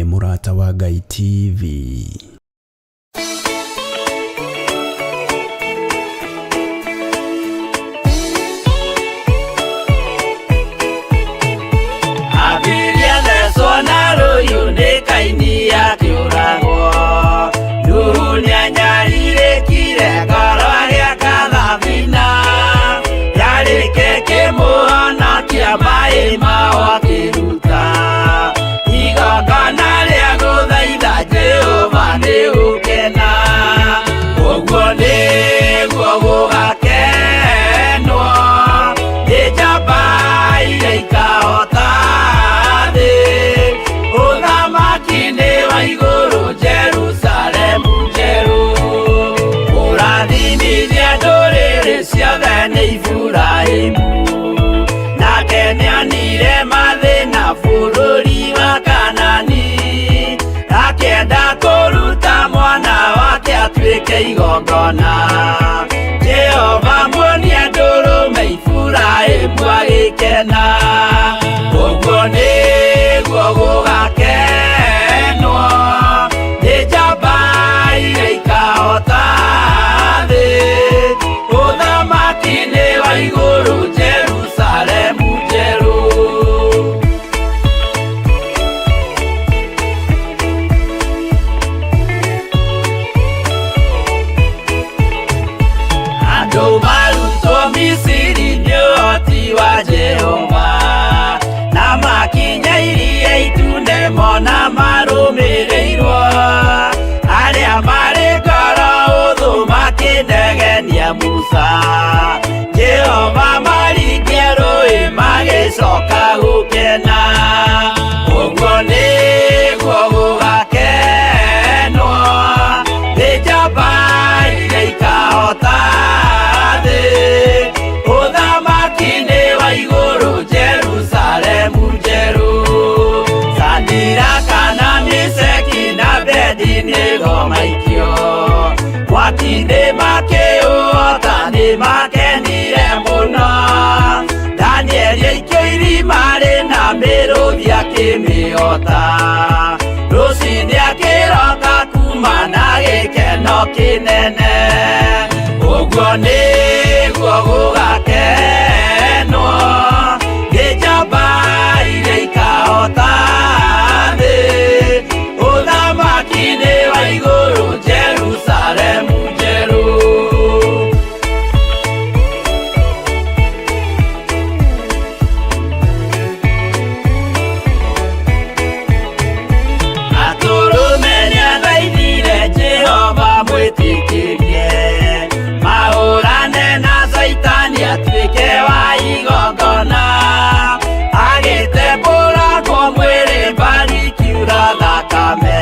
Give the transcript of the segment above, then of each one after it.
Nĩ Mũrata wa Ngai TV. Abiria thecwo na rũhiũ nĩ Kaini akĩũragwo. Nuhu nĩanyarirĩkire ngoro agĩaka thabina. Yarĩke kĩmũhonokia maĩ mao akĩruta. Igongona rĩa gũthaitha Jehova nĩ gũkena. Ũguo nĩguo gũgakenwo nĩ njamba iria ikahota thĩ. Ũthamaki-inĩ wa igũrũ Jerusalemu njerũ. Kũrathimithia ndũrĩrĩ ciothe nĩ Iburahĩmu. Nake nĩonire mathĩna bũrũri wa Kanani. Akĩenda kũruta mwana wake atuĩke igongona. Jehova muonia ndũrũme Iburahĩmu agĩkena. Ũguo nĩguo gũgakenwo nĩ njamba iria ikahota thĩ. Ũthamaki-inĩ wa igũrũ Jerusalemu njerũ. Andũ marutwo Misiri nĩ ũhoti wa Jehova, na makinya iria itune mona marũmĩrĩirwo. Arĩa marĩ ngoro ũthũ makĩnegenia Musa, Jehova maringia rũĩ magĩcoka gũkena. Ũguo nĩguo gũgakenwo nĩ njamba iria ikahota thĩ. Ũthamaki-inĩ wa igũrũ Jerusalemu njerũ. Sadiraka na Meshaki na Abedinego maikio mwaki-inĩ makĩũhota nĩ makenire mũno. Danieli aikio irima rĩna mĩrũthi akĩmĩhota. Rũcinĩ akĩroka kuma na gĩkeno kĩnene. Ũguo nĩguo gũgakenwo nĩ njamba iria ikahota thĩ. Ũthamaki-inĩ wa igũrũ Jerusalemu njerũ. Atũrũme nĩathaithire Jehova mwĩtĩkĩrie mahũrane na Caitani atuĩke wa igongona. Agĩtembũrangwo mwĩrĩ mbari ikiura thakame,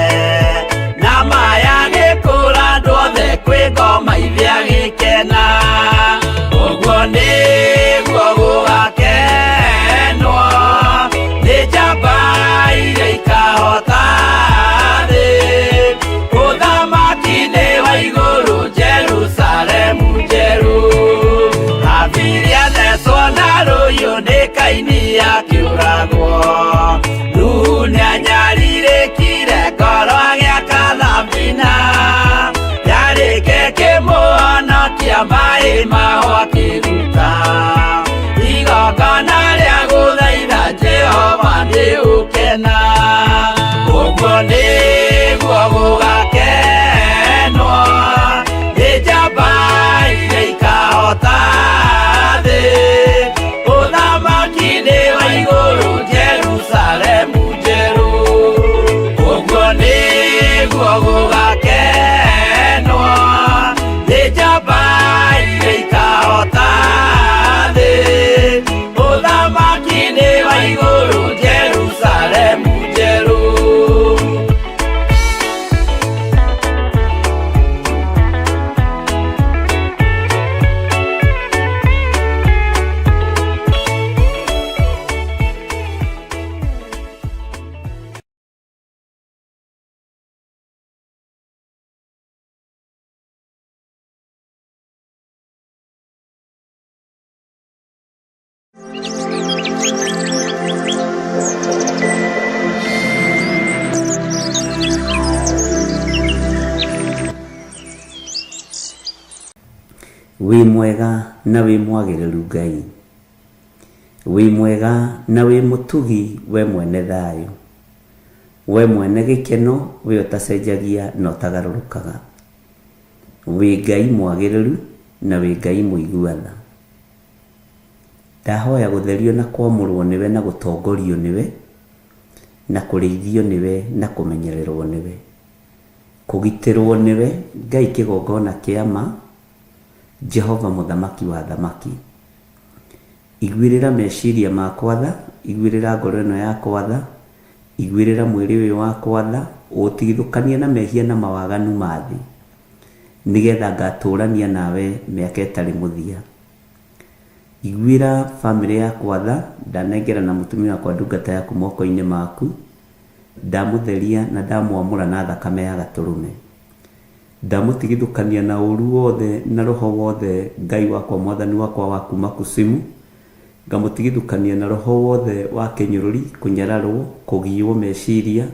na maya agĩkũra andũ othe kwĩ ngoma ithe agĩkena. Ũguo nĩguo gũgakenwo nĩ njamba iria ikahota thĩ. Ũthamaki-inĩ wa igũrũ Jerusalemu njerũ. Habili athecwo na rũhiũ nĩ Kaini akĩũragwo. Nuhu nĩanyarirĩkire ngoro agĩaka thabina. Yarĩke kĩmũhonokia maĩ mao akĩruta. Igongona rĩa gũthaitha Jehova nĩ ũkena. Ũguo nĩguo gũgakenwo nĩ njamba iria ikahota thĩ. Ũthamaki-inĩ wa igũrũ Jerusalemu njerũ. Ũguo nĩguo gũgakenwo nĩ njamba iria ikahota thĩ. Ũthamaki-inĩ wa igũrũ Jerusalemu njerũ. Wĩ mwega na wĩ mwagĩrĩru Ngai. Wĩ mwega na wĩ mũtugi we mwene thayũ. We mwene gĩkeno we ũtacenjagia na ũtagarũrũkaga. Wĩ Ngai mwagĩrĩru na wĩ Ngai mũigua tha. Ndahoya gũtherio na kwamũrwo nĩwe na gũtongorio nĩwe, na kũrĩithio nĩwe na kũmenyererwo nĩwe. Kũgitĩrwo nĩwe Ngai kĩgongona kĩa ma, Jehova mũthamaki wa athamaki. Iguĩrĩra meciria makwa tha, iguĩrĩra ngoro ĩno yakwa tha, iguĩrĩra mwĩrĩ ũyũ wakwa tha, ũũtigithũkanie na mehia na mawaganu ma thĩ, nĩgetha ngatũrania nawe mĩaka ĩtarĩ mũthia. Iguĩra famĩlĩ yakwa tha, ndanengerana mũtumia wakwa ndungata yaku moko-inĩ maku, ndamũtheria na ndamwamũra na thakame ya Gatũrũme. Ndamũtigithũkania na ũũru wothe na roho wothe Ngai wakwa Mwathani wakwa wa kuuma Kusimu, ngamũtigithũkania na roho wothe wa kĩnyũrũri, kũnyararwo, kũgiywo meciria,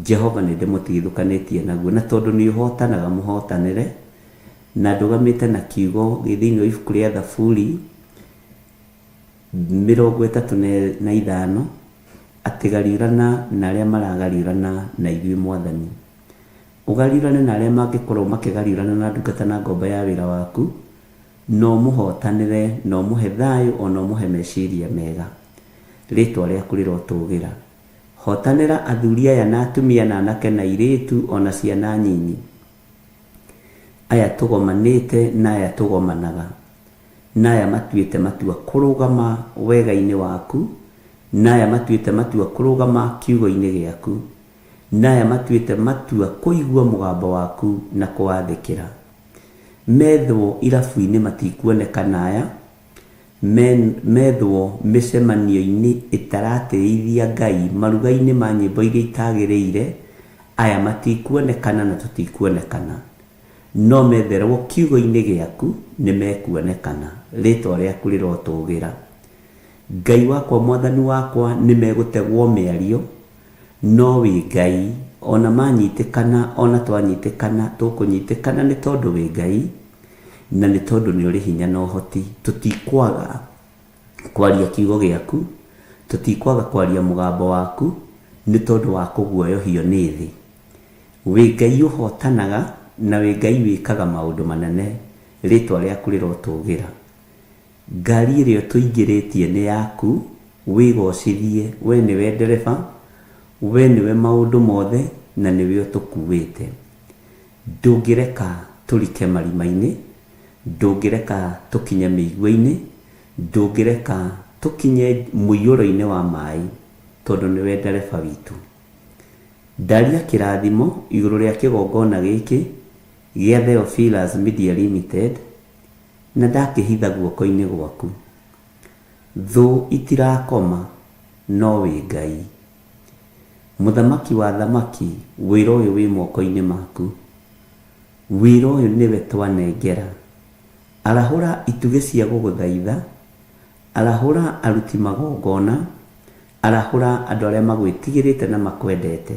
Jehova nĩndĩmũtigithũkanĩtie naguo. Na tondũ nĩũhootanaga mũhootanĩre, na ndũgamĩte na kiugo gĩ thĩinĩ wa ibuku rĩa Thaburi 35, atĩ gariũrana na arĩa maragariũrana na ithuĩ Mwathani. Ũgariũrane na arĩa mangĩkorwo makĩgariũrana na ndungata na ngombo ya wĩra waku, na ũmũhootanĩre, na ũmũhe thayũ, o na ũmũhe meciria mega. Rĩĩtwa rĩaku rĩrotũũgĩra. Hootanĩra athuri aya na atumia na anake na airĩtu o na ciana nyinyi, aya tũgomanĩte na aya tũgomanaga, na aya matuĩte matua kũrũgama wega-inĩ waku, na aya matuĩte matua kũrũgama kiugo-inĩ gĩaku. Na aya matuĩte matua kũigua mũgambo waku na kũwathĩkĩra. Methwo irabu-inĩ matikuonekana aya, methwo mĩcemanio-inĩ ĩtaratĩithia Ngai, maruga-inĩ ma nyĩmbo iria itagĩrĩire, aya matikuonekana na tũtikuonekana. No metherwo kiugo-inĩ gĩaku nĩmekuonekana. Rĩtwa rĩaku rĩrotũgĩra. Ngai wakwa Mwathani wakwa nĩmegũtegwo mĩario No wĩ Ngai, o na manyitĩkana, o na twanyitĩkana, tũkũnyitĩkana nĩ tondũ wĩ Ngai, na nĩ tondũ nĩ ũrĩ hinya na ũhoti. Tũtikwaga kwaria kiugo gĩaku, tũtikwaga kwaria mũgambo waku, nĩ tondũ wa kũguoyohio nĩ thĩ. Wĩ Ngai ũhotanaga, na wĩ Ngai wĩkaga maũndũ manene, rĩĩtwa rĩaku rĩrotũgĩra. Ngari ĩrĩa ũtũingĩrĩtie nĩ yaku, wĩgocithie, we nĩwe ndereba, we nĩwe maũndũ mothe na nĩwe ũtũkuĩte. Ndũngĩreka tũrike marima-inĩ, ndũngĩreka tũkinye mĩigua-inĩ, ndũngĩreka tũkinye mũiyũro-inĩ wa maĩ, tondũ nĩwe ndereba witũ. Ndaria kĩrathimo igũrũ rĩa kĩgongona gĩkĩ gĩa Theophilus Media Limited, Na ndakĩhitha guoko-inĩ gwaku. Thũ itirakoma, no wĩ Ngai. Mũthamaki wa athamaki, wĩra ũyũ wĩ moko-inĩ maku. Wĩra ũyũ nĩwe twanengera. Arahũra itugĩ cia gũgũthaitha, arahũra aruti magongona, arahũra andũ arĩa magwĩtigĩrĩte na makwendete.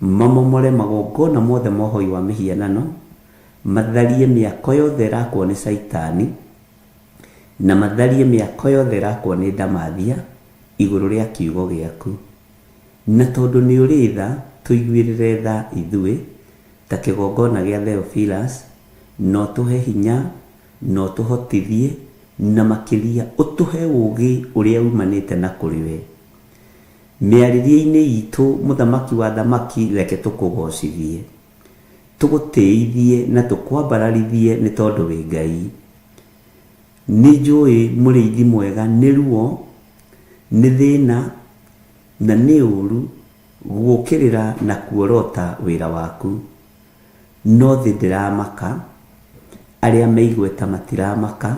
Mamomore magongona mothe ma ũhoi wa mĩhianano, matharie mĩako yothe ĩrakwo nĩ Caitani, na matharie mĩako yothe ĩrakwo nĩ ndamathia igũrũ rĩa kiugo gĩaku. Na tondũ nĩ ũrĩ tha, tũiguĩrĩre tha ithuĩ, ta kĩgongona gĩa Theophilus, na ũtũhe hinya, na ũtũhotithie, na makĩria ũtũhe ũũgĩ ũrĩa umanĩte na kũrĩ we. Mĩarĩrie-inĩ itũ, Mũthamaki wa athamaki, reke tũkũgoocithie. Tũgũtĩithie na tũkwambararithie nĩ tondũ wĩ Ngai. Nĩ njũĩ mũrĩithi mwega nĩ ruo, nĩ thĩna na nĩ ũũru gũũkĩrĩra na kuorota wĩra waku. No thĩ ndĩramaka, arĩa me igweta matiramaka,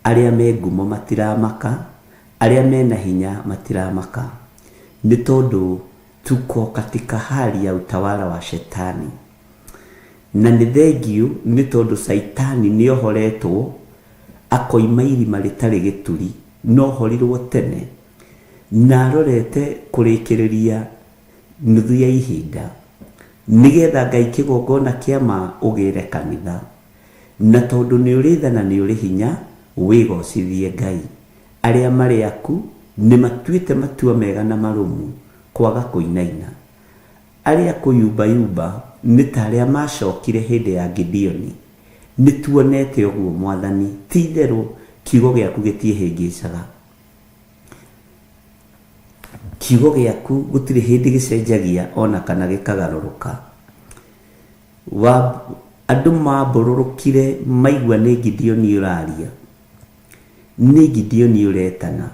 arĩa me ngumo matiramaka, arĩa me na hinya matiramaka. Nĩ tondũ Tuko katika hali ya utawala wa shetani. Na nĩ thengiũ nĩ tondũ Caitani nĩ ohoretwo akoima irima rĩtarĩ gĩturi, na ohorirwo tene, na arorete kũrĩkĩrĩria nuthu ya ihinda, nĩgetha Ngai kĩgongona kĩa ma ũgĩre kanitha. Na tondũ nĩ ũrĩ tha na nĩ ũrĩ hinya, wĩgocithie Ngai. Arĩa marĩ aku nĩ matuĩte matua mega na marũmu kwaga kũinaina. Arĩa kũyumbayumba nĩ ta arĩa maacokire hĩndĩ ya Gideoni. Nĩ tuonete ũguo, Mwathani, ti itherũ kiugo gĩaku gĩtiĩhĩngĩcaga. Kiugo gĩaku gũtirĩ hĩndĩ gĩcenjagia o na kana gĩkagarũrũka. Wa, andũ maambũrũrũkire maigua nĩ Gideoni ũraria. Nĩ Gideoni ũretana.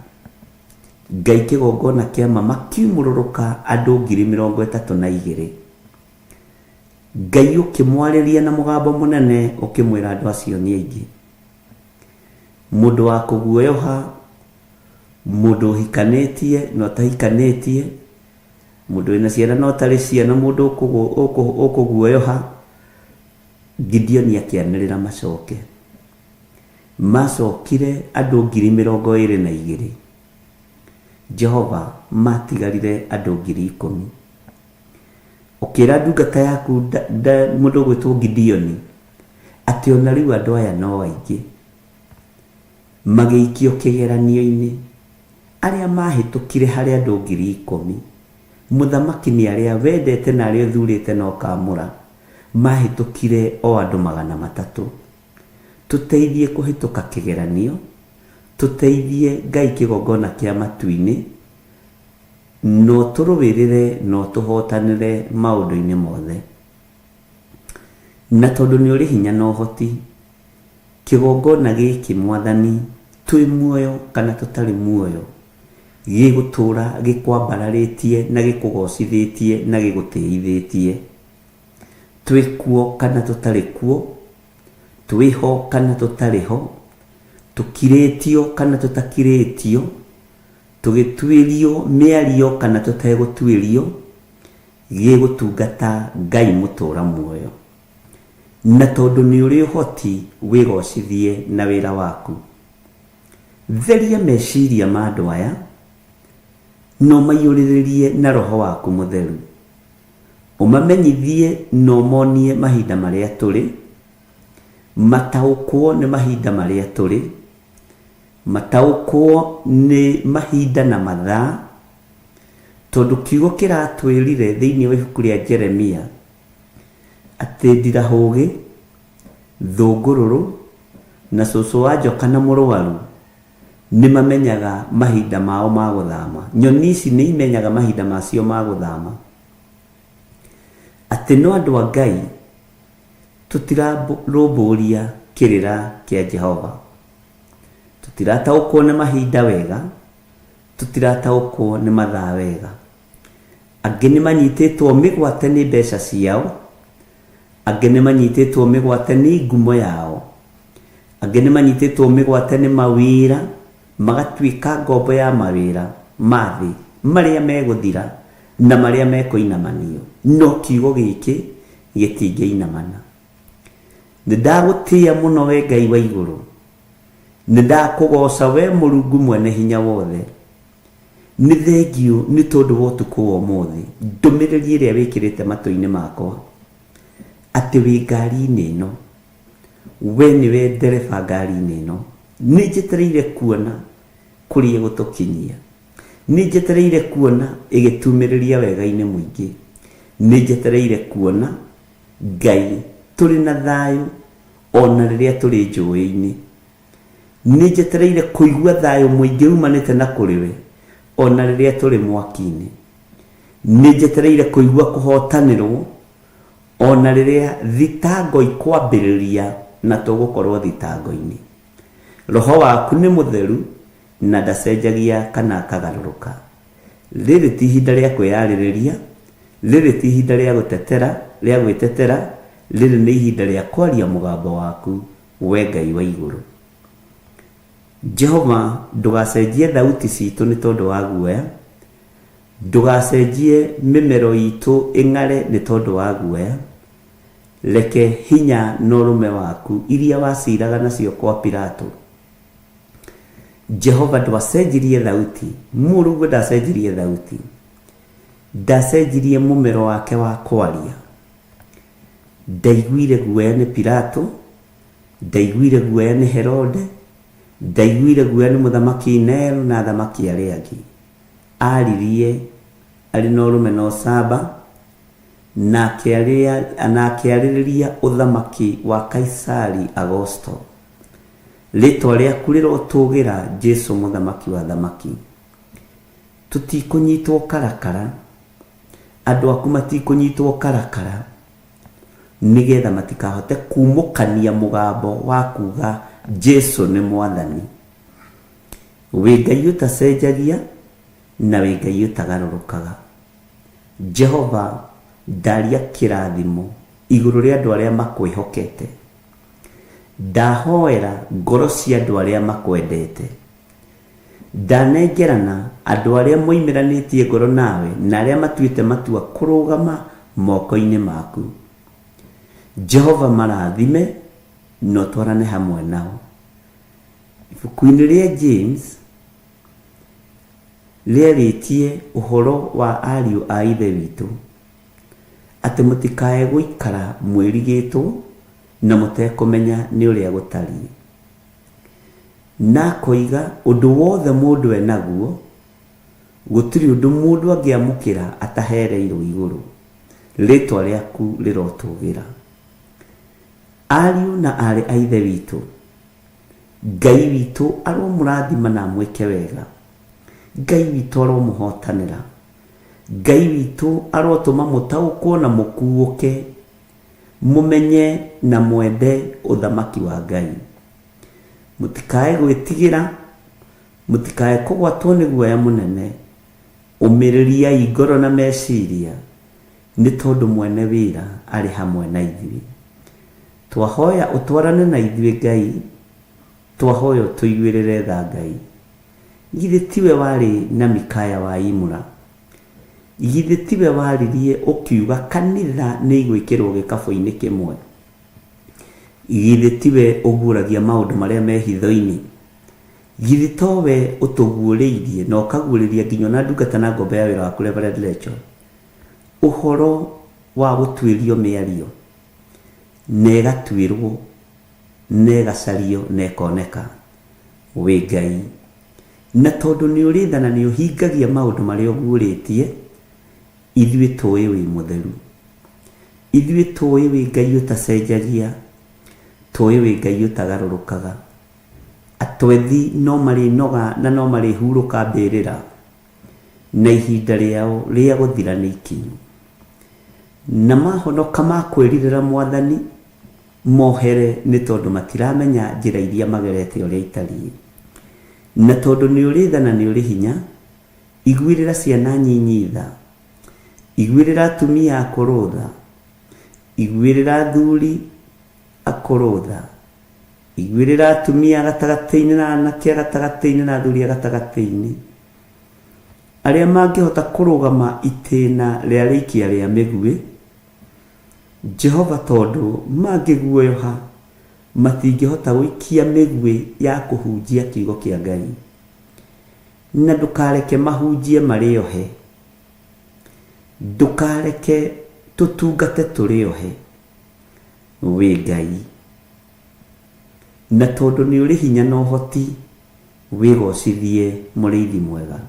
Ngai kĩgongona kĩa ma makiumũrũrũka andũ 32,000. Ngai ũkĩmwarĩria na mũgambo mũnene ũkĩmwĩra andũ acio nĩ aingĩ. Mũndũ wa kũguoyoha, mũndũ ũhikanĩtie na ũtahikanĩtie, mũndũ wĩna ciana na ũtarĩ ciana, mũndũ ũkũguoyoha. Gideoni akĩanĩrĩra macoke. Macokire andũ 22,000. Jehova, matigarire andũ 10,000. Ũkĩra ndungata yaku mũndũ ũgwĩtwo Gideoni atĩ ona rĩu andũ aya no aingĩ. Magĩikio kĩgeranio-inĩ. Arĩa mahĩtũkire harĩ andũ 10,000, mũthamaki nĩ arĩa wendete na arĩa ũthurĩte na ũkaamũra, mahĩtũkire o andũ 300. Tũteithie kũhĩtũka kĩgeranio, tũteithie Ngai kĩgongona kĩa matu-inĩ, na ũtũrũĩrĩre na ũtũhotanĩre maũndũ-inĩ mothe. Na tondũ nĩ ũrĩ hinya na ũhoti, kĩgongona gĩkĩ Mwathani, twĩ muoyo kana tũtarĩ muoyo, gĩgũtũũra gĩkwambararĩtie na gĩkũgocithĩtie na gĩgũtĩithĩtie. Twĩ kuo kana tũtarĩ kuo, twĩ ho kana tũtarĩ ho, tũkirĩtio kana tũtakirĩtio, tũgĩtuĩrio mĩario kana tũtegũtuĩrio, gĩgũtungata Ngai mũtũũra muoyo. Na tondũ nĩ ũrĩ ũhoti, wĩgocithie na wĩra waku. Theria meciria ma andũ aya, na ũmaiyũrĩrĩrie na Roho waku Mũtheru. Ũmamenyithie na ũmonie mahinda marĩa tũrĩ, mataũkwo nĩ mahinda marĩa tũrĩ, mataũkwo nĩ mahinda na mathaa, tondũ kiugo kĩratwĩrire thĩinĩ wa ibuku rĩa Jeremia atĩ ndirahũgĩ, thũngũrũrũ, na cũcũ wa njoka na mũrwaru nĩ mamenyaga mahinda mao ma gũthama. Nyoni ici nĩ imenyaga mahinda macio ma gũthama. Atĩ no andũ a Ngai tũtirarũmbũria kĩrĩra kĩa Jehova. Tũtirataũkwo nĩ mahinda wega, tũtirataũkwo nĩ mathaa wega. Angĩ nĩ manyitĩtwo mĩgwate nĩ mbeca ciao, angĩ nĩ manyitĩtwo mĩgwate nĩ ngumo yao, angĩ nĩ manyitĩtwo mĩgwate nĩ mawĩra, magatuĩka ngombo ya mawĩra ma thĩ marĩa megũthira na marĩa mekũinamanio, no kiugo gĩkĩ gĩtingĩinamana. Nĩ ndagũtĩĩa mũno we Ngai wa igũrũ, nĩ ndakũgooca we Mũrungu mwene hinya wothe. Nĩ thengiũ nĩ tondũ wa ũtukũ wa ũmũthĩ, ndũmĩrĩri ĩrĩa wĩkĩrĩte matũ-inĩ makwa, atĩ wĩ ngari-inĩ ĩno, we nĩwe ndereba ngari-inĩ ĩno. Nĩ njetereire kuona kũrĩa ĩgũtũkinyia. Nĩ njetereire kuona ĩgĩtumĩrĩria wega-inĩ mũingĩ. Nĩ njetereire kuona Ngai tũrĩ na thayũ ona rĩrĩa tũrĩ njũĩ-inĩ. Nĩ njetereire kũigua thayũ mũingĩ umanĩte na kũrĩ we, o na rĩrĩa tũrĩ mwaki-inĩ. Nĩ njetereire kũigua kũhootanĩrũo, o na rĩrĩa thitango ikwambĩrĩria na tũgũkorũo thitango-inĩ. Roho waku nĩ mũtheru na ndacenjagia kana akagarũrũka. Rĩrĩ ti ihinda rĩa kwĩyarĩrĩria, rĩrĩ ti ihinda rĩa gũtetera, rĩa gwĩtetera, rĩrĩ nĩ ihinda rĩa kwaria mũgambo waku We Ngai wa igũrũ. Jehova, ndũgacenjie thauti citũ nĩ tondũ wa guoya, ndũgacenjie mĩmero itũ ĩng'are nĩ tondũ wa guoya. Reke hinya na ũrũme waku iria waciraga nacio kwa Pilato. Jehova, ndwacenjirie thauti, mũrũguo ndacenjirie thauti, ndacenjirie mũmero wake wa kwaria. Ndaiguire guoya nĩ Pilato, Ndaiguire guoya nĩ Herode, ndaiguire guoya nĩ mũthamaki Nero na athamaki arĩa angĩ. Aririe arĩ na ũrũme na ũcamba, na akĩarĩrĩria ũthamaki wa Kaisari Agosto. Rĩtwa rĩaku rĩrotũgĩra Jesu mũthamaki wa athamaki. Tũtikũnyitwo karakara, andũ aku matikũnyitwo karakara, nĩgetha matikahote kumũkania mũgambo wa kuga Jesu nĩ mwathani. Wĩ Ngai ũtacenjagia na wĩ Ngai ũtagarũrũkaga. Jehova ndaria kĩrathimo igũrũ rĩa andũ arĩa makwĩhokete. Ndahoera ngoro cia andũ arĩa makwendete. Ndanengerana andũ arĩa moimĩranĩtie ngoro nawe na arĩa matuĩte matua kũrũgama moko-inĩ maku. Jehova marathime na ũtwarane hamwe nao. Ibuku-inĩ rĩa James rĩarĩtie ũhoro wa ariũ a ithe witũ atĩ mũtikae gũikara mwĩrigĩtwo na mũtekũmenya nĩ ũrĩa gũtariĩ. Na akoiga ũndũ wothe mũndũ enaguo gũtirĩ ũndũ mũndũ angĩamũkĩra atahereirwo igũrũ. Rĩtwa rĩaku rĩrotũgĩra. Ariũ na aarĩ a ithe witũ, Ngai witũ aromũrathima na amwĩke wega. Ngai witũ aromũhotanĩra. Ngai witũ arotũma mũtaũkwo na mũkuũke, mũmenye na mwende ũthamaki wa Ngai. Mũtikae gwĩtigĩra, mũtikae kũgwatwo nĩ guoya mũnene. Ũmĩrĩriai ngoro na meciria, nĩ tondũ mwene wĩra arĩ hamwe na ithuĩ. Twahoya ũtwarane na ithuĩ Ngai, twahoya ũtũiguĩrĩre tha Ngai. Githĩ tiwe warĩ na Mikaya wa Imura? Githĩ tiwe waririe ũkiuga kanitha nĩ igwĩkĩrwo gĩkabũ-inĩ kĩmwe? Githĩ tiwe ũguũragia maũndũ marĩa me hitho-inĩ? Githĩ towe ũtũguũrĩirie na ũkaguũrĩria nginya ona ndungata na ngombo ya wĩra waku Reverend Rachel ũhoro wa gũtuĩrio mĩario na ĩgatuĩrwo na ĩgacario na ĩkoneka? Wĩ Ngai. Na tondũ nĩ ũrĩ tha na nĩ ũhingagia maũndũ marĩa ũguũrĩtie, ithuĩ tũĩ wĩ mũtheru. Ithuĩ tũĩ wĩ Ngai ũtacenjagia, tũĩ wĩ Ngai ũtagarũrũkaga. Atwethi no marĩnoga na no marĩhurũka mbĩrĩra, na ihinda rĩao rĩa gũthira nĩ ikinyu. Na mahonoka makwĩrirĩra mwathani, mohere nĩ tondũ matiramenya njĩra iria magerete ũrĩa itariĩ. Na tondũ nĩ ũrĩ tha na nĩ ũrĩ hinya, iguĩrĩra ciana nyinyi tha, iguĩrĩra atumia akũrũ tha, iguĩrĩra athuri akũrũ tha, iguĩrĩra atumia gatagatĩ-inĩ na anake gatagatĩ-inĩ na athuri a gatagatĩ-inĩ, arĩa mangĩhota kũrũgama itĩna rĩa rĩikia rĩa mĩguĩ. Jehova tondũ mangĩguoyoha matingĩhota gũikia mĩguĩ ya kũhunjia kiugo kĩa Ngai. Na ndũkareke mahunjie marĩ ohe. Ndũkareke tũtungate tũrĩ ohe. Wĩ Ngai. Na tondũ nĩ ũrĩ hinya na ũhoti, wĩgocithie mũrĩithi mwega.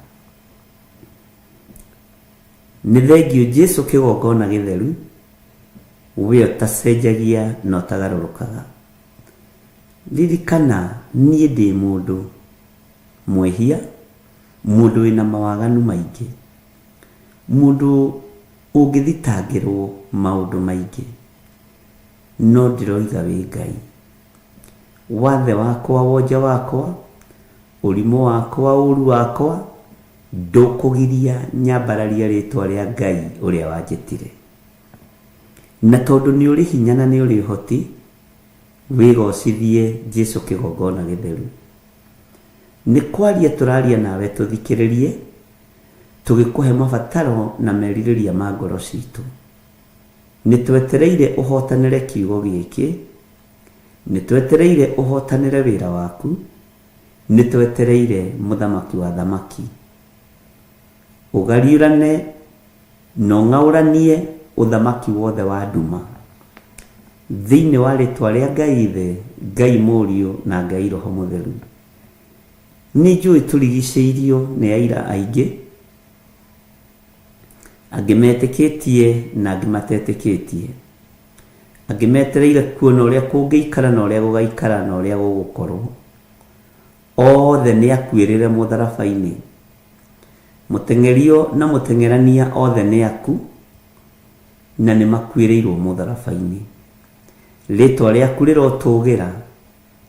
Nĩ thengio Jesu kĩgongona gĩtheru, we ũtacenjagia na ũtagarũrũkaga. Ririkana niĩ ndĩ mũndũ mwĩhia, mũndũ wĩna mawaganu maingĩ, mũndũ ũngĩthitangĩrwo maũndũ maingĩ, no ndĩroiga wĩ Ngai. Wathe wakwa, wonje wakwa, ũrimũ wakwa, ũru wakwa, ndũkũgiria nyambararie rĩtwa rĩa Ngai ũrĩa wanjĩtire. Na tondũ nĩ ũrĩ hinya na nĩ ũrĩ ũhoti, wĩgocithie Jesu kĩgongona gĩtheru. Nĩ kwaria tũraria nawe tũthikĩrĩrie, tũgĩkũhe mabataro na merirĩria ma ngoro citũ. Nĩ twetereire ũhotanĩre kiugo gĩkĩ, nĩ twetereire ũhotanĩre wĩra waku, nĩ twetereire mũthamaki wa thamaki. Ũgariũrane na ũng'aũranie ũthamaki wothe wa nduma. Thĩinĩ wa rĩtwa rĩa Ngai Ithe, Ngai Mũriũ na Ngai Roho Mũtheru. Nĩ njũĩ tũrigicĩirio nĩ aira aingĩ, angĩ metĩkĩtie na angĩ matetĩkĩtie, angĩ metereire kuona ũrĩa kũngĩikara na ũrĩa gũgaikara na ũrĩa gũgũkorwo. Othe nĩ akuĩrĩre mũtharaba-inĩ. Mũteng'erio na mũteng'erania othe nĩ aku, na nĩ makuĩrĩirwo mũtharaba-inĩ. Rĩtwa rĩaku rĩrotũgĩra,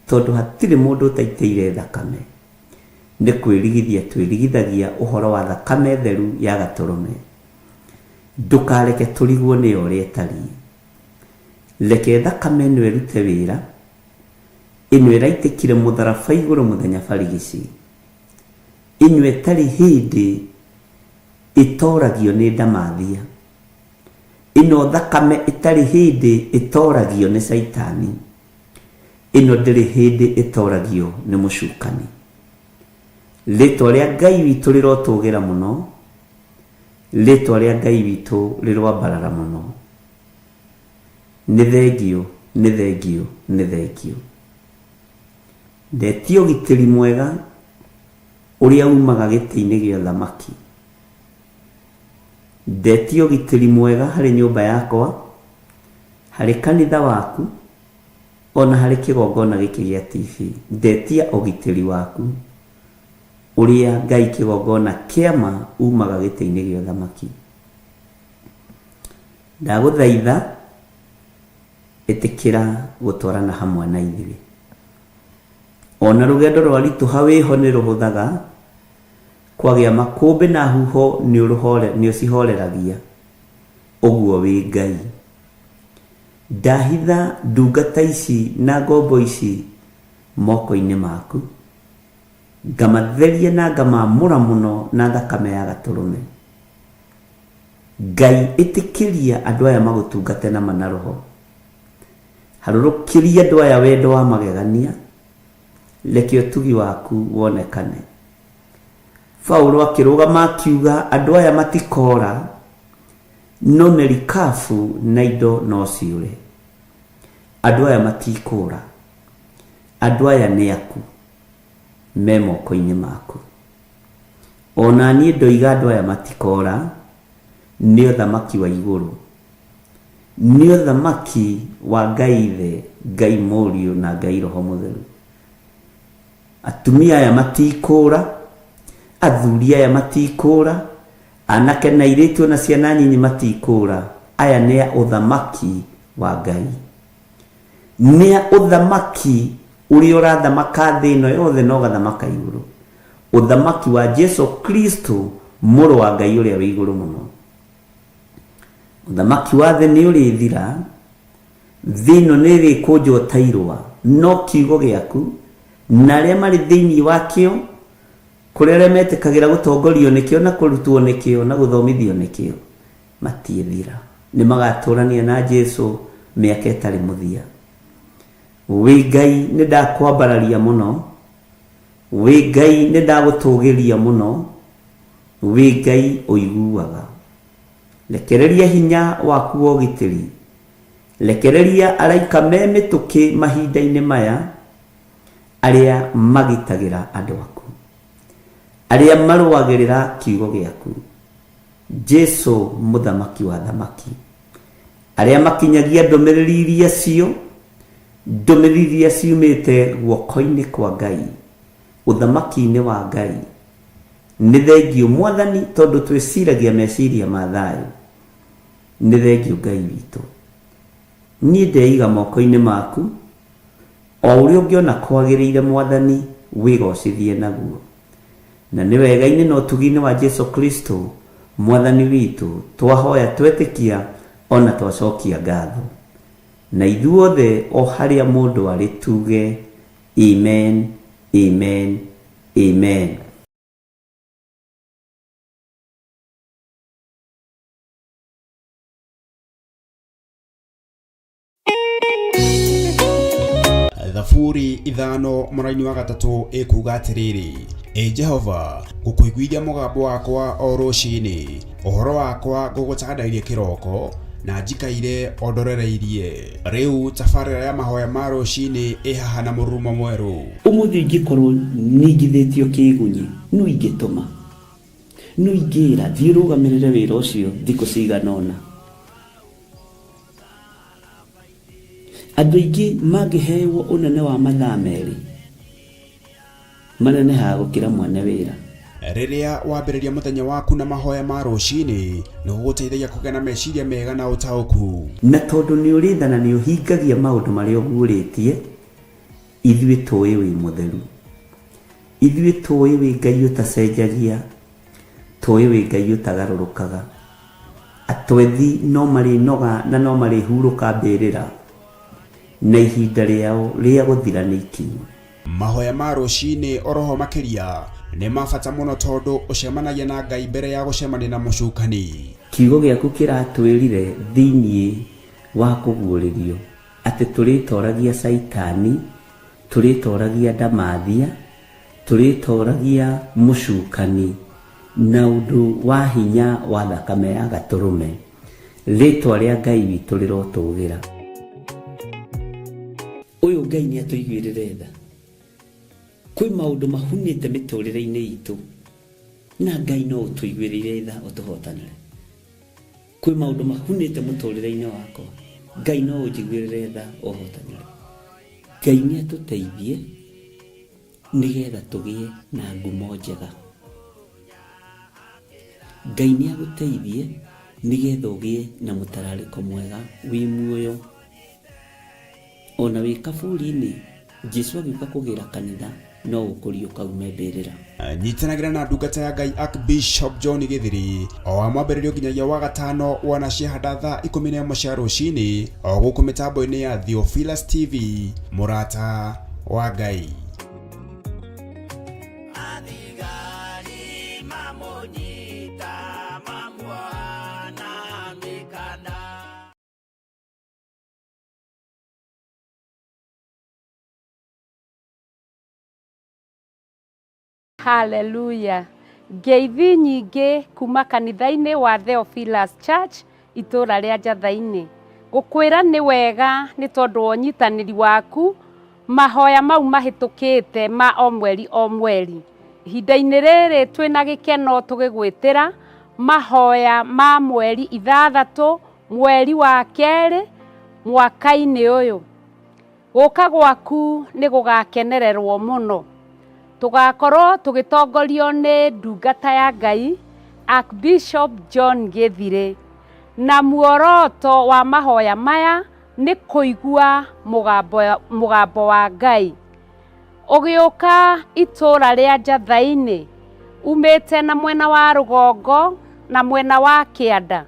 tondũ hatirĩ mũndũ ũtaitĩire thakame. Nĩ kwĩrigithia twĩrigithagia ũhoro wa thakame theru ya Gatũrũme. Ndũkareke tũrigwo nĩyo ũrĩa ĩtariĩ. Reke thakame ĩno ĩrute wĩra, ĩno ĩraitĩkire mũtharaba igũrũ mũthenya barigici, ĩno ĩtarĩ hĩndĩ ĩtoragio nĩ ndamathia, ĩno thakame ĩtarĩ hĩndĩ ĩtoragio nĩ Caitani, ĩno ndĩrĩ hĩndĩ ĩtoragio nĩ mũcukani. Rĩtwa rĩa Ngai witũ rĩrotũgĩra mũno, rĩtwa rĩa Ngai witũ rĩroambarara mũno. Nĩ thengiũ, nĩ thengiũ, nĩ thengiũ. Ndetia ũgitĩri mwega ũrĩa umaga gĩtĩ-inĩ gĩa ũthamaki. Ndetia ũgitĩri mwega harĩ nyũmba yakwa, harĩ kanitha waku, ona harĩ kĩgongona gĩkĩ gĩa TV. Ndetia ũgitĩri waku ũrĩa Ngai kĩgongona kĩa ma umaga gĩtĩ-inĩ gĩa ũthamaki. Ndagũthaitha ĩtĩkĩra gũtwarana hamwe na ithuĩ. Ona rũgendo rwaritũha wĩho nĩ rũhũthaga, kwagĩa makũmbĩ na huho nĩ ũcihoreragia, ũguo wĩ Ngai. Ndahitha ndungata ici na ngombo ici moko-inĩ maku, ngamatheria na ngamamũra mũno na thakame ya Gatũrũme. Ngai ĩtĩkĩria andũ aya magũtungate na ma na roho. Harũrũkĩria andũ aya wendo wa magegania, reke ũtugi waku wonekane. Paulo akĩrũgama akiuga andũ aya matikora, no merikabu na indo no ciũre. Andũ aya matikũra, andũ aya nĩ aku, me moko-inĩ maku. Ona niĩ ndoiga andũ aya matikora, nĩ ũthamaki wa igũrũ. Nĩ ũthamaki wa Ngai Ithe, Ngai Mũriũ na Ngai Roho Mũtheru. Atumia aya matikũra, athuri aya matikũra, anake na airĩtu ona ciana nyinyi matikũra. Aya nĩ a ũthamaki wa Ngai. Nĩ a ũthamaki ũrĩa ũrathamaka thĩ ĩno yothe na ũgathamaka igũrũ. Ũthamaki wa Jesu Kristo, mũrũ wa Ngai ũrĩa wĩ igũrũ mũno. Ũthamaki wa thĩ nĩ ũrĩthira, thĩ ĩno nĩ ĩrĩkũnjwo ta irũa, no kiugo gĩaku na arĩa marĩ thĩinĩ wakĩo, kũrĩ arĩa metĩkagĩra gũtongorio nĩkĩo na kũrutwo nĩkĩo na gũthomithio nĩkĩo, matiĩthira. Nĩ magatũrania na Jesu mĩaka ĩtarĩ mũthia. Wĩ Ngai nĩ ndakwambararia mũno, wĩ Ngai nĩ ndagũtũgĩria mũno, wĩ Ngai ũiguaga. Rekereria hinya waku wa ũgitĩri, rekereria araika me mĩtũkĩ mahinda-inĩ maya, arĩa magitagĩra andũ aku, arĩa marũagĩrĩra kiugo gĩaku. Jesu mũthamaki wa thamaki, arĩa makinyagia ndũmĩrĩri iria cio, ndũmĩrĩri iria ciumĩte guoko-inĩ kwa Ngai, ũthamaki-inĩ wa Ngai. Nĩ thengiũ Mwathani tondũ twĩciragia meciria ma thayũ. Nĩ thengiũ Ngai witũ. Niĩ ndeiga moko-inĩ maku, o ũrĩa ũngĩona kwagĩrĩire Mwathani wĩgocithie naguo. Na nĩ wega-inĩ na ũtugi-inĩ wa Jesu Kristo Mwathani witũ twahoya twetĩkia ona twacokia ngatho. Na ithuothe o harĩa mũndũ arĩ tuge Amen, Amen, Amen. Thaburi ithano mũraini wa gatatũ ĩkuga atĩrĩrĩ, Ĩ Jehova, ngũkũiguithia mũgambo wakwa o rũcinĩ, ũhoro wakwa ngũgũtandairie kĩroko. Na njikaire o ndorereirie. Rĩu tabarĩra ya mahoya ma rũcinĩ ĩ haha na mũrurumo mwerũ. Ũmũthĩ ingĩkorwo ningithĩtio kĩgunyi, no ingĩtũma, no ingĩra thiĩ ũrũgamĩrĩre wĩra ũcio thikũ cigana ũna. Andũ aingĩ mangĩhewo ũnene wa mathaa merĩ, manenehaga gũkĩra mwene wĩra. Rĩrĩa wambĩrĩria mũthenya waku na mahoya ma rũcinĩ, nĩ gũgũteithagia kũgĩa na meciria mega na ũtaũku. Na tondũ nĩ ũrĩ tha na nĩ ũhingagia maũndũ marĩa ũguũrĩtie, ithuĩ tũĩ wĩ mũtheru. Ithuĩ tũĩ wĩ Ngai ũtacenjagia, tũĩ wĩ Ngai ũtagarũrũkaga. Atwethi no marĩnoga na no marĩhurũka mbĩrĩra, na ihinda rĩao rĩa gũthira nĩ ikinyu. Mahoya ma rũcinĩ oroho makĩria nĩ ma bata mũno tondũ ũcemanagia na Ngai mbere ya gũcemania na mũcukani. Kiugo gĩaku kĩratwĩrire thĩiniĩ wa kũguũrĩrio atĩ tũrĩtoragia Caitani, tũrĩtoragia ndamathia, tũrĩtoragia mũcukani na ũndũ wa hinya wa thakame ya gatũrũme. Rĩtwa rĩa Ngai witũ rĩrotũgĩra. Ũyũ Ngai nĩ atũiguĩrĩre tha. Kwĩ maũndũ mahunĩte mĩtũrĩre-inĩ itũ na Ngai no ũtũiguĩrĩire tha ũtũhotanĩre. Kwĩ maũndũ mahunĩte mũtũrĩre-inĩ wakwa, Ngai no ũnjiguĩrĩre tha ũhotanĩre. Ngai nĩ atũteithie nĩgetha tũgĩe na ngumo njega. Ngai nĩ agũteithie nĩgetha ũgĩe na mũtararĩko mwega wĩ muoyo. Ona wĩ kaburi-inĩ, Jesu agĩũka kũgĩra kanitha no ũkũriũka ume mbĩrĩra. Nyitanagĩra na ndungata ya Ngai Archbishop John Githiri o wa mwambĩrĩrio nginyagia wa gatano wana ciahanda thaa 11 cia rũcinĩ o gũkũ mĩtambo-inĩ ya Theophilus TV, mũrata wa Ngai. Athigari mamũnyita mamuoha na mĩkanda. Hallelujah. Ngeithi nyingĩ kuma kanitha-inĩ wa Theophilus Church itũũra rĩa Njatha-inĩ. Gũkwĩra nĩ wega nĩ tondũ wa ũnyitanĩri waku mahoya mau mahĩtũkĩte ma o mweri o mweri. Ihinda-inĩ rĩrĩ twĩna gĩkeno tũgĩgwĩtĩra mahoya ma mweri 6 mweri wa 2 mwaka-inĩ ũyũ. Gũka gwaku nĩ gũgakenererwo mũno. Tũgakorwo tũgĩtongorio nĩ ndungata ya Ngai Archbishop John Githiri. Na muoroto wa mahoya maya nĩ kũigua mũgambo wa Ngai. Ũgĩũka itũũra rĩa Njatha-inĩ umĩte na mwena wa rũgongo na mwena wa kĩanda,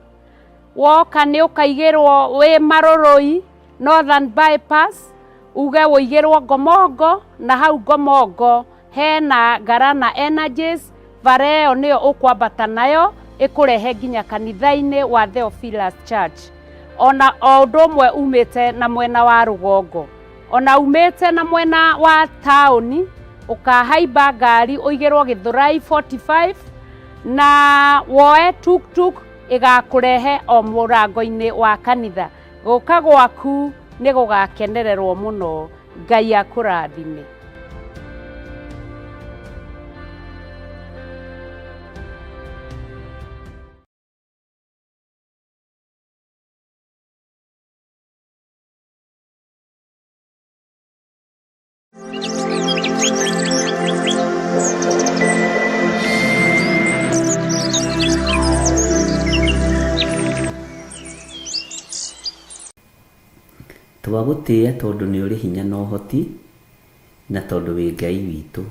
woka nĩ ũkaigĩrwo wĩ Marũrũi Northern Bypass, uge wũigĩrwo Ngomongo, na hau Ngomongo hena Garana Energies, bara ĩyo nĩyo ũkwambata nayo ĩkũrehe nginya kanitha-inĩ wa Theophilus Church. Ona o ũndũ ũmwe umĩte na mwena wa rũgongo, ona umĩte na mwena wa taũni, ũkahaimba ngari ũigĩrwo Gĩthũrai 45 na woe tuk-tuk ĩgakũrehe o mũrango-inĩ wa kanitha. Gũka gwaku nĩ gũgakenererwo mũno. Ngai akũrathime. Twagũtĩĩa tondũ nĩ ũrĩ hinya na ũhoti, na tondũ wĩ Ngai witũ.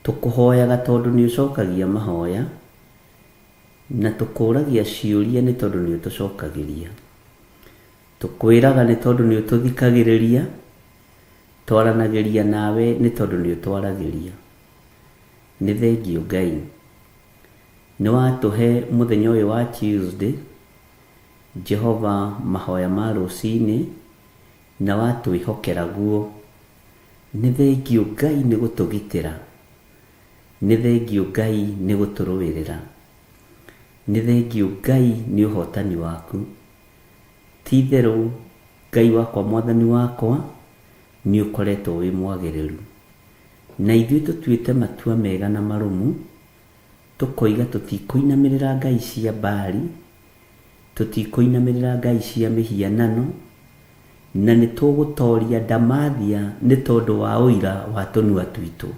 Tũkũhoyaga tondũ nĩ ũcokagia mahoya, na tũkũragia ciũria nĩ tondũ nĩ ũtũcokagĩria. Tũkwĩraga nĩ tondũ nĩ ũtũthikagĩrĩria, twaranagĩria nawe nĩ tondũ nĩ ũtwaragĩria. Nĩ thengiũ Ngai. Nĩ watũhe mũthenya ũyũ wa Tuesday, Jehova mahoya ma rũcinĩ, na watwĩhokera guo. Nĩ thengiũ Ngai nĩ gũtũgitĩra. Nĩ thengiũ Ngai nĩ gũtũrũĩrĩra. Nĩ thengiũ Ngai nĩ ũhotani waku. Ti-itherũ Ngai wakwa Mwathani wakwa, nĩ ũkoretwo wĩ mwagĩrĩru. Na ithuĩ tũtuĩte matua mega na marũmu, tũkoiga tũtikũinamĩrĩra ngai cia Baali, tũtikũinamĩrĩra ngai cia mĩhianano, na nĩ tũgũtoria ndamathia nĩ tondũ wa ũira wa tũnua twitũ.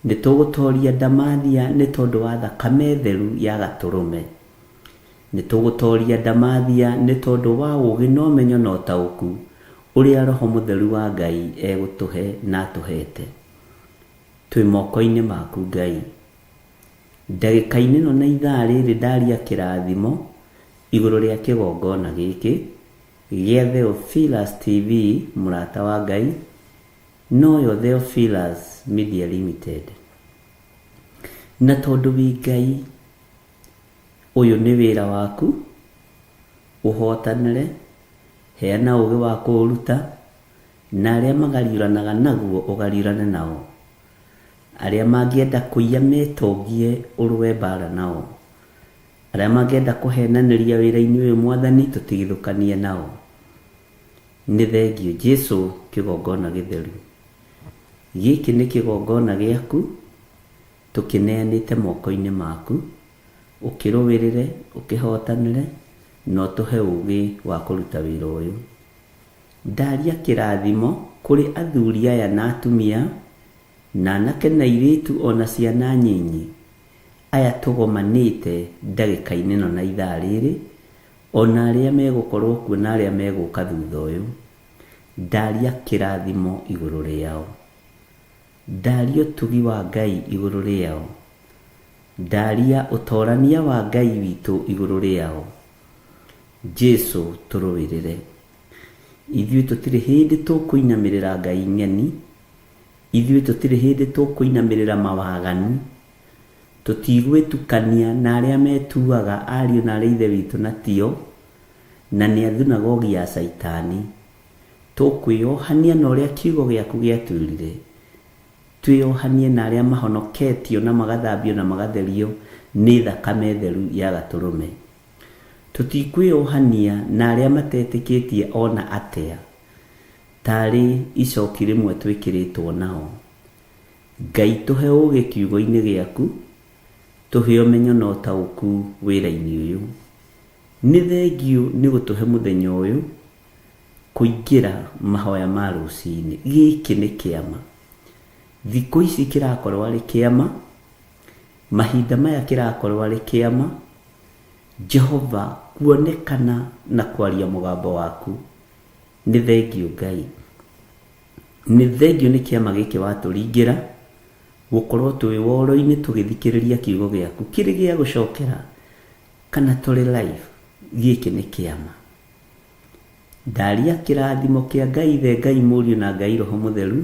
Nĩ tũgũtoria ndamathia nĩ tondũ wa thakame theru ya gatũrũme. Nĩ tũgũtoria ndamathia nĩ tondũ wa ũũgĩ na ũmenyo na ũtaũku ũrĩa Roho Mũtheru wa Ngai egũtũhe na atũhete. Twĩ moko-inĩ maku Ngai. Ndagĩka-inĩ ĩno na ithaa rĩrĩ ndaria kĩrathimo igũrũ rĩa kĩgongona gĩkĩ gĩa Theophilus TV mũrata wa Ngai, noyo Theophilus Media Limited. Na tondũ wĩ Ngai, ũyũ nĩ wĩra waku, ũhotanĩre, heana ũũgĩ wa kũũruta, na arĩa magariũranaga naguo ũgariũrane nao. Arĩa mangĩenda kũiya metongie ũrũe mbara nao. Arĩa mangĩenda kũhenanĩria wĩra-inĩ ũyũ Mwathani tũtigithũkanie nao. Nĩ thengiũ Jesu kĩgongona gĩtheru. Gĩkĩ nĩ kĩgongona gĩaku, tũkĩneanĩte moko-inĩ maku, ũkĩrũĩrĩre, ũkĩhotanĩre, na ũtũhe ũũgĩ wa kũruta wĩra ũyũ. Ndaria kĩrathimo kũrĩ athuri aya na atumia, na anake na airĩtu ona ciana nyinyi, aya tũgomanĩte ndagĩka-inĩ ĩno na ithaa rĩrĩ, ona arĩa megũkorwo kuo na arĩa megũka thutha ũyũ. Ndaria kĩrathimo igũrũ rĩao. Ndaria ũtugi wa Ngai igũrũ rĩao. Ndaria ũtorania wa Ngai witũ igũrũ rĩao. Jesu tũrũĩrĩre. Ithuĩ tũtirĩ hĩndĩ tũkũinamĩrĩra Ngai ng'eni. Ithuĩ tũtirĩ hĩndĩ tũkũinamĩrĩra mawaganu. Tũtigwĩtukania na arĩa metuaga ariũ na arĩ ithe witũ na tio, na nĩ a thunagogi ya Caitani. Tũkwĩyohania na ũrĩa kiugo gĩaku gĩatwĩrire. Twĩyohanie na arĩa mahonoketio na magathambio na magatherio nĩ thakame theru ya gatũrũme. Tũtikwĩyohania na arĩa matetĩkĩtie ona atĩa, tarĩ icoki rĩmwe twĩkĩrĩtwo nao. Ngai tũhe ũũgĩ kiugo-inĩ gĩaku, tũhe ũmenyo na ũtaũku wĩra-inĩ ũyũ. Nĩ thengiũ nĩ gũtũhe mũthenya ũyũ kũingĩra mahoya ma rũcinĩ. Gĩkĩ nĩ kĩama. Thikũ ici kĩrakorwo arĩ kĩama, mahinda maya kĩrakorwo arĩ kĩama, Jehova kuonekana na kwaria mũgambo waku. Nĩ thengiũ Ngai. Nĩ thengiũ nĩ kĩama gĩkĩ watũringĩra, gũkorwo twĩ woro-inĩ tũgĩthikĩrĩria kiugo gĩaku kĩrĩ gĩa gũcokera kana tũrĩ live. Gĩkĩ nĩ kĩama. Ndaria kĩrathimo kĩa Ngai Ithe, Ngai Mũriũ na Ngai Roho Mũtheru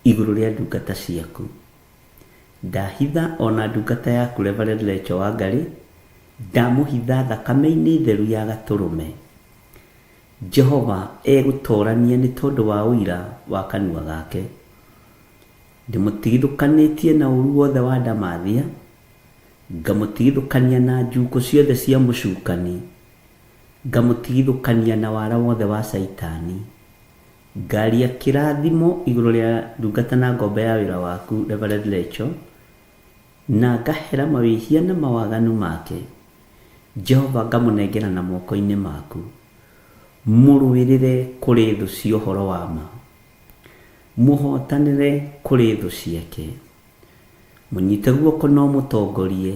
igũrũ rĩa ndungata ciaku. Ndahitha ona ndungata yaku Reverend Lecho Wangari, ndamũhitha thakame-inĩ theru ya gatũrũme. Jehova egũtorania nĩ tondũ wa ũira wa kanua gake. Ndĩmũtigithũkanĩtie na ũru wothe wa ndamathia, ngamũtigithũkania na njukũ ciothe cia mũcukani, ngamũtigithũkania na wara wothe wa Caitani. Ngaria kĩrathimo igũrũ rĩa ndungata na ngombo ya wĩra waku Reverend Lecho, na ngahera mawĩhia na mawaganu make. Jehova ngamũnengera na moko-inĩ maku. Mũrũĩrĩre kũrĩ thũ cia ũhoro wa ma. Mũhotanĩre kũrĩ thũ ciake. Mũnyite guoko na ũmũtongorie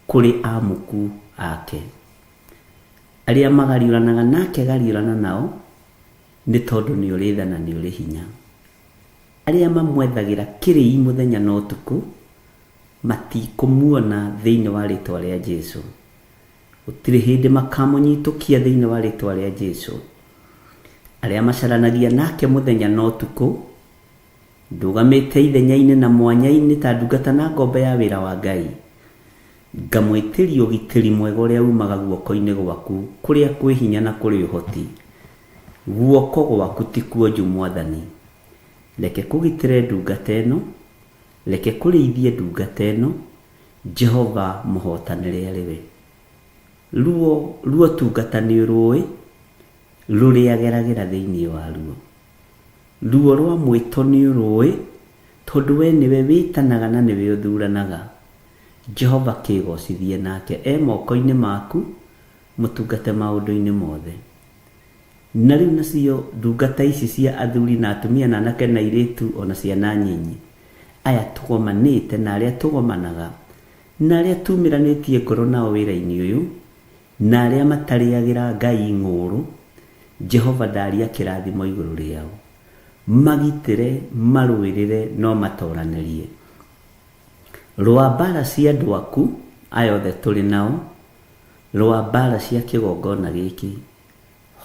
kũrĩ amuku ake. Arĩa magariũranaga nake gariũrana nao, nĩ tondũ nĩ ũrĩ tha na nĩ ũrĩ hinya. Arĩa mamwethagĩra kĩrĩi mũthenya na ũtukũ, matikũmuona thĩinĩ wa rĩtwa rĩa Jesu. Gũtirĩ hĩndĩ makamũnyitũkia thĩinĩ wa rĩtwa rĩa Jesu. Arĩa macaranagia nake mũthenya na ũtukũ, ndũgamĩte ithenya-inĩ na mwanya-inĩ ta ndungata na ngombo ya wĩra wa Ngai. Ngamwĩtĩria ũgitĩri mwega ũrĩa umaga guoko-inĩ gwaku, kũrĩa kwĩ hinya na kũrĩ ũhoti. Guoko gwaku ti kuonju Mwathani. Reke kũgitĩre ndungata ĩno, reke kũrĩithie ndungata ĩno, Jehova mũhotanĩre arĩ we. Ruo ruo tungata nĩ ũrũĩ, Rũrĩa ageragĩra thĩinĩ waruo. Ruo rwa mwĩto nĩ ũrũĩ, tondũ we nĩwe wĩtanaga na nĩwe ũthuranaga. Jehova kĩgocithie nake e moko-inĩ maku, mũtungate maũndũ-inĩ mothe. Na rĩu nacio ndungata ici cia athuri na atumia na anake na airĩtu ona ciana nyinyi, aya tũgomanĩte na arĩa tũgomanaga, na arĩa tumĩranĩtie ngoro nao wĩra-inĩ ũyũ, na arĩa matarĩagĩra Ngai ng'ũũrũ, Jehova ndaria kĩrathimo igũrũ rĩao. Magitĩre, marũĩrĩre, no matoranĩrie. Rũa mbara cia andũ aku, aya othe tũrĩ nao, rũa mbara cia kĩgongona gĩkĩ.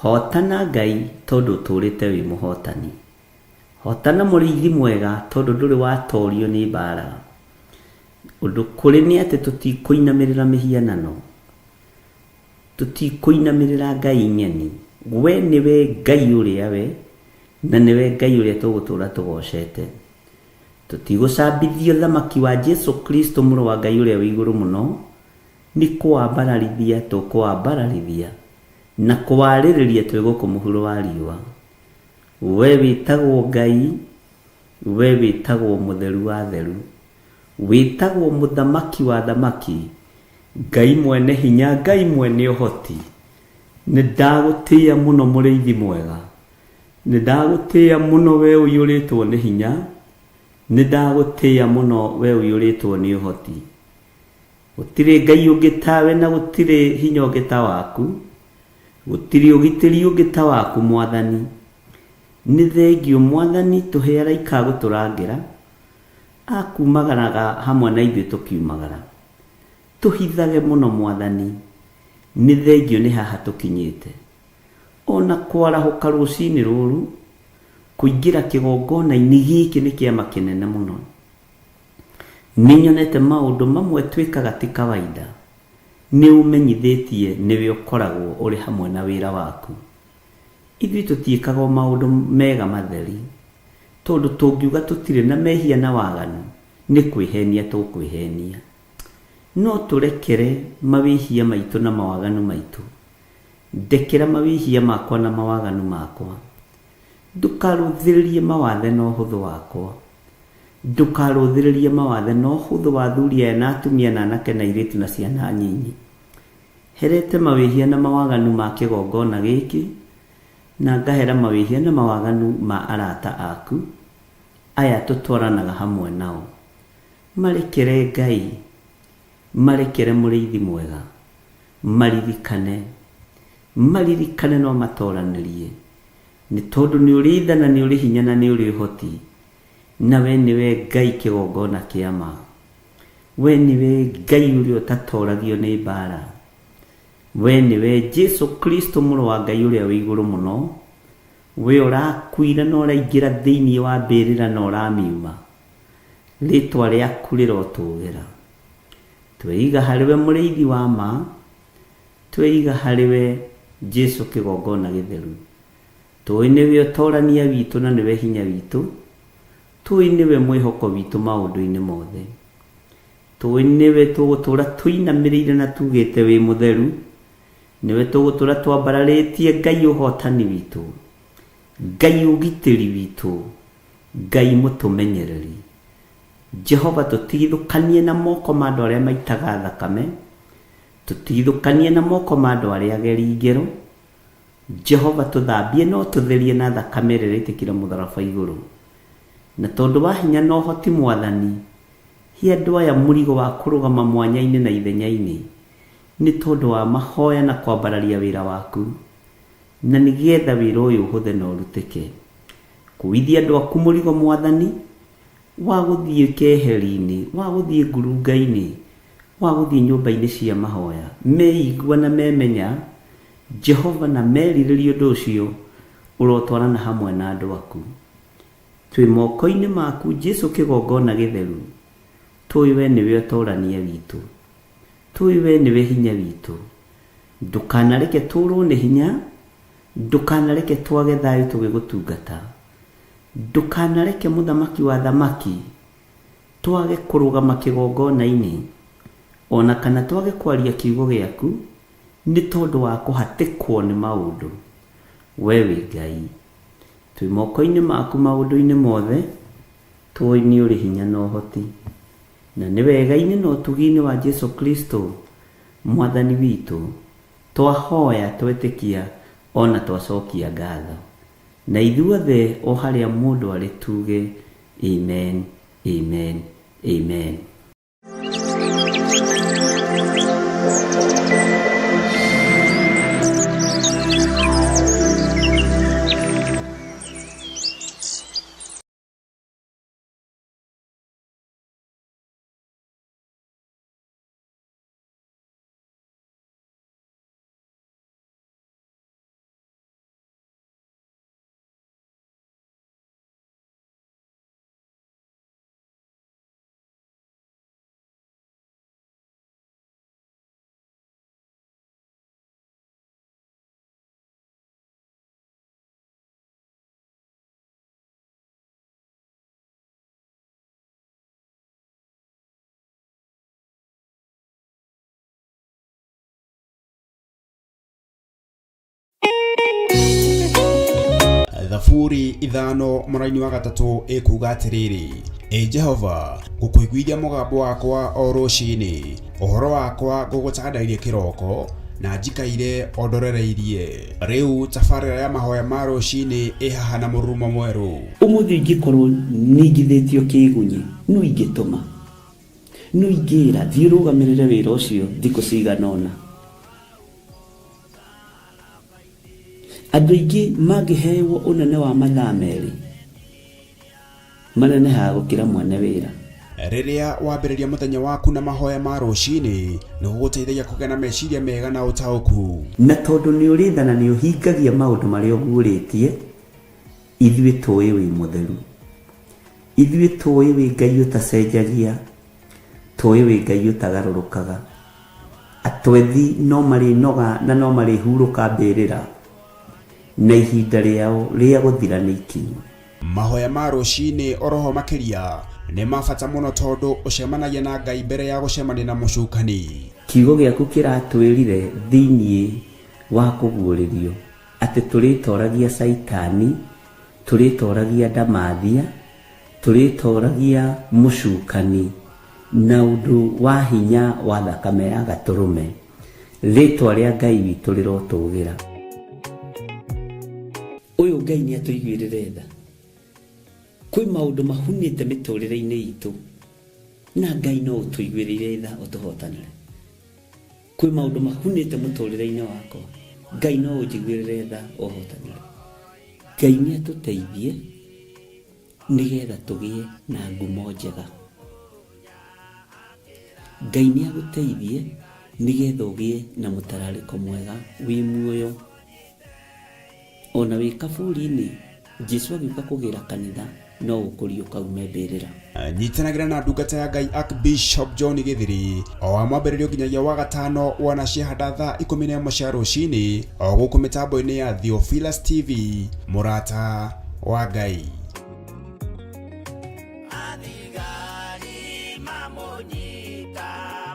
Hotana Ngai tondũ ũtũũrĩte wĩ mũhotani. Hotana mũrĩithi mwega tondũ ndũrĩ watorio nĩ mbara. Ũndũ kũrĩ nĩ atĩ tũtikũinamĩrĩra mĩhianano. Tũtikũinamĩrĩra ngai ng'eni. We nĩwe Ngai ũrĩa we, na nĩwe Ngai ũrĩa tũgũtũũra tũgocete. Tũtigũcambithio thamaki wa Jesu Kristo mũrũ wa Ngai ũrĩa wĩ igũrũ mũno, nĩ kũwambararithia tũkũwambararithia na kũwarĩrĩria twĩ gũkũ mũhuro wa riũa. We wĩtagwo Ngai, we wĩtagwo mũtheru wa theru, wĩtagwo mũthamaki wa thamaki, Ngai mwene hinya, Ngai mwene ũhoti. Nĩ ndagũtĩĩa mũno mũrĩithi mwega, nĩ ndagũtĩĩa mũno we ũiyũrĩtwo nĩ hinya, nĩ ndagũtĩĩa mũno we ũiyũrĩtwo nĩ ũhoti. Gũtirĩ Ngai ũngĩ tawe na gũtirĩ hinya ũngĩ ta waku, gũtirĩ ũgitĩri ũngĩ ta waku Mwathani. Nĩ thengiũ Mwathani tũhe araika a gũtũrangĩra, a kumagaraga hamwe na ithuĩ tũkiumagara. Tũhithage mũno Mwathani, nĩ thengiũ nĩ haha tũkinyĩte. Ona kwarahũka rũcinĩ rũrũ, kũingĩra kĩgongona-inĩ gĩkĩ nĩ kĩama kĩnene mũno. Nĩ nyonete maũndũ mamwe twĩkaga ti kawaida. Nĩ ũmenyithĩtie nĩwe ũkoragwo ũrĩ hamwe na wĩra waku. Ithuĩ tũtiĩkaga o maũndũ mega matheri, tondũ tũngiuga tũtirĩ na mehia na waganu, nĩ kwĩhenia tũkwĩhenia. No tũrekere mawĩhia maitũ na mawaganu maitũ. Ndekera mawĩhia makwa na mawaganu makwa. Ndũkarũthĩrĩrie mawathe na ũhũthũ wakwa. Ndũkarũthĩrĩrie mawathe na ũhũthũ wa athuri aya na atumia na anake na airĩtu na ciana nyinyi. Herete mawĩhia na mawaganu ma kĩgongona gĩkĩ, na ngahera mawĩhia na mawaganu ma arata aku, aya tũtwaranaga hamwe nao. Marekere Ngai, marekere mũrĩithi mwega, maririkane, maririkane no matoranĩrie, nĩ tondũ nĩ ũrĩ tha na nĩ ũrĩ hinya na nĩ ũrĩ ũhoti, na we nĩwe Ngai kĩgongona kĩa ma. We nĩwe Ngai ũrĩa ũtatoragio nĩ mbara. We nĩwe Jesu Kristo mũrũ wa Ngai ũrĩa wĩ igũrũ mũno. We ũrakuire na ũraingĩra thĩinĩ wa mbĩrĩra na ũramiuma. Rĩtwa rĩaku rĩrotũgĩra. Tweiga harĩ we mũrĩithi wa ma, tweiga harĩ we Jesu kĩgongona gĩtheru. Tũĩ nĩwe ũtorania witũ na nĩwe hinya witũ, tũĩ nĩwe mwĩhoko witũ maũndũ-inĩ mothe. Tũĩ nĩwe tũgũtũũra tũinamĩrĩire na tugĩte wĩ mũtheru, nĩwe tũgũtũũra twambararĩtie Ngai ũhotani witũ, Ngai ũgitĩri witũ, Ngai mũtũmenyereri. Jehova tũtigithũkanie na moko ma andũ arĩa maitaga thakame, tũtigithũkanie na moko ma andũ arĩa ageri ngero. Jehova tũthambie no tũtherie na thakame ĩrĩa ĩraitĩkĩra mũtharaba igũrũ. Na tondũ wa hinya na ũhoti Mwathani, he andũ aya mũrigo wa kũrũgama mwanya-inĩ na ithenya-inĩ, nĩ tondũ wa mahoya na kwambararia wĩra waku, na nĩgetha wĩra ũyũ ũhũthe na ũrutĩke. Kuithia andũ aku mũrigo Mwathani, wa gũthiĩ keheri-inĩ, wa gũthiĩ ngurunga-inĩ, wa gũthiĩ nyũmba-inĩ cia mahoya, meigua na memenya Jehova na merirĩria ũndũ ũcio, ũrotwarana hamwe na andũ aku. Twĩ moko-inĩ maku Jesu kĩgongona gĩtheru, tũĩ we nĩwe ũtorania witũ, tũĩ we nĩwe hinya witũ. Ndũkanareke tũrwo nĩ hinya, ndũkanareke twage thayũ tũgĩgũtungata, ndũkanareke mũthamaki wa thamaki twage kũrũgama kĩgongona-inĩ, ona kana twage kwaria kiugo gĩaku, nĩ tondũ wa kũhatĩkwo nĩ maũndũ. We wĩ Ngai. Twĩ moko-inĩ maku maũndũ-inĩ mothe, tũĩ nĩ ũrĩ hinya na ũhoti. Na nĩ wega-inĩ na ũtugi-inĩ wa Jesu Kristo Mwathani witũ, twahoya twetĩkia ona twacokia ngatho. Na ithuothe o harĩa mũndũ arĩ tuge amen, amen, amen. Thaburi 5 mũraini wa 3 ĩkuga atĩrĩrĩ, Ĩ Jehova, ngũkũiguithia mũgambo wakwa o rũcinĩ, ũhoro wakwa ngũgũtandairie kĩroko, na njikaire o ndorereirie. Rĩu tabarĩra ya mahoya ma rũcinĩ ĩ haha na mũrurumo mwerũ. Ũmũthĩ ingĩkorwo ningithĩtio kĩgunyi, no ingĩtũma, no ingĩra thiĩ ũrũgamĩrĩre wĩra ũcio thikũ cigana ũna. Andũ aingĩ mangĩhewo ũnene wa mathaa 2 manenehaga gũkĩra mwene wĩra. Rĩrĩa wambĩrĩria mũthenya waku na mahoya ma rũcinĩ, nĩ gũgũteithagia kũgĩa na meciria mega na ũtaũku. Na tondũ nĩ ũrĩ tha na nĩ ũhingagia maũndũ marĩa ũguũrĩtie, ithuĩ tũĩ wĩ mũtheru. Ithuĩ tũĩ wĩ Ngai ũtacenjagia, tũĩ wĩ Ngai ũtagarũrũkaga. Atwethi no marĩnoga na no marĩhurũka mbĩrĩra, na ihinda rĩao rĩa gũthira nĩ ikinyu. Mahoya ma rũcinĩ oroho makĩria nĩ ma bata mũno tondũ ũcemanagia na Ngai mbere ya gũcemania na mũcukani. Kiugo gĩaku kĩratwĩrire thĩinĩ wa kũguũrĩrio atĩ tũrĩtoragia Caitani, tũrĩtoragia ndamathia, tũrĩtoragia mũcukani na ũndũ wa hinya wa thakame ya gatũrũme. Rĩtwa rĩa Ngai witũ rĩrotũgĩra. Ũyũ Ngai nĩ atũiguĩrĩre tha. Kwĩ maũndũ mahunĩte mĩtũrĩre-inĩ itũ, na Ngai no ũtũiguĩrĩire tha ũtũhotanĩre. Kwĩ maũndũ mahunĩte mũtũrĩre-inĩ wakwa, Ngai no ũnjiguĩrĩre tha ũhotanĩre. Ngai nĩ atũteithie nĩgetha tũgĩe na ngumo njega. Ngai nĩ agũteithie nĩgetha ũgĩe na mũtararĩko mwega wĩ muoyo. Ona wĩ kaburi-inĩ, Jesu agĩũka kũgĩra kanitha no ũkũriũka ume mbĩrĩra. Nyitanagĩra na ndungata ya Ngai Archbishop John Gĩthiri o wa mwambĩrĩrio nginyagia wa gatano wona ciahanda thaa 11 cia rũcinĩ o gũkũ mĩtambo-inĩ ya Theophilus TV, mũrata wa Ngai. Athigari mamũnyita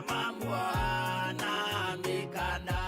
mamuoha na mĩkanda.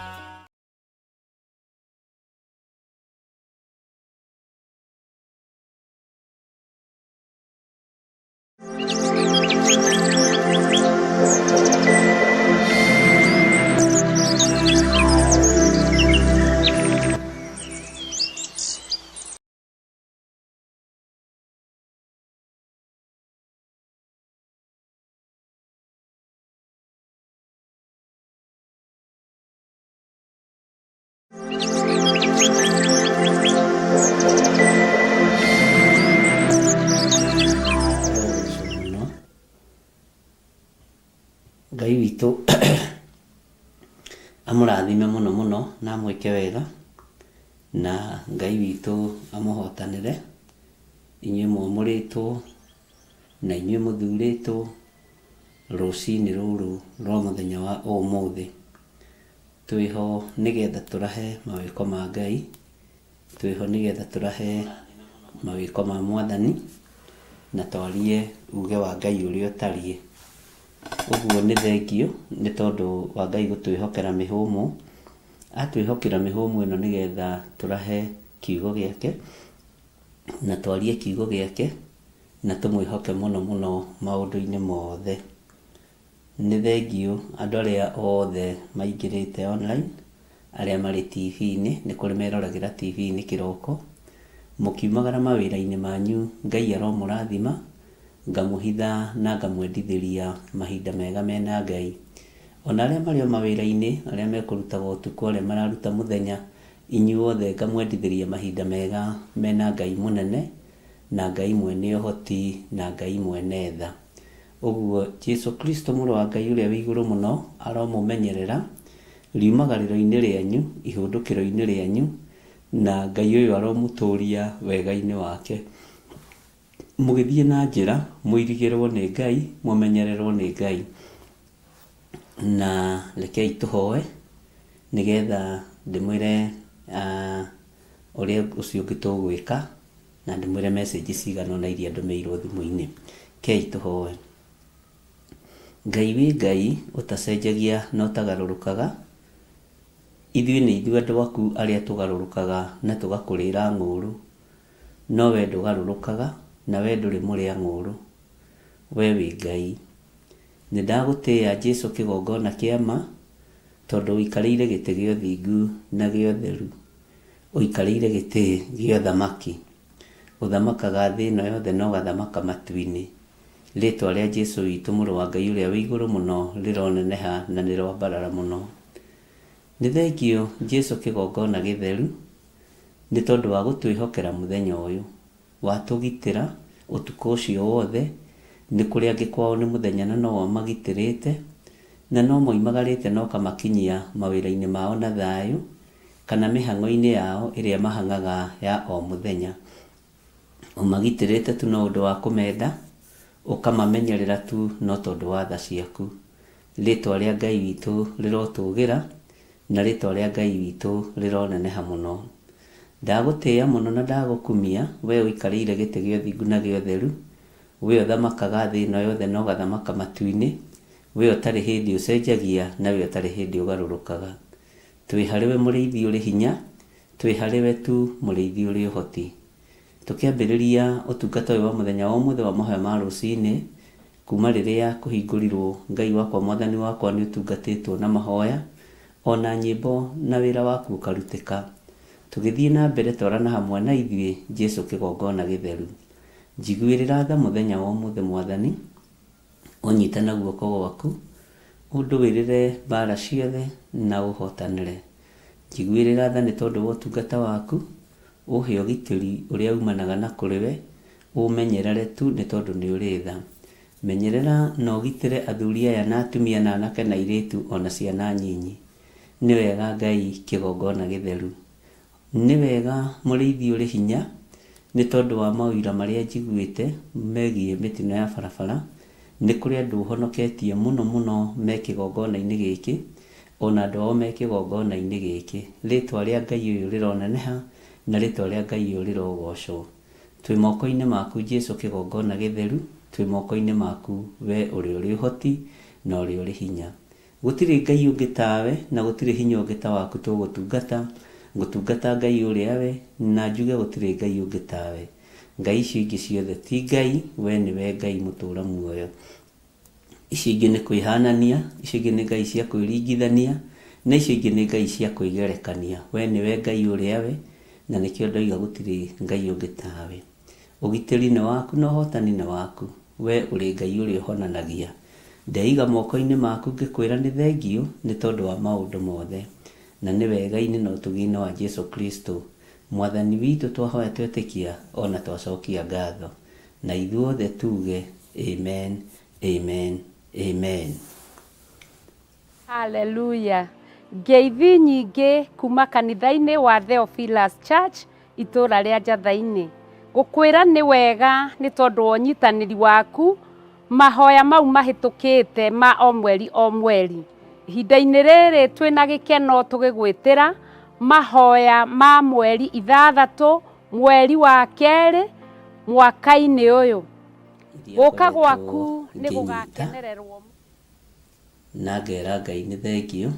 Ngai witũ amũrathime mũno mũno na amwĩke wega, na Ngai witũ amũhotanĩre inyuĩ mwamũrĩtwo na inyuĩ mũthurĩtwo rũcinĩ rũrũ rwa mũthenya wa ũmũthĩ. Twĩho nĩgetha tũrahe mawĩko ma Ngai, twĩho nĩgetha tũrahe mawĩko ma Mwathani, na twarie uge wa Ngai ũrĩa ũtariĩ. Ũguo nĩ thengio nĩ tondũ wa Ngai gũtwĩhokera mĩhũmũ. Atwĩhokera mĩhũmũ ĩno nĩgetha tũrahe kiugo gĩake, na twarie kiugo gĩake, na tũmwĩhoke mũno mũno maũndũ-inĩ mothe. Nĩ thengiũ andũ arĩa othe maingĩrĩte online, arĩa marĩ TV-inĩ, nĩ kũrĩ meroragĩra TV-inĩ kĩroko, mũkiumagara mawĩra-inĩ manyu, Ngai aromũrathima, ngamũhitha na ngamwendithĩria mahinda mega mena Ngai. Ona arĩa marĩ o mawĩra-inĩ, arĩa mekũrutaga ũtukũ, arĩa mararuta mũthenya, inyuothe ngamwendithĩria mahinda mega mena Ngai mũnene, na Ngai mwene ũhoti, na Ngai mwene tha. Ũguo Jesu Kristo mũrũ wa Ngai ũrĩa wĩ igũrũ mũno aromũmenyerera riumagarĩro-inĩ rĩanyu, ihũndũkĩro-inĩ rĩanyu, na Ngai ũyũ aromũtũria wega-inĩ wake. Mũgĩthiĩ na njĩra, mũirigĩrwo nĩ Ngai, mũmenyererwo nĩ Ngai. Na rekei tũhoe nĩgetha ndĩmwĩre ũrĩa ũcio ũngĩ tũgwĩka, na ndĩmwĩre message cigana ũna iria ndũmĩirwo thimũ-inĩ. Rekei tũhoe. Ngai wĩ Ngai ũtacenjagia na ũtagarũrũkaga, ithuĩ nĩ ithuĩ andũ aku arĩa tũgarũrũkaga na tũgakũrĩra ng'ũrũ, no we ndũgarũrũkaga na we ndũrĩ mũrĩa ng'ũrũ, we wĩ Ngai. Nĩ ndagũtĩĩa Jesu kĩgongona kĩa ma, tondũ ũikarĩire gĩtĩ gĩa ũthingu na gĩa ũtheru, ũikarĩire gĩtĩ gĩa ũthamaki, ũthamakaga thĩ ĩno yothe na ũgathamaka matu-inĩ. Rĩtwa rĩa Jesu witũ mũrũ wa Ngai ũrĩa wĩ igũrũ mũno rĩroneneha na rĩroambarara mũno. Nĩ thengiũ Jesu kĩgongona gĩtheru, nĩ tondũ wa gũtwĩhokera mũthenya ũyũ, watũgitĩra ũtukũ ũcio wothe, nĩ kũrĩ angĩ kwao nĩ mũthenya na no wamagitĩrĩte, na no moimagarĩte na ũkamakinyia mawĩra-inĩ mao na thayũ, kana mĩhang'o-inĩ yao ĩrĩa mahang'aga ya o mũthenya. Ũmagitĩrĩte tu no ũndũ wa kũmenda, ũkamamenyerera tu no tondũ wa tha ciaku. Rĩtwa rĩa Ngai witũ rĩrotũgĩra, na rĩtwa rĩa Ngai witũ rĩroneneha mũno. Ndagũtĩĩa mũno na ndagũkumia, we ũikarĩire gĩtĩ gĩa ũthingu na gĩa ũtheru, we ũthamakaga thĩ ĩno yothe na ũgathamaka matu-inĩ, we ũtarĩ hĩndĩ ũcenjagia na we ũtarĩ hĩndĩ ũgarũrũkaga. Twĩ harĩwe mũrĩithi ũrĩ hinya, twĩ harĩwe tu mũrĩithi ũrĩ ũhoti. Tũkĩambĩrĩria ũtungata ũyũ wa mũthenya wa ũmũthĩ wa mahoya ma rũcinĩ, kuma rĩrĩa kũhingũrirwo Ngai wakwa mwathani wakwa nĩ ũtungatĩtwo na mahoya, ona nyĩmbo na wĩra waku ũkarutĩka. Tũgĩthiĩ na mbere twarana hamwe na ithuĩ Jesu kĩgongona gĩtheru. Njiguĩrĩra tha mũthenya wa ũmũthĩ mwathani, ũnyite na guoko gwaku, ũndũĩrĩre mbara ciothe na ũhotanĩre. Njiguĩrĩra tha nĩ tondũ wa ũtungata waku, ũhe ũgitĩri ũrĩa umanaga na kũrĩ we, ũmenyerere tu nĩ tondũ nĩ ũrĩ tha. Menyerera na ũgitĩre athuri aya na atumia na anake na airĩtu ona ciana nyinyi. Nĩ wega Ngai kĩgongona gĩtheru. Nĩ wega mũrĩithi ũrĩ hinya, nĩ tondũ wa maũira marĩa njiguĩte megiĩ mĩtino ya barabara, nĩ kũrĩ andũ ũhonoketie mũno mũno me kĩgongona-inĩ gĩkĩ, ona andũ ao me kĩgongona-inĩ gĩkĩ. Rĩtwa rĩa Ngai ũyũ rĩroneneha, na rĩtwa rĩa Ngai ũyũ rĩrogocwo. Twĩ moko-inĩ maku Jesu kĩgongona gĩtheru, twĩ moko-inĩ maku we ũrĩa ũrĩ ũhoti na ũrĩa ũrĩ hinya. Gũtirĩ Ngai ũngĩ tawe na gũtirĩ hinya ũngĩ ta waku tũgũtungata, ngũtungata Ngai ũrĩa we na njuge gũtirĩ Ngai ũngĩ tawe. Ngai icio ingĩ ciothe ti Ngai, we nĩwe Ngai mũtũra muoyo. Icio ingĩ nĩ kwĩhanania, icio ingĩ nĩ Ngai cia kwĩringithania, na icio ingĩ nĩ Ngai cia kwĩgerekania. We nĩwe Ngai ũrĩa we, na nĩkĩo ndoiga gũtirĩ Ngai ũngĩ tawe. Ũgitĩri nĩ waku na ũhotani nĩ waku, we ũrĩ Ngai ũrĩa ũhonanagia. Ndeiga moko-inĩ maku ngĩkwĩra nĩ thengiũ nĩ tondũ wa maũndũ mothe, na nĩ wega-inĩ na ũtugi-inĩ wa Jesu Kristo mwathani witũ twahoya twetĩkia ona twacokia ngatho. Na ithuothe tuge amen, amen, amen. Haleluya. Ngeithi nyingĩ kuma kanitha-inĩ wa Theophilus Church itũũra rĩa Njatha-inĩ. Gũkwĩra nĩ wega nĩ tondũ wa ũnyitanĩri waku mahoya mau mahĩtũkĩte ma o mweri o mweri. Ihinda-inĩ rĩrĩ twĩna gĩkeno tũgĩgwĩtĩra mahoya ma mweri 6 mweri wa 2 mwaka-inĩ ũyũ. Gũka gwaku nĩ gũgakenererwo. Na ngera Ngai nĩ thengiũ,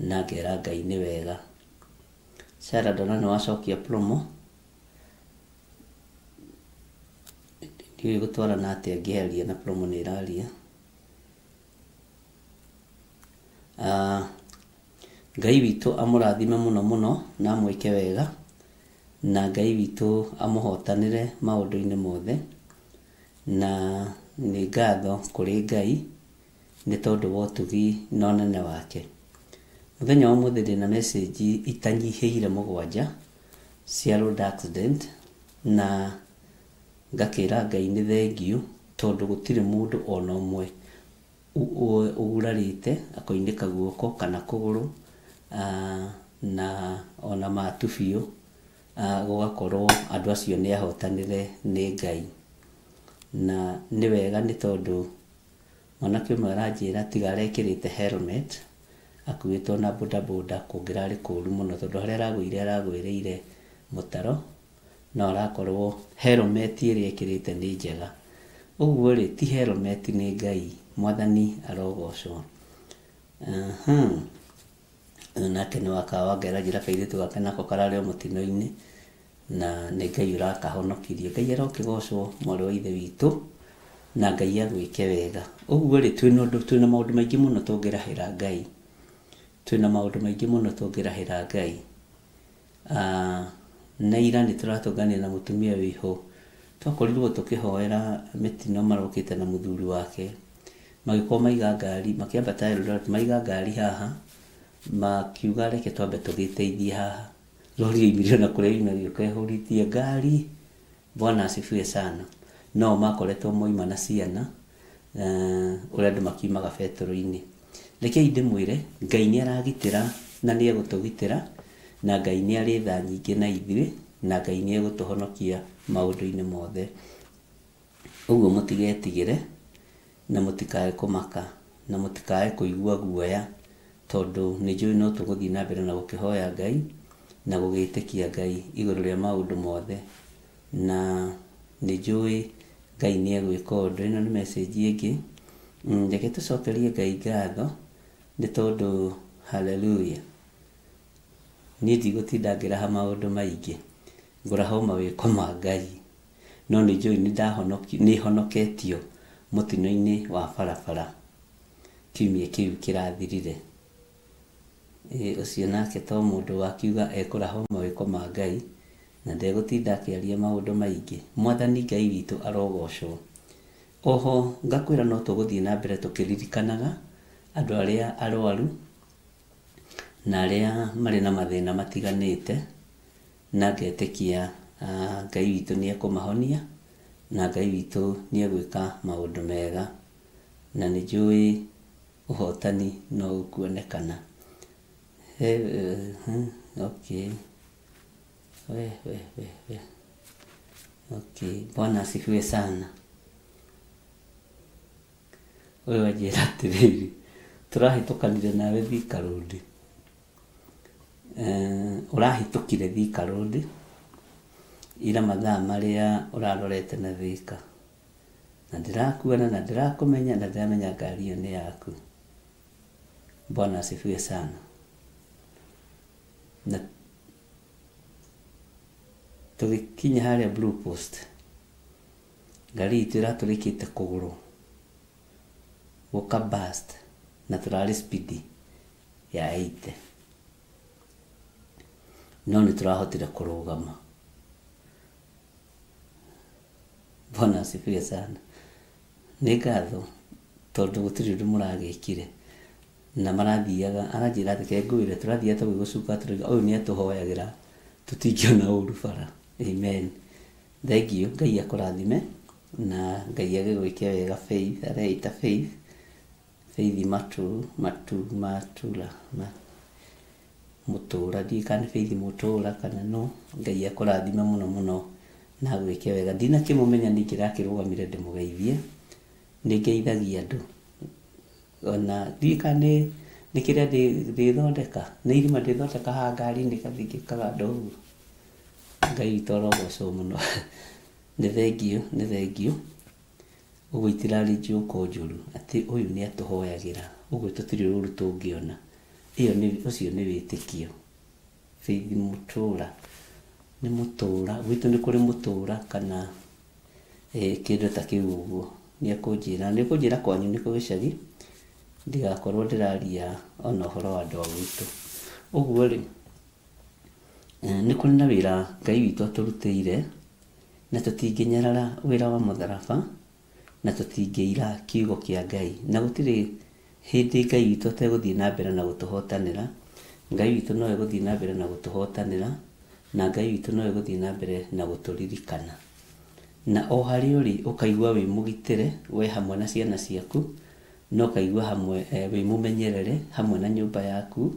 na ngera Ngai nĩ wega. Sarah ndona nĩ wacokia promo. Ndiũĩ gũtwarana atĩa ngĩaria na promo nĩ ĩraria. Ngai witũ amũrathime mũno mũno na amwĩke wega, na Ngai witũ amũhotanĩre maũndũ-inĩ mothe, na nĩ ngatho kũrĩ Ngai nĩ tondũ wa ũtugi na ũnene wake. Mũthenya wa ũmũthĩ ndĩna message itanyihĩire 7 cia road accident, na ngakĩra Ngai nĩ thengiũ tondũ gũtirĩ mũndũ ona ũmwe ũgurarĩte akoinĩka guoko kana kũgũrũ, na ona matu biũ, gũgakorwo andũ acio nĩ ahotanĩre nĩ Ngai. Na nĩ wega nĩ tondũ mwanake ũmwe aranjĩra tiga arekĩrĩte helmet akuĩtwo na bodaboda kũngĩrarĩ kũru mũno, tondũ harĩa aragũire aragwĩrĩire mũtaro, no arakorwo helmet ĩrĩa ĩkĩrĩte nĩ njega. Ũguo rĩ, ti helmet nĩ Ngai, Mwathani arogocwo. Nake nĩ wakawanga aranjĩra kairĩtu gake nako kararĩ o mũtino-inĩ, na nĩ Ngai ũrakahonokirie. Ngai arokĩgocwo mwarĩ wa ithe witũ, na Ngai agwĩke wega. Ũguo rĩ, twĩna maũndũ maingĩ mũno tũngĩrahĩra Ngai. Twĩna maũndũ maingĩ mũno tũngĩrahĩra Ngai. Na ira nĩ tũratũnganire na mũtumia wĩho, twakorirwo tũkĩhoera mĩtino marokĩte na mũthuri wake, magĩkorwo maiga ngari, makĩambata Eldoret, maiga ngari haha, makiuga reke twambe tũgĩteithie haha. Lori yoimire ona kũrĩa yoima ĩgĩũka ĩhũrithie ngari. Bwana asifiwe sana. No makoretwo moima na ciana, ũrĩa andũ makiumaga betũrũ-inĩ. Rekei ndĩmwĩre, Ngai nĩ aragitĩra na nĩ egũtũgitĩra, na Ngai nĩ arĩ tha nyingĩ na ithuĩ, na Ngai nĩ egũtũhonokia maũndũ-inĩ mothe. Ũguo mũtigetigĩre, na mũtikae kũmaka, na mũtikae kũigua guoya, tondũ nĩ njũĩ no tũgũthiĩ na mbere na gũkĩhoya Ngai, na gũgĩtĩkia Ngai igũrũ rĩa maũndũ mothe. Na nĩ njũĩ Ngai nĩ egwĩka ũndũ. Ĩno nĩ message ĩngĩ. Reke tũcokerie Ngai ngatho nĩ tondũ hallelujah. Niĩ ndigũtinda ngĩraha maũndũ maingĩ, ngũraha o mawĩko ma Ngai. No nĩ njũĩ nĩ honoketio mũtino-inĩ wa barabara kiumia kĩu kĩrathirire. Ũcio nake to mũndũ wakiuga ekũraha o mawĩko ma Ngai, na ndegũtinda akĩaria maũndũ maingĩ. Mwathani Ngai witũ arogocwo. Oho ngakwĩra no tũgũthiĩ na mbere tũkĩririkanaga andũ arĩa arwaru na arĩa marĩ na mathĩna matiganĩte, na ngetĩkia Ngai witũ nĩ ekũmahonia, na Ngai witũ nĩ egwĩka maũndũ mega, na nĩ njũĩ ũhotani no ũkuonekana. Okay. We. Okay, Bwana asifiwe sana. Ũyũ anjĩra atĩrĩrĩ, tũrahĩtũkanire nawe Thika Road. Ũrahĩtũkire Thika Road ira mathaa marĩa ũrarorete na Thika, na ndĩrakuona na ndĩrakũmenya na ndĩramenya ngari ĩyo nĩ yaku. Bwana asifiwe sana. Na tũgĩkinya harĩa Blue Post, ngari itũ ĩratũrĩkĩte kũgũrũ gũka burst, na tũrarĩ speed ya 80, no nĩ tũrahotire kũrũgama. Bwana asifiwe sana. Nĩ ngatho tondũ gũtirĩ ũndũ mũragĩkire, na marathiaga aranjĩra atĩ kengũĩre tũrathiaga tũgĩgũcuka tũrauga ũyũ nĩ atũhoyagĩra tũtingĩona ũru bara. Amen. Thank you. Ngai akũrathime na Ngai agĩgwĩke wega. Faith areita Faith, Faith matu matu matura mũtũra, ndiũĩ kana nĩ Faith mũtũra kana no. Ngai akũrathime mũno mũno na agwĩke wega. Ndinakĩmũmenya ningĩ ndakĩrũgamire ndĩmũgeithie, nĩ ngeithagia andũ ona ndiũĩ kana nĩ kĩrĩa ndĩthondeka, nĩ irima ndĩthondeka haha ngari-inĩ kathiĩ ngĩkaganda ũguo. Ngai witũ arogocwo mũno. Nĩ thengiũ, nĩ thengiũ. Ũguo itirarĩ njũko njũru atĩ ũyũ nĩ atũhoyagĩra, ũguo tũtirĩ ũru tũngĩona. Ĩyo nĩ ũcio nĩ wĩtĩkio. Faith Mũtũra, nĩ Mũtũra, gwitũ nĩ kũrĩ Mũtũra kana kĩndũ ta kĩu ũguo. Nĩ ekũnjĩra, nĩ ũkũnjĩra kwanyu nĩ kũ gĩcagi, ndigakorwo ndĩraria ona ũhoro wa andũ a gwitũ. Ũguo rĩ, nĩ kũrĩ na wĩra Ngai witũ atũrutĩire, na tũtingĩnyarara wĩra wa mũtharaba, na tũtingĩira kiugo kĩa Ngai. Na gũtirĩ hĩndĩ Ngai witũ ategũthiĩ na mbere na gũtũhotanĩra. Ngai witũ no egũthiĩ na mbere na gũtũhotanĩra, na Ngai witũ no egũthiĩ na mbere na gũtũririkana. Na o harĩa ũrĩ ũkaigua wĩ mũgitĩre we hamwe na ciana ciaku, na ũkaigua hamwe wĩ mũmenyerere hamwe na nyũmba yaku,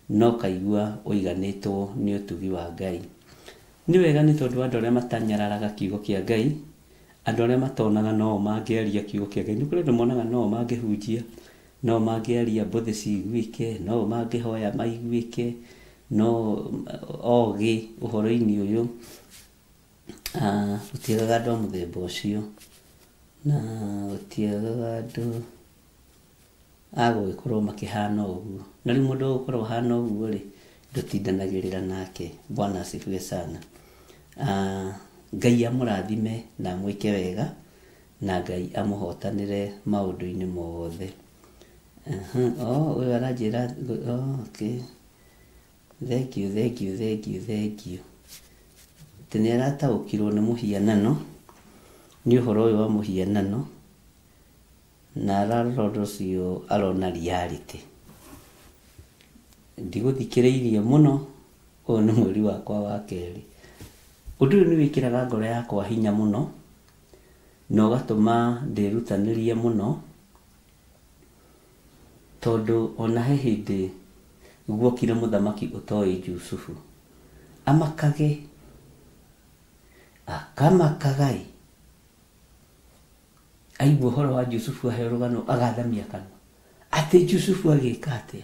na ũkaigua ũiganĩtwo nĩ ũtugi wa Ngai. Nĩ wega nĩ tondũ andũ arĩa matanyararaga kiugo kĩa Ngai, andũ arĩa matonaga no o mangĩaria kiugo kĩa Ngai. Nĩ kũrĩ andũ monaga no o mangĩhunjia, no o mangĩaria mbũthĩ ciguĩke, no o mangĩhoya maiguĩke, no ogĩ ũhoro-inĩ ũyũ. Gũtiagaga andũ a mũthemba ũcio, na gũtiagaga andũ a gũgĩkorwo makĩhana ũguo. Na rĩu mũndũ ũgũkorwo ahana ũguo rĩ, ndũtindanagĩrĩra nake. Bwana asifiwe sana. Ngai amũrathime na amwĩke wega, na Ngai amũhotanĩre maũndũ-inĩ mothe. Oh, ũyũ aranjĩra, oh, okay. Thank you, thank you, thank you, thank you. Atĩ nĩ arataũkirwo nĩ mũhianano, nĩ ũhoro ũyũ wa mũhianano, na ararora ũndũ ũcio arona reality. Ndigũthikĩrĩirie mũno, ũyũ nĩ mweri wakwa wa kerĩ. Ũndũ ũyũ nĩ wĩkĩraga ngoro yakwa hinya mũno, na ũgatũma ndĩrutanĩrie mũno, tondũ ona he hĩndĩ guokire mũthamaki ũtoĩ Jusufu. Amakage, akamakaga ĩ, aigua ũhoro wa Jusufu aheo rũgano agathamia kanua. Atĩ Jusufu agĩka atĩa?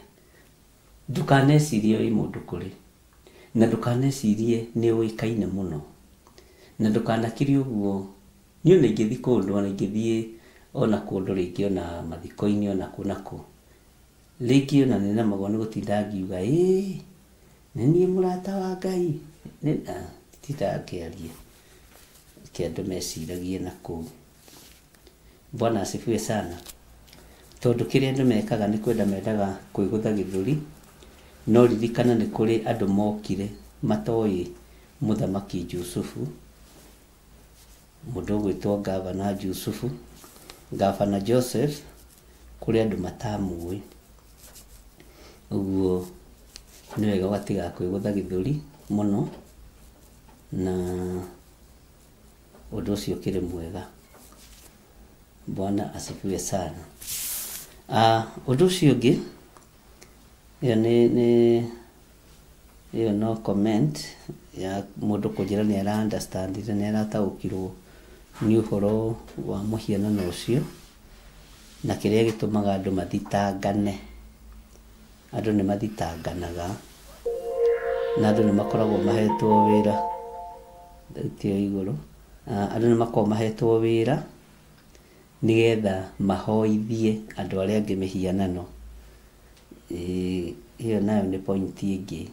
Ndũkanecirie wĩ mũndũ kũrĩ, na ndũkanecirie nĩ ũĩkaine mũno, na ndũkanakire ũguo. Niĩ ona ingĩthiĩ kũndũ, ona ingĩthiĩ ona kũndũ rĩngĩ ona mathiko-inĩ ona kũ na kũ, rĩngĩ ona nĩ nemagwo nĩ gũtinda ngiuga ĩĩ nĩ niĩ mũrata wa Ngai, nditindaga ngĩaria, reke andũ meciragie na kũu. Bwana asifiwe sana. Tondũ kĩrĩa andũ mekaga nĩ kwenda mendaga kwĩgũtha gĩthũri, no ririkana nĩ kũrĩ andũ mokire matoĩ mũthamaki Jusufu, mũndũ ũgwĩtwo Gavana Jusufu, Gavana Joseph, kũrĩ andũ matamũĩ. Ũguo nĩ wega ũgatiga kwĩgũtha gĩthũri mũno, na ũndũ ũcio ũkĩrĩ mwega. Bwana asifiwe sana. Ũndũ ũcio ũngĩ, ĩyo nĩ ĩyo no comment ya mũndũ kũnjĩra nĩ ara understand nĩ arataũkirwo nĩ ũhoro wa mũhianano ũcio, na kĩrĩa gĩtũmaga andũ mathitangane. Andũ nĩ mathitanganaga, na andũ nĩ makoragwo mahetwo wĩra, thauti ĩyo igũrũ, andũ nĩ makoragwo mahetwo wĩra nĩgetha mahoithie andũ arĩa angĩ mĩhianano. Ĩyo nayo nĩ point ĩngĩ.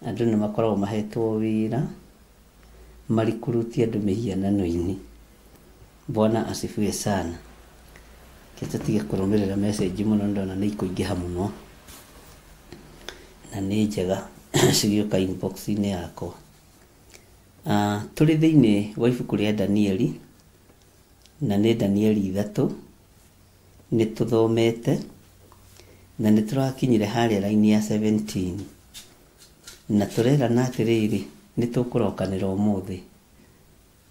Andũ nĩ makoragwo mahetwo wĩra marikurutie andũ mĩhianano-inĩ. Bwana asifiwe sana. Reke tũtige kũrũmĩrĩra message mũno, ndona nĩ ikũingĩha mũno, na nĩ njega cigĩũka inbox-inĩ yakwa. Tũrĩ thĩinĩ wa ibuku rĩa Danieli, na nĩ Danieli 3, nĩ tũthomete, na nĩ tũrakinyire harĩa raini ya 17, na tũrerana atĩrĩrĩ, nĩ tũkũrokanĩra ũmũthĩ.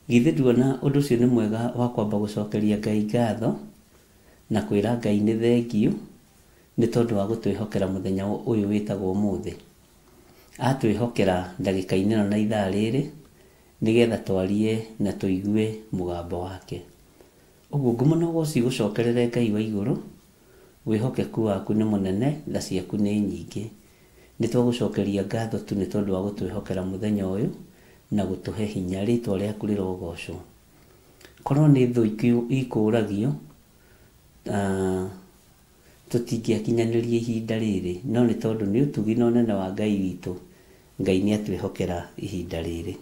Githĩ nduona ũndũ ũcio nĩ mwega wa kwamba gũcokeria Ngai ngatho, na kwĩra Ngai nĩ thengiũ, nĩ tondũ wa gũtwĩhokera mũthenya ũyũ wĩtagwo ũmũthĩ. Atwĩhokera ndagĩka-inĩ ĩno na ithaa rĩrĩ, nĩgetha twarie na tũigue mũgambo wake. Ũguo ngumo na ũgoci gũcokerere Ngai wa igũrũ, wĩhokeku waku nĩ mũnene, tha ciaku nĩ nyingĩ. Nĩ twagũcokeria ngatho tu nĩ tondũ wa gũtwĩhokera mũthenya ũyũ, na gũtũhe hinya, rĩtwa rĩaku rĩrogocwo. Korwo nĩ thũ ikũragio, Tũtingĩakinyanĩria ihinda rĩrĩ, no nĩ tondũ nĩ ũtugi na ũnene wa Ngai witũ, Ngai nĩ atwĩhokera ihinda rĩrĩ.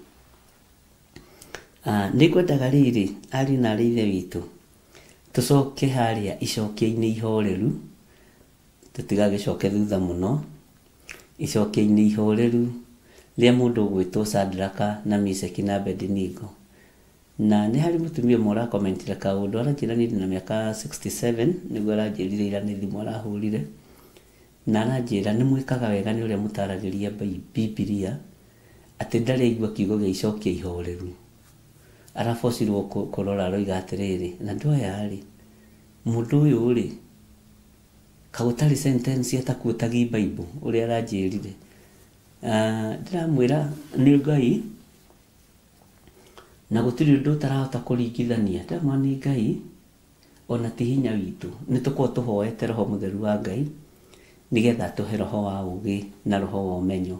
Nĩ ngwendaga rĩrĩ, ariũ na aarĩ a Ithe witũ, tũcoke harĩa icokia-inĩ ihoreru, tũtigagĩcoke thutha mũno, icokia-inĩ ihoreru rĩa mũndũ ũgwĩtwo Sadraka na Misheki na Abednego. Na nĩ harĩ mũtumia ũmwe ũrakomentire kaũndũ, aranjĩra niĩ ndĩna mĩaka 67, nĩguo aranjĩrire ira nĩ thimũ arahũrire, na aranjĩra nĩ mwĩkaga wega nĩ ũrĩa mũtaragĩria Bibilia, atĩ ndarĩ aigua kiugo gĩa icokia ihoreru. Arabocirwo kũrora aroiga atĩrĩrĩ, na andũ aya rĩ, mũndũ ũyũ rĩ, kagũtarĩ sentence atakuotagi Bible ũrĩa aranjĩrire. Ndĩramwĩra nĩ Ngai, na gũtirĩ ũndũ ũtarahota kũringithania. Ndĩramwĩra nĩ Ngai, ona ti hinya witũ. Nĩ tũkoragwo tũhoete Roho Mũtheru wa Ngai, nĩgetha atũhe roho wa ũgĩ na roho wa ũmenyo,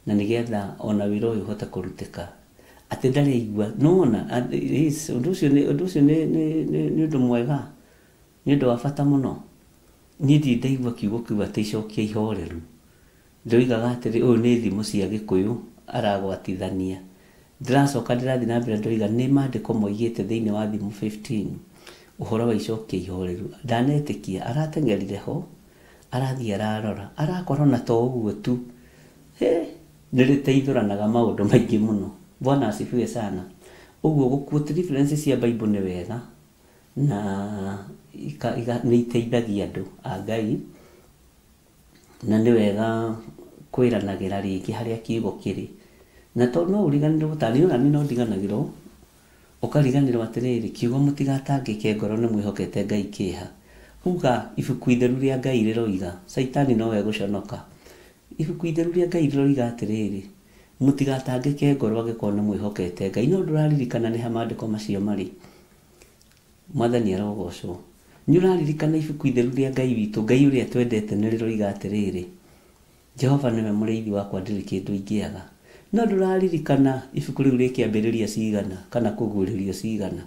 na nĩgetha ona wĩra ũyũ ũhote kũrutĩka. Atĩ ndarĩ aigua, nĩwona, ũndũ ũcio nĩ ũndũ ũcio nĩ nĩ nĩ ũndũ mwega, nĩ ũndũ wa bata mũno. Niĩ ndirĩ ndaigua kiugo kĩu atĩ icokia ihoreru. Ndoigaga atĩrĩ, ũyũ nĩ thimo cia Gĩkũyũ aragwatithania. Ndĩracoka ndĩrathiĩ na mbere ndoiga nĩ maandĩko moigĩte thĩinĩ wa Thimo 15 ũhoro wa icokia ihoreru. Ndanetĩkia, arateng'erire ho, arathiĩ ararora, arakora ona to ũguo tu, hĩ, nĩ rĩteithũranaga maũndũ maingĩ mũno. Bwana asifiwe sana. Ũguo gũ quote references cia Bible nĩ wega, na nĩ iteithagia andũ a Ngai, na nĩ wega kwĩranagĩra rĩngĩ harĩa kiugo kĩrĩ. Na tondũ no ũriganĩrwo ta niĩ ona niĩ no ndiganagĩrwo, ũkariganĩrwo atĩrĩrĩ, kiugo mũtigatangĩke ngoro nĩ mwĩhokete Ngai kĩha. Uga ibuku itheru rĩa Ngai rĩroiga, caitani nowe egũconoka. Ibuku itheru rĩa Ngai rĩroiga atĩrĩrĩ, mũtigatangĩke ngoro angĩkorwo nĩ mwĩhokete Ngai. No ndũraririkana nĩ ha maandĩko macio marĩ. Mwathani arogocwo. Nĩ ũraririkana ibuku itheru rĩa Ngai witũ, Ngai ũrĩa twendete nĩ rĩroiga atĩrĩrĩ, Jehova nĩwe mũrĩithi wakwa ndirĩ kĩndũ ingĩaga. No ndũraririkana ibuku rĩu rĩ kĩambĩrĩria cigana kana kũguũrĩrio cigana.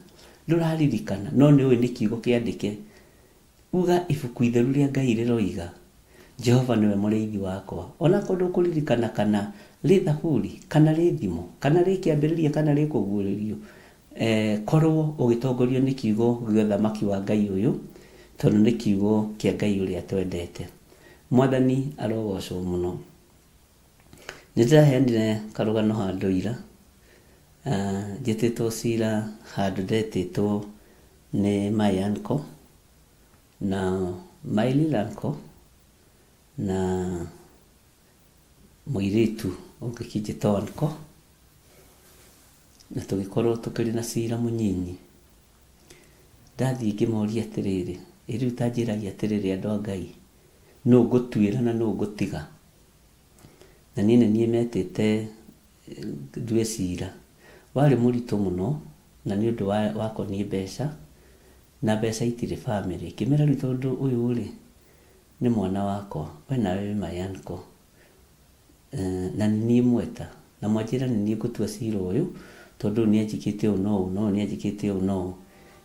Ndũraririkana, no nĩ ũĩ nĩ kiugo kĩandĩke. Uga ibuku itheru rĩa Ngai rĩroiga, Jehova nĩwe mũrĩithi wakwa. Onakorwo ndũkũririkana kana rĩ Thaburi, kana rĩ Thimo, kana rĩ kĩambĩrĩria kana rĩ kũguũrĩrio, korwo ũgĩtongorio nĩ kiugo gĩa ũthamaki wa Ngai ũyũ, tondũ nĩ kiugo kĩa Ngai ũrĩa twendete. Mwathani arogocwo mũno. Nĩ ndĩraheanire karũgano handũ ira, njĩtĩtwo cira handũ ndetĩtwo nĩ my uncle, na my little uncle, na mũirĩtu ũngĩkĩnjĩta uncle, na tũgĩkorwo tũkĩrĩ na cira mũnyinyi. Ndathiĩ ngĩmoria atĩrĩrĩ, ĩ rĩu ta njĩrai atĩrĩrĩ andũ a Ngai, nũ ngũtuĩra na nũ ngũtiga? Na niĩ nĩ niĩ metĩte ndue cira. Warĩ mũritũ mũno, na nĩ ũndũ wakoniĩ mbeca, na mbeca itirĩ bamĩrĩ. Ngĩmera rĩu tondũ ũyũ rĩ, nĩ mwana wakwa, we nawe wĩ my uncle, na nĩ niĩ mweta, na mwanjĩra nĩ niĩ ngũtua cira ũyũ, tondũ ũyũ nĩ anjĩkĩte ũũ na ũũ, na ũyũ nĩ anjĩkĩte ũũ na ũũ.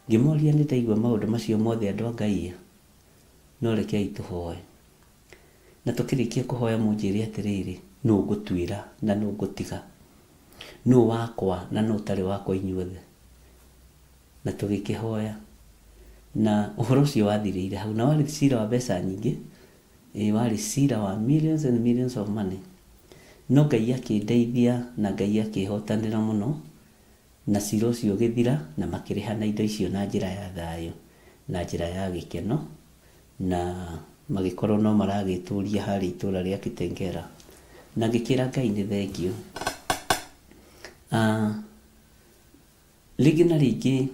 Ngĩmoria nĩ ndaigua maũndũ macio mothe andũ a Ngai, no rekei tũhoe. Na tũkĩrĩkia kũhoya mũnjĩre atĩrĩrĩ, nũ ngũtuĩra na nũ ngũtiga? Nũ wakwa na nũ ũtarĩ wakwa inyuothe? Na tũgĩkĩhoya. Na ũhoro ũcio wathirĩire hau. Na warĩ cira wa mbeca nyingĩ, ĩĩ warĩ cira wa millions and millions of money. No Ngai akĩndeithia na Ngai akĩhotanĩra mũno, na cira ũcio ũgĩthira na makĩrĩhana indo icio na njĩra ya thayũ, na njĩra ya gĩkeno, na magĩkorwo no maragĩtũria harĩa itũra rĩa Kitengela. Na ngĩkĩra Ngai nĩ thengiũ. Rĩngĩ na rĩngĩ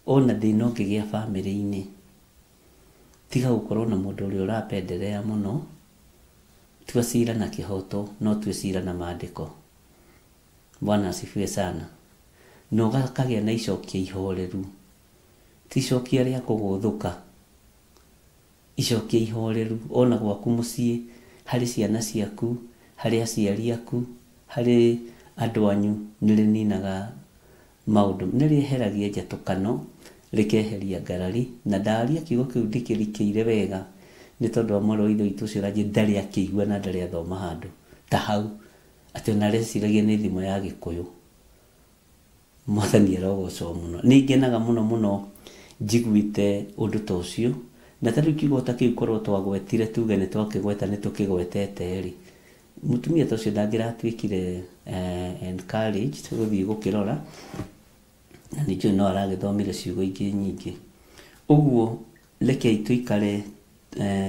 ona thĩna ũngĩgĩa bamĩrĩ-inĩ, tiga gũkorwo na mũndũ ũrĩa ũrapenderea mũno, tua cira na kĩhoto, no tue cira na maandĩko. Bwana asifiwe sana. Na ũgakagĩa na icokia ihoreru, ti icokia rĩa kũgũthũka, icokia ihoreru ona gwaku mũciĩ, harĩ ciana ciaku, harĩ aciari aku, harĩ andũ anyu, nĩ rĩninaga maũndũ, nĩ rĩeheragia njatũkano, Rĩkeheria ngarari. Na ndaria kiugo kĩu ndĩkĩrikĩire wega nĩ tondũ wa mwarĩ wa ithe witũ ũcio ũranjĩra ndarĩ akĩigua na ndarĩ athoma handũ ta hau, atĩ ona areciragia nĩ thimo ya Gĩkũyũ. Mwathani arogocwo mũno. Nĩ ngenaga mũno mũno njiguĩte ũndũ ta ũcio. Na ta rĩu kiugo ta kĩu korwo twagwetire tuge nĩ twakĩgweta nĩ tũkĩgwetete rĩ, mũtumia ta ũcio ndangĩratuĩkire encouraged gũthiĩ gũkĩrora, na nĩ njũĩ no aragĩthomire ciugo ingĩ nyingĩ. Ũguo rekei tũikare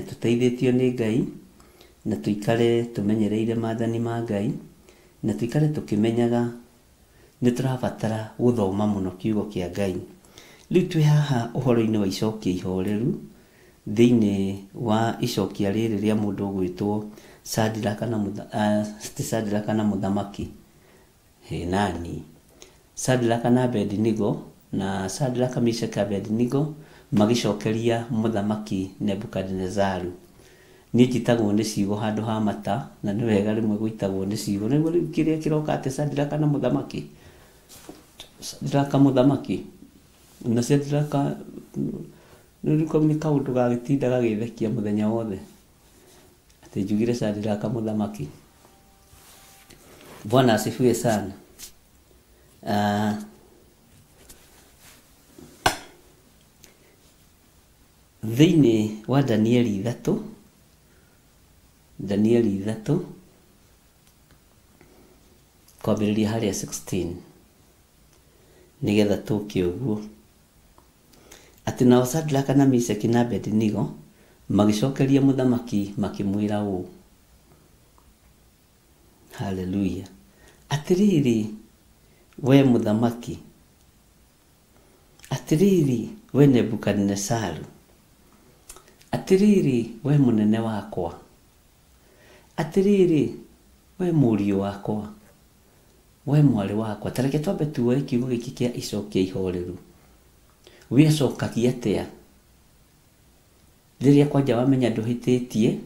tũteithĩtio nĩ Ngai, na tũikare tũmenyereire maathani ma Ngai, na tũikare tũkĩmenyaga nĩ tũrabatara gũthoma mũno kiugo kĩa Ngai. Rĩu twĩ haha ũhoro-inĩ wa icokia ihoreru, thĩinĩ wa icokia rĩrĩ rĩa mũndũ ũgwĩtwo Shadraka na ti Shadraka na mũthamaki, hĩ nani, Shadraka na Abednego, na Shadraka, Meshaki, Abednego magĩcokeria mũthamaki Nebukadinezaru. Niĩ njitagwo nĩ ciugo handũ ha mata, na nĩ wega rĩmwe gũitagwo nĩ ciugo. Nĩguo rĩu kĩrĩa kĩroka atĩ Shadraka na mũthamaki, Shadraka mũthamaki, na Shadraka, rĩu kau nĩ kaũndũ gagĩtinda gagĩthekia mũthenya wothe, atĩ njugire Shadraka mũthamaki. Bwana asifiwe sana. Thĩinĩ wa Danieli ithatũ, Danieli ithatũ, kwambĩrĩria harĩa 16, nĩgetha tũke ũguo. Atĩ nao Shadraka na Meshaki na Abednego magĩcokeria mũthamaki makĩmwĩra ũũ, Haleluya, atĩrĩrĩ we mũthamaki, atĩrĩrĩ we Nebukadinezaru, atĩrĩrĩ we mũnene wakwa, atĩrĩrĩ we mũriũ wakwa, we mwarĩ wakwa. Ta reke twambe tuoe kiugo gĩkĩ kĩa icokia ihoreru. We acokagia atĩa rĩrĩa kwanja wamenya ndũhĩtĩtie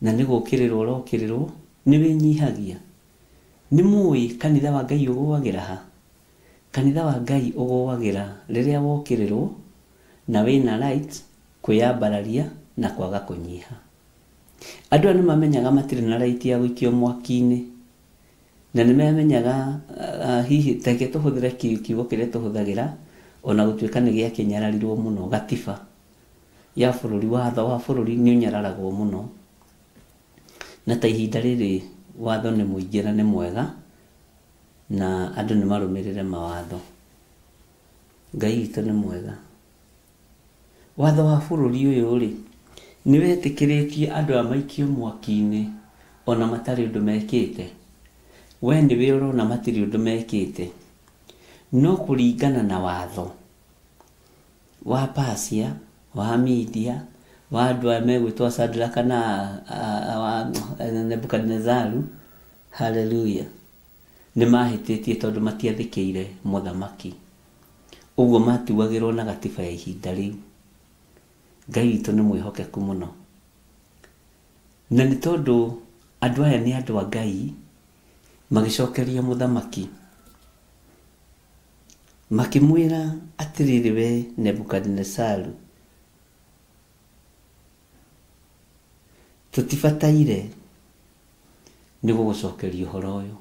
na nĩ gũkĩrĩrwo ũrokĩrĩrwo, nĩ wĩnyihagia? Nĩ mũĩ kanitha wa Ngai ũgũagĩra ha? Kanitha wa Ngai ũgũagĩra rĩrĩa wokĩrĩrwo na wĩna right kwĩyambararia na kwaga kũnyiha. Andũ aya nĩ mamenyaga matirĩ na right ya gũikio mwaki-inĩ, na nĩ mamenyaga hihi reke tũhũthĩre kiugo kĩrĩa tũhũthagĩra ona gũtuĩka nĩ gĩakĩnyararirwo mũno, gatiba ya bũrũri, watho wa bũrũri nĩ ũnyararagwo mũno, na ta ihinda rĩrĩ watho nĩ mũingĩ na nĩ mwega, na andũ nĩ marũmĩrĩre mawatho. Ngai witũ nĩ mwega. Watho wa bũrũri ũyũ rĩ, nĩ wetĩkĩrĩtie andũ aya maikio mwaki-inĩ ona matarĩ ũndũ mekĩte. We nĩwe ũrona matirĩ ũndũ mekĩte, no kũringana na watho wa Persia, wa Media, wa andũ aya megwĩtwo Shadraka na Nebukadinezaru, haleluya, nĩ mahĩtĩtie tondũ matiathĩkĩire mũthamaki. Ũguo matuagĩrwo na gatiba ya ihinda rĩu. Ngai witũ nĩ mwĩhokeku mũno. Na nĩ tondũ andũ aya nĩ andũ a Ngai, magĩcokeria mũthamaki makĩmwĩra atĩrĩrĩ, we Nebukadinezaru, tũtibataire nĩ gũgũcokeria ũhoro ũyũ.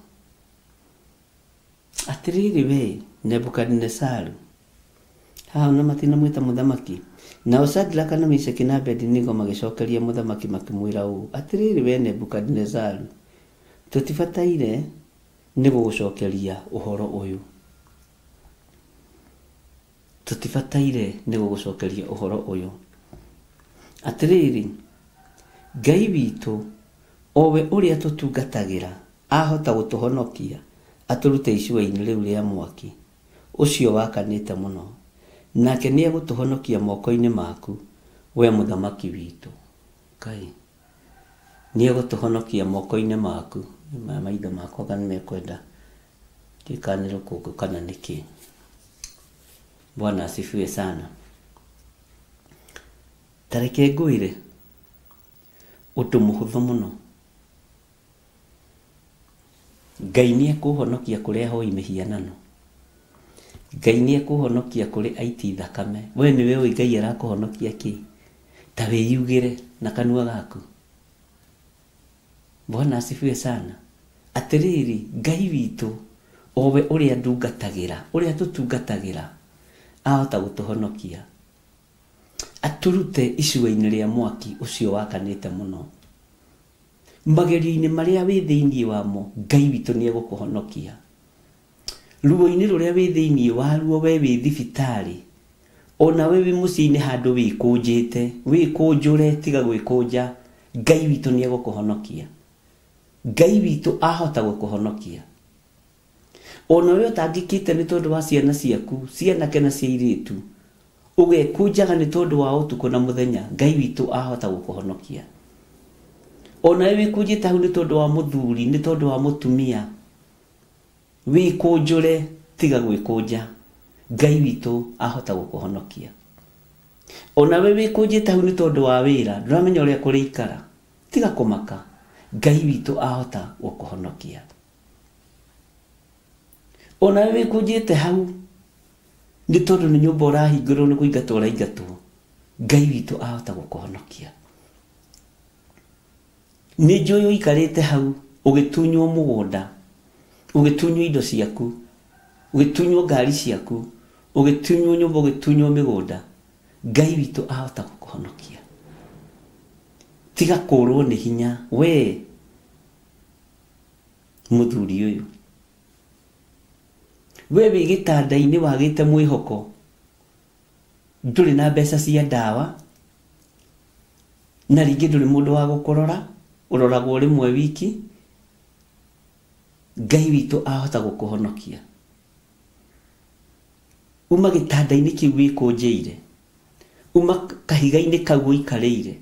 Atĩrĩrĩ we Nebukadinezaru, haha ona matinamwĩta mũthamaki. Nao Shadraka na Meshaki na Abednego magĩcokeria mũthamaki makĩmwĩra ũũ, atĩrĩrĩ we Nebukadinezaru, tũtibataire nĩ gũgũcokeria ũhoro ũyũ. Tũtibataire nĩ gũgũcokeria ũhoro ũyũ. Atĩrĩrĩ, Ngai witũ, o we ũrĩa tũtungatagĩra, ahota gũtũhonokia atũrute icua-inĩ rĩu rĩa mwaki ũcio wakanĩte mũno, nake nĩ egũtũhonokia moko-inĩ maku, we mũthamaki witũ. Ngai nĩ egũtũhonokia moko-inĩ maku. Maitho makwa kana nĩmekwenda ndiũĩ kana nĩ rũkũngũ kana nĩkĩ. Bwana asifiwe sana. Ta reke ngwĩre ũndũ mũhũthũ mũno. Ngai nĩ ekũhonokia kũrĩ ahoi mĩhianano. Ngai nĩ ekũhonokia kũrĩ aiti thakame. We nĩwe ũĩ Ngai arakũhonokia kĩ. Ta wĩyugĩre na kanua gaku. Bwana asifiwe sana. Atĩrĩrĩ, Ngai witũ, o we ũrĩa ndungatagĩra, ũrĩa tũtungatagĩra, ahota gũtũhonokia atũrute icua-inĩ rĩa mwaki ũcio wakanĩte mũno. Magerio-inĩ marĩa wĩ thĩinĩ wamo, Ngai witũ nĩ egũkũhonokia. Ruo-inĩ rũrĩa wĩ thĩinĩ waruo, we wĩ thibitarĩ, ona we wĩ mũciĩ-inĩ handũ wĩkũnjĩte, wĩkũnjũre, tiga gwĩkũnja, Ngai witũ nĩ egũkũhonokia. Ngai witũ ahota gũkũhonokia. Ona we ũtangĩkĩte nĩ tondũ wa ciana ciaku, cia anake na cia airĩtu, ũgekũnjaga nĩ tondũ wa ũtukũ na mũthenya, Ngai witũ ahota gũkũhonokia. Ona we wĩkũnjĩte hau nĩ tondũ wa mũthuri, nĩ tondũ wa mũtumia, wĩkũnjũre, tiga gwĩkũnja, Ngai witũ ahota gũkũhonokia. Ona we wĩkũnjĩte hau nĩ tondũ wa wĩra, ndũramenya ũrĩa kũrĩikara, tiga kũmaka, Ngai witũ ahota gũkũhonokia. Ona we wĩkũnjĩte hau nĩ tondũ nĩ nyũmba ũrahingũrwo nĩ kũingatwo ũraingatwo, Ngai witũ ahota gũkũhonokia. Nĩ njũĩ ũikarĩte hau ũgĩtunywo mũgũnda, ũgĩtunywo indo ciaku, ũgĩtunywo ngari ciaku, ũgĩtunywo nyũmba, ũgĩtunywo mĩgũnda, Ngai witũ ahota gũkũhonokia. Tiga kũrwo nĩ hinya we mũthuri ũyũ. We wĩ gĩtanda-inĩ wagĩte mwĩhoko, ndũrĩ na mbeca cia ndawa, na rĩngĩ ndũrĩ mũndũ wa gũkũrora, ũroragwo rĩmwe wiki, Ngai witũ ahota gũkũhonokia. Uma gĩtanda-inĩ kĩu wĩkũnjĩire, uma kahiga-inĩ kau ũikarĩire,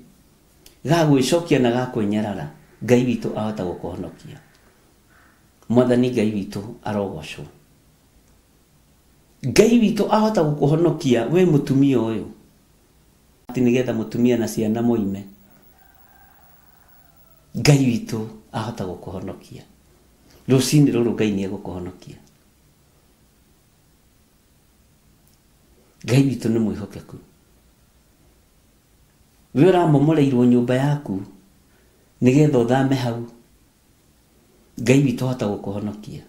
ga gwĩcokia na ga kwĩnyarara, Ngai witũ ahota gũkũhonokia. Mwathani Ngai witũ arogocwo. Ngai witũ ahota gũkũhonokia we mũtumia ũyũ, atĩ nĩgetha mũtumia na ciana moime. Ngai witũ ahota gũkũhonokia. Rũcinĩ rũrũ Ngai nĩ egũkũhonokia. Ngai witũ nĩ mwĩhokeku. We ũramomoreirwo nyũmba yaku nĩgetha ũthame hau, Ngai witũ ahota gũkũhonokia.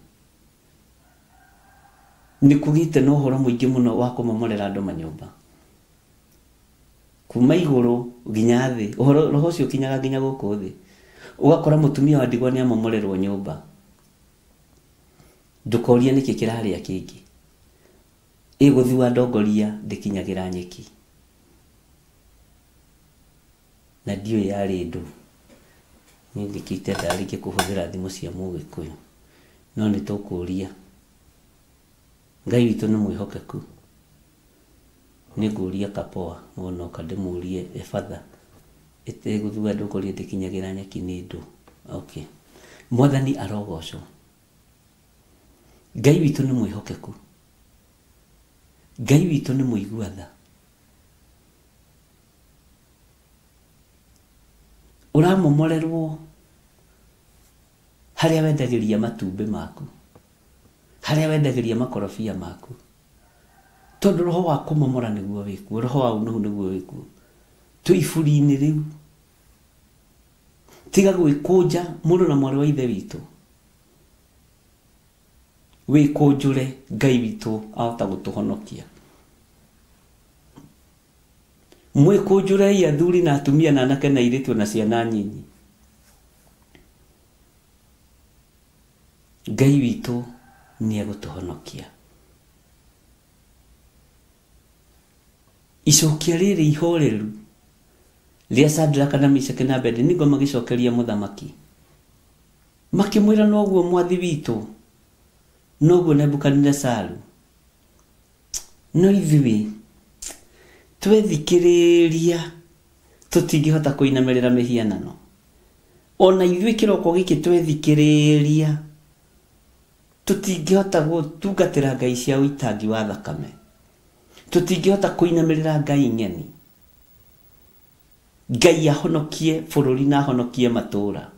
Nĩ kũgĩte na ũhoro mũingĩ mũno wa kũmomorera andũ manyũmba. Kuma igũrũ nginya thĩ, ũhoro roho ũcio ũkinyaga nginya gũkũ thĩ. Ũgakora mũtumia wa ndigwa nĩ amomorerwo nyũmba. Ndũkorie nĩkĩ kĩrarĩa kĩngĩ. Ĩgũthua ndongoria ndĩkinyagĩra nyeki. Na ndiũĩ yarĩ ndũ. Niĩ nĩkĩo itendaga rĩngĩ kũhũthĩra thimũ cia mũgĩkũyũ. No nĩ tũkũria. Ngai witũ nĩ mwĩhokeku. Nĩ ngũria Kapoa wonoka ndĩmũrie e batha ĩtegũthua ndongoria ndĩkinyagĩra nyeki nĩ ndũ. Okay. Mwathani arogocwo. Ngai witũ nĩ mwĩhokeku. Ngai witũ nĩ mũigua tha. Ũramomorerwo harĩa wendagĩria matumbĩ maku, harĩa wendagĩria makorobia maku, tondũ roho wa kũmomora nĩguo wĩkuo, roho wa ũnũhu nĩguo wĩkuo. Twĩ iburi-inĩ rĩu. Tiga gwĩkũnja mũrũ na mwarĩ wa ithe witũ. Wĩkũnjũre, Ngai witũ ahota gũtũhonokia. Mwĩkũnjũrei athuri na atumia na anake na airĩtu na ciana nyinyi. Ngai witũ nĩ egũtũhonokia. Icokia rĩrĩ ihoreru rĩa Shadraka na Meshaki na Abednego magĩcokeria mũthamaki, makĩmwĩra, noguo mwathi witũ, noguo Nebukadinezaru, no ithuĩ twethikĩrĩria tũtingĩhota kũinamĩrĩra mĩhianano. Ona ithuĩ kĩroko gĩkĩ twethikĩrĩria tũtingĩhota gũtungatĩra ngai cia ũitangi wa thakame, tũtingĩhota kũinamĩrĩra ngai ng'eni. Ngai ahonokie bũrũri na ahonokie matũũra.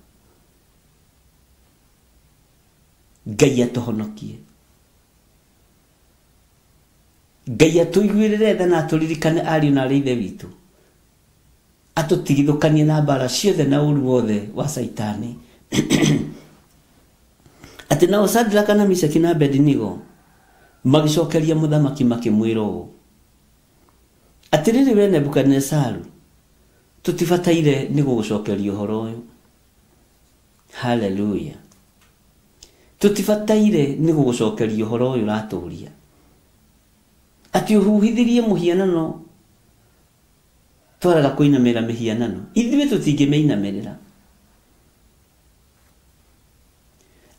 Ngai atũhonokie. Ngai atũiguĩrĩre tha na atũririkane ariũ na arĩ ithe witũ, atũtigithũkanie na mbara ciothe na ũru wothe wa Caitani. Atĩ nao Shadraka na Mishaki na Abednego magĩcokeria mũthamaki makĩmwĩra ũũ, atĩrĩrĩ we Nebukadinezaru, tũtibataire nĩ gũgũcokeria ũhoro ũyũ. Haleluya. Tũtibataire nĩ gũgũcokeria ũhoro ũyũ ũratũria, atĩ ũhuhithirie mũhianano twaraga kũinamĩrĩra mĩhianano, ithuĩ tũtingĩmĩinamĩrĩra.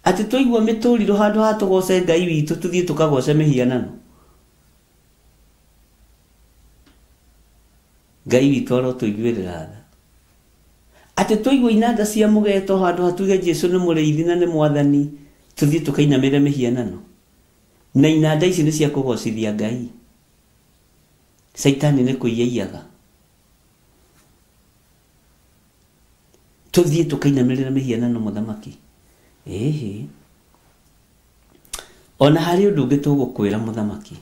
Atĩ twaigua mĩtũrirũ handũ ha tũgoce Ngai witũ tũthiĩ tũkagoce mĩhianano. Ngai witũ arotũiguĩrĩra tha. Atĩ twaigua inanda cia mũgeto handũ hatuge Jesu nĩ mũrĩithi na nĩ mwathani, tũthiĩ tũkainamĩrĩra mĩhianano. Na inanda ici nĩ cia kũgocithia Ngai. Caitani nĩ kũiyaiyaga. Tũthiĩ tũkainamĩrĩra mĩhianano mũthamaki. Ĩhĩ. Ona harĩ ũndũ ũngĩ tũgũkwĩra mũthamaki.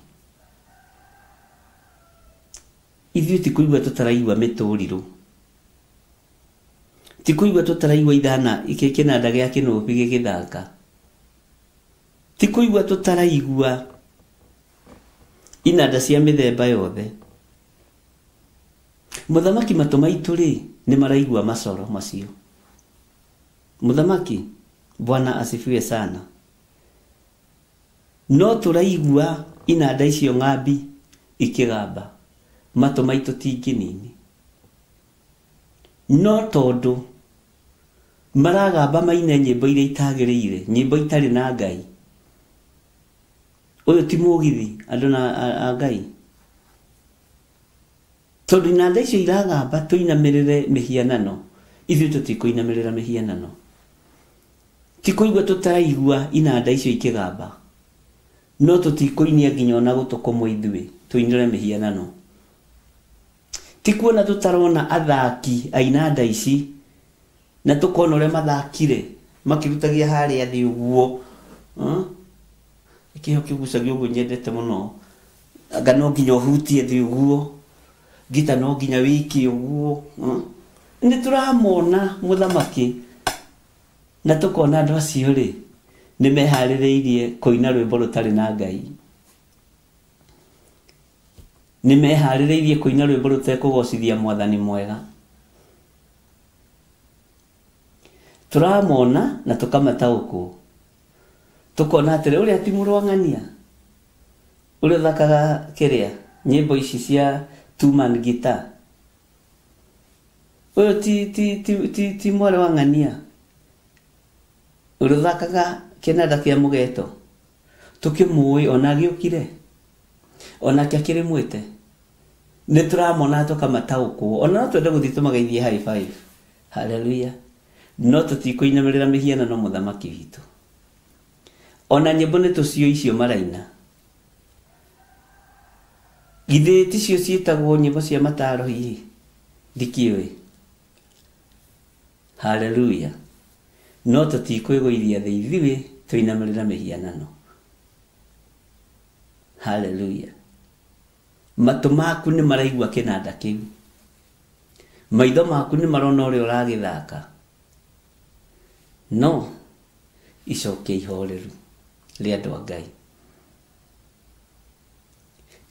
Ithuĩ ti kũigua tũtaraigua mĩtũrirũ. Ti kũigua tũtaraigua ithana kĩnanda gĩa kĩnũbi gĩgĩthaka. Ti kũigua tũtaraigua inanda cia mĩthemba yothe. Mũthamaki matũ maitũ rĩ nĩ maraigua macoro macio. Mũthamaki, Bwana asifiwe sana. No tũraigua inanda icio ng'ambi ikĩgamba, matũ maitũ ti ngĩnini. No tondũ maragamba maine nyĩmbo iria itagĩrĩire, nyĩmbo itarĩ na Ngai. Ũyũ ti mũgithi andũ na a Ngai. Tondũ inanda icio iragamba tũinamĩrĩre mĩhianano, ithuĩ tũtikũinamĩrĩra mĩhianano. Ti kũigua tũtaraigua inanda icio ikĩgamba, no tũtikũinia nginya ona gũtũ kũmwe ithuĩ tũinĩre mĩhianano. Ti kuona tũtarona athaki a inanda ici na tũkona ũrĩa mathakire makĩrutagia harĩa thĩ ũguo. Kĩho kĩgucagio ũguo nyendete mũno. Anga no nginya ũhutie thĩ ũguo, ngita no nginya wĩike ũguo. Nĩ tũramona mũthamaki na tũkona andũ acio rĩ nĩ meharĩrĩirie kũina rwĩmbo rũtarĩ na Ngai. Nĩ meharĩrĩirie kũina rwĩmbo rũtekũgocithia mwathani mwega. Tũramona na tũkamataũkwo. Tũkona atĩrĩ ũrĩa ti mũrwang'ania, ũrĩa ũthakaga kĩrĩa nyĩmbo ici cia two man guitar. Ũyũ ti mwarĩ wa ng'ania, ũrĩa ũthakaga kĩnanda kĩa mũgeto. Tũkĩmũĩ ona agĩũkire, onake akĩrĩ mwĩte. Nĩ tũramona tũkamataũkwo, ona no twende gũthiĩ tũmageithie high five. Haleluya. No tũtikũinamĩrĩra mĩhianano mũthamaki witũ. Ona nyĩmbo nĩ tũcio icio maraina. Githĩ ticio ciĩtagwo nyĩmbo cia mataro hihi? Ndikĩũĩ. Haleluya. No tũtikwĩgũithia thĩ ithuĩ tũinamĩrĩra mĩhianano. Haleluya. Matũ maku nĩ maraigua kĩnanda kĩu. Maitho maku nĩ marona ũrĩa ũragĩthaka. No icokia ihoreru rĩa andũ a Ngai.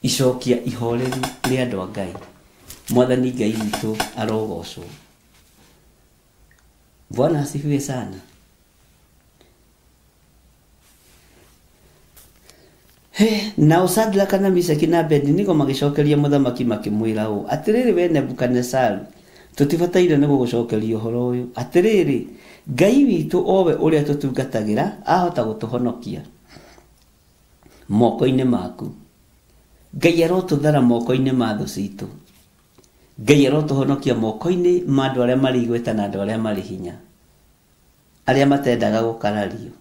Icokia ihoreru rĩa andũ a Ngai. Mwathani Ngai witũ arogocwo. Bwana asifiwe sana. He, nao Shadraka na Mishaki na Abednego magĩcokeria mũthamaki makĩmwĩra ũũ, atĩrĩrĩ we Nebukadinezaru, tũtibataire nĩ gũgũcokeria ũhoro ũyũ. Atĩrĩrĩ, Ngai witũ owe ũrĩa tũtungatagĩra ahota gũtũhonokia moko-inĩ maku. Ngai arotũthara moko-inĩ ma thũ citũ. Ngai arotũhonokia moko-inĩ ma andũ arĩa marĩ igweta na andũ arĩa marĩ hinya, arĩa matendaga gũkarario.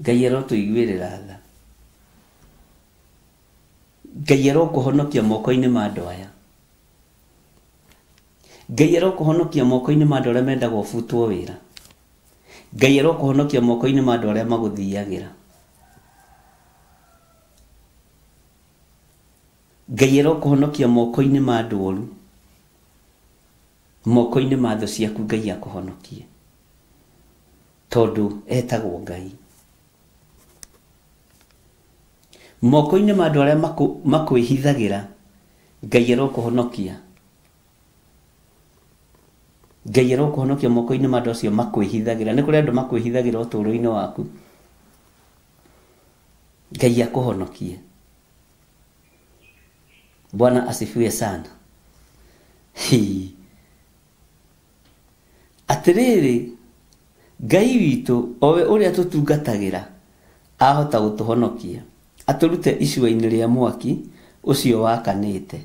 Ngai arotũiguĩrĩra tha. Ngai arokũhonokia moko-inĩ ma andũ aya. Ngai arokũhonokia moko-inĩ ma andũ arĩa mendaga ũbutwo wĩra. Ngai arokũhonokia moko-inĩ ma andũ arĩa magũthiagĩra. Ngai arokũhonokia moko-inĩ ma andũ oru, moko-inĩ ma thũ ciaku Ngai akũhonokie, tondũ etagwo Ngai. Moko-inĩ ma andũ arĩa makwĩhithagĩra, Ngai arokũhonokia. Ngai arokũhonokia moko-inĩ ma andũ acio makwĩhithagĩra. Nĩ kũrĩ andũ makwĩhithagĩra ũtũũro-inĩ waku. Ngai akũhonokie. Bwana asifiwe sana. Hii. Atĩrĩrĩ, Ngai witũ, o we ũrĩa tũtungatagĩra, ahota gũtũhonokia, atũrute icua-inĩ rĩa mwaki ũcio wakanĩte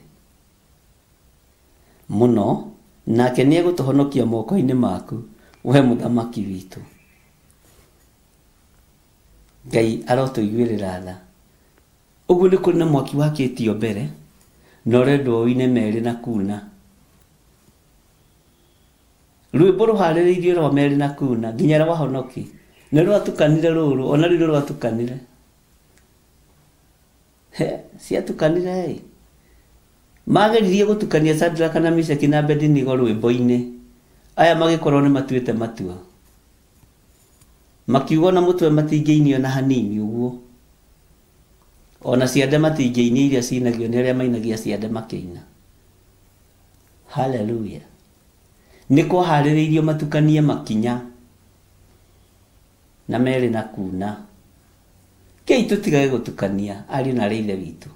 mũno, nake nĩegũtũhonokia moko-inĩ maku, wee mũthamaki witũ. Ngai arotũiguĩrĩra tha. Ũguo nĩ kũrĩ na mwaki wakĩtio mbere, na ũrendwo ũine merĩ na kuna. Rwĩmbo rũharĩrĩirio rwa merĩ na kuna, nginya rwa honoki. Nĩ rwatukanire rũrũ, ona rĩu nĩ rwatukanire. He, ciatukanire ĩ. Mageririe gũtukania Shadraka na Meshaki na Abednego rwĩmbo-inĩ. Aya magĩkorwo nĩ matuĩte matua. Makiuga ona mũtwe matingĩinia ona hanini ũguo. Ona ciande matingĩinia iria cinagio nĩ arĩa mainagia ciande makĩina. Haleluya. Nĩ kwaharĩrĩirio matukanie makinya na merĩ na kuna. Kei tũtigage gũtukania ariũ na arĩ ithe witũ.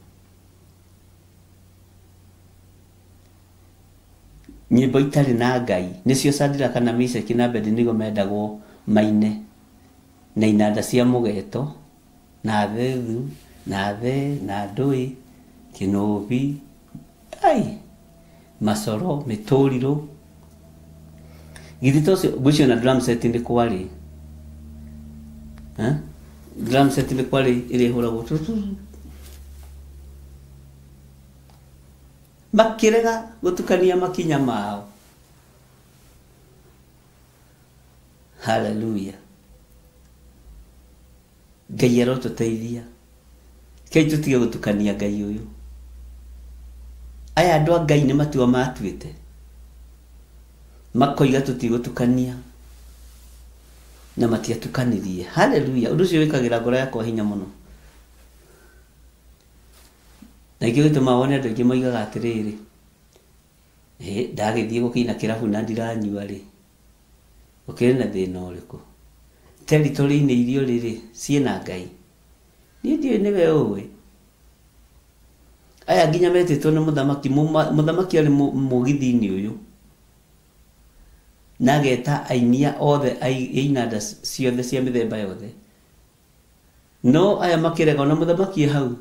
Nyĩmbo itarĩ na Ngai nĩcio Shadraka na Meshaki na Abednego mendagwo maine na inanda cia mũgeto na thethu na the na ndũĩ kĩnũbi ai macoro mĩtũrirũ githĩ to ũcio ngwĩciria ona drum set nĩ kwarĩ. Eh? Drum set nĩ kwarĩ ĩrĩa ĩhũragwo tu tu. Makĩrega gũtukania makinya mao. Haleluya. Ngai arotũteithia. Kei tũtige gũtukania Ngai ũyũ. Aya andũ a Ngai nĩ matua matuĩte. Makoiga tũtigũtukania. Na matiatukanirie. Haleluya. Ũndũ ũcio wĩkagĩra ngoro yakwa hinya mũno. Na nĩkĩo gĩtũmaga wone andũ aingĩ moigaga atĩrĩrĩ, hĩ, ndagĩthiĩ gũkĩina kĩrabu na ndiranyua rĩ, ũkĩrĩ na thĩna ũrĩkũ? Territory-inĩ iria ũrĩ rĩ, ciĩna Ngai? Niĩ ndiũĩ nĩwe ũĩ. Aya nginya metĩtwo nĩ mũthamaki, mũthamaki arĩ mũgithi-inĩ ũyũ, na ageta ainia othe a inanda ciothe cia mĩthemba yothe. No aya makĩrega, ona mũthamaki e hau,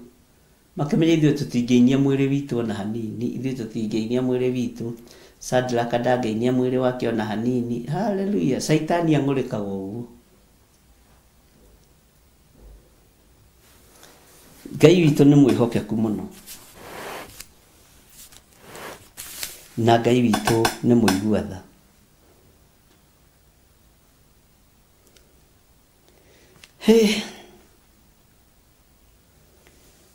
makĩmenya ithuĩ tũtingĩinia mwĩrĩ witũ ona hanini, ithuĩ tũtingĩinia mwĩrĩ witũ, Shadraka ndangĩinia mwĩrĩ wake ona hanini. Haleluya! Caitani ang'ũrĩkaga ũguo. Ngai witũ nĩ mwĩhokeku mũno, na Ngai witũ nĩ mũigua tha. Hĩ!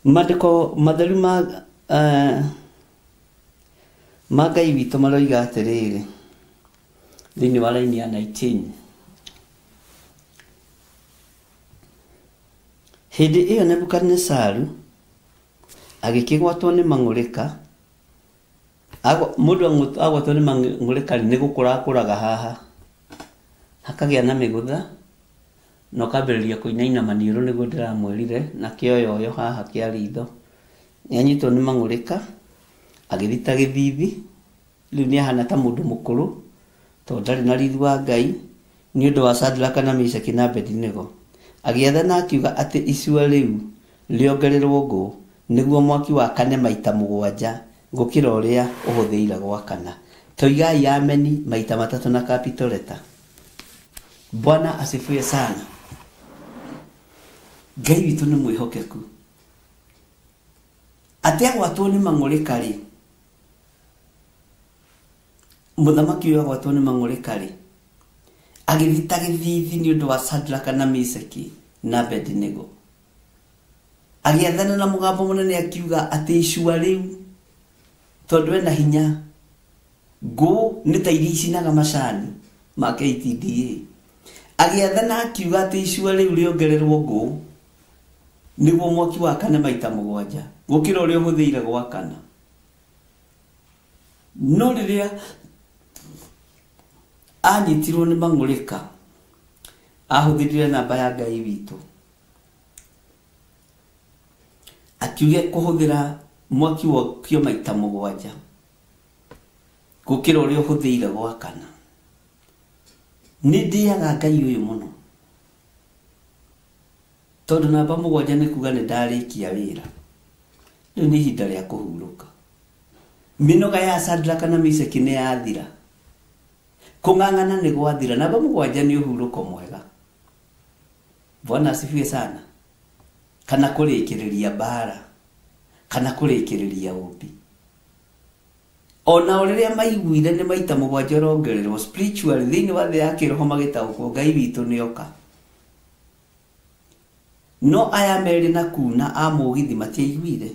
Maandĩko matheru ma, eh, ma Ngai witũ maroiga atĩrĩrĩ, thĩinĩ wa raini ya 19. Hĩndĩ ĩyo Nebukadinesaru agĩkĩgwatwo nĩ mang'ũrĩka. Mũndũ agwatwo nĩ mang'ũrĩka nĩ gũkũra akũraga haha, hakagĩa na mĩgũtha, na ũkambĩrĩria kũinaina maniũrũ nĩguo ndĩramwĩrire, na kĩoyoyo haha kĩa ritho. Nĩ anyitwo nĩ mang'ũrĩka, agĩthita gĩthithi, rĩu nĩ ahana ta mũndũ mũkũrũ, tondũ ndarĩ na riri wa Ngai, nĩ ũndũ wa Shadraka na Meshaki na Abedinego. Agĩathana akiuga atĩ icua rĩu rĩongererwo ngũ, nĩguo mwaki wakane maita mũgwanja gũkĩra ũrĩa ũhũthĩire gwakana. Toigai ameni maita matatũ na capital letter. Bwana asifiwe sana. Ngai witũ nĩ mwĩhokeku. Atĩ agwatwo nĩ mang'ũrĩka rĩ, mũthamaki ũyũ agwatwo nĩ mang'ũrĩka rĩ, agĩthita gĩthithi nĩ ũndũ wa Shadraka na Meshaki na Abednego. Agĩathana na mũgambo mũnene akiuga atĩ icua rĩu tondũ ena hinya ngũ nĩ ta iria icinaga macani ma KTDA. Agĩathana akiuga atĩ icua rĩu rĩongererwo ngũ nĩguo mwaki wakane maita mũgwanja gũkĩra ũrĩa ũhũthĩire gwakana. No rĩrĩa anyitirwo nĩ mang'ũrĩka ahũthĩrire namba ya Ngai witũ akiuge kũhũthĩra mwaki wokio maita mũgwanja gũkĩra ũrĩa ũhũthĩire gwakana. Nĩ ndĩaga Ngai ũyũ mũno tondũ namba mũgwanja nĩ kuga nĩ ndarĩkia wĩra, rĩu nĩ ihinda rĩa kũhurũka. Mĩnoga ya Shadraka na Meshaki nĩ yathira, kũng'ang'ana nĩ gwathira. Namba mũgwanja nĩ ũhurũko mwega. Bwana asifiwe sana. Kana kũrĩkĩrĩria mbara, kana kũrĩkĩrĩria ũmbi. Ona o rĩrĩa maiguire nĩ maita mũgwanja ũrongererwo spiritually thĩinĩ wa thĩ ya kĩroho magĩtaũkwo Ngai witũ nĩ oka. No aya merĩ na kuna a mũgithi matiaiguire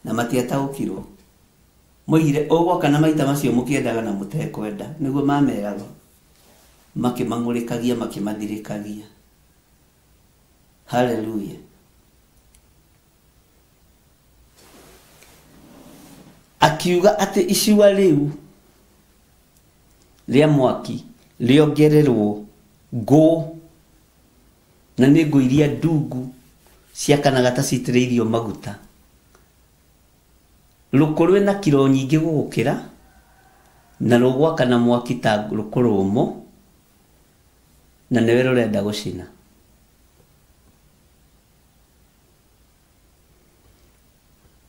na matiataũkirwo. Moigire ũgwakana maita macio mũkĩendaga na mũtekwenda, nĩguo mameraga, makĩmang'ũrĩkagia makĩmathirĩkagia. Haleluya. Akiuga atĩ icua rĩu rĩa mwaki rĩongererwo ngũ, na nĩ ngũ iria ndungu ciakanaga ta citĩrĩirio maguta. Rũkũ rwĩna kiro nyingĩ gũgũkĩra na rũgwakana mwaki ta rũkũ rũmũ, na nĩwe rũrenda gũcina.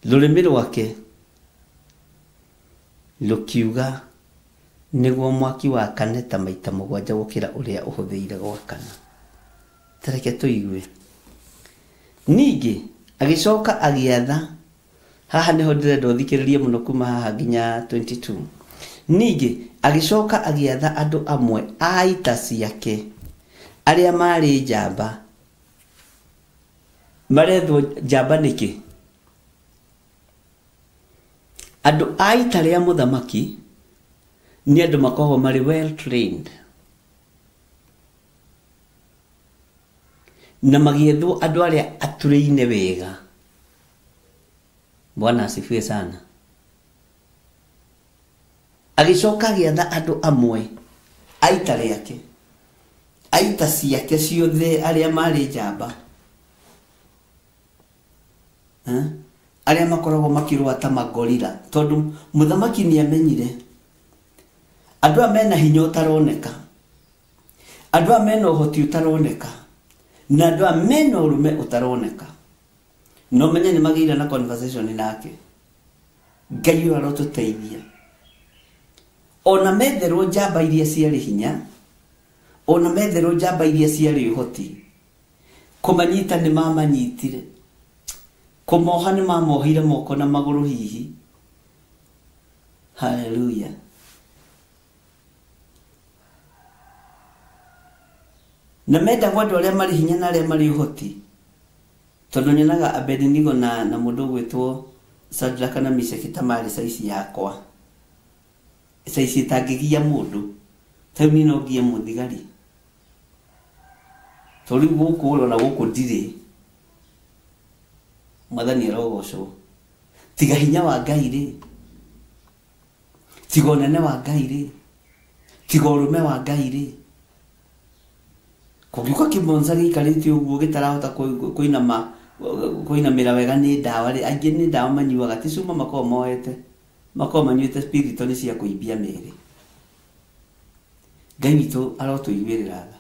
Rũrĩmĩ rwake rũkiuga nĩguo mwaki wakane ta maita mũgwanja gũkĩra ũrĩa ũhũthĩire gwakana. Ta reke tũigue. Ningĩ agĩcoka agĩatha, haha nĩho ndĩrenda ũthikĩrĩrie mũno kuma haha nginya 22. Ningĩ agĩcoka agĩatha andũ amwe a ita ciake arĩa marĩ njamba. Marethwo njamba nĩkĩ? Andũ a ita rĩa mũthamaki nĩ andũ makoragwo marĩ well trained, na magĩethwo andũ arĩa atũrĩine wega. Bwana asifiwe sana. Agĩcoka agĩatha andũ amwe a ita rĩake, a ita ciake ciothe arĩa marĩ njamba, arĩa makoragwo makĩrũa ta magorira, tondũ mũthamaki nĩ amenyire andũ aya mena hinya ũtaroneka, andũ aya mena ũhoti ũtaroneka, na andũ aya mena ũrũme ũtaroneka. No menye nĩ magĩire na conversation nake. Ngai ũyũ arotũteithia. Ona metherwo njamba iria ciarĩ hinya, ona metherwo njamba iria ciarĩ ũhoti, kũmanyita nĩ mamanyitire, kũmoha nĩ mamohire moko na magũrũ hihi. Haleluya. Na mendagwo andũ arĩa marĩ hinya na arĩa marĩ ũhoti, tondũ nyonaga Abednego na mũndũ ũgwĩtwo Shadraka na Meshaki ta marĩ saici yakwa, saici ĩtangĩgia mũndũ. Ta rĩu niĩ no ngie mũthigari, tondũ rĩu gũkũ ona gũkũ ndirĩ. Mwathani arogocwo. Tiga hinya wa Ngai rĩ, tiga ũnene wa Ngai rĩ, tiga ũrũme wa Ngai rĩ, kũngĩũka kĩmonza gĩikarĩte ũguo gĩtarahota kũinama kũinamĩra wega nĩ ndawa rĩ, aingĩ nĩ ndawa manyuaga, ti cuma makoragwo moete, makoragwo manyuĩte spirito nĩ cia kũimbia mĩĩrĩ. Ngai witũ arotũiguĩrĩra tha.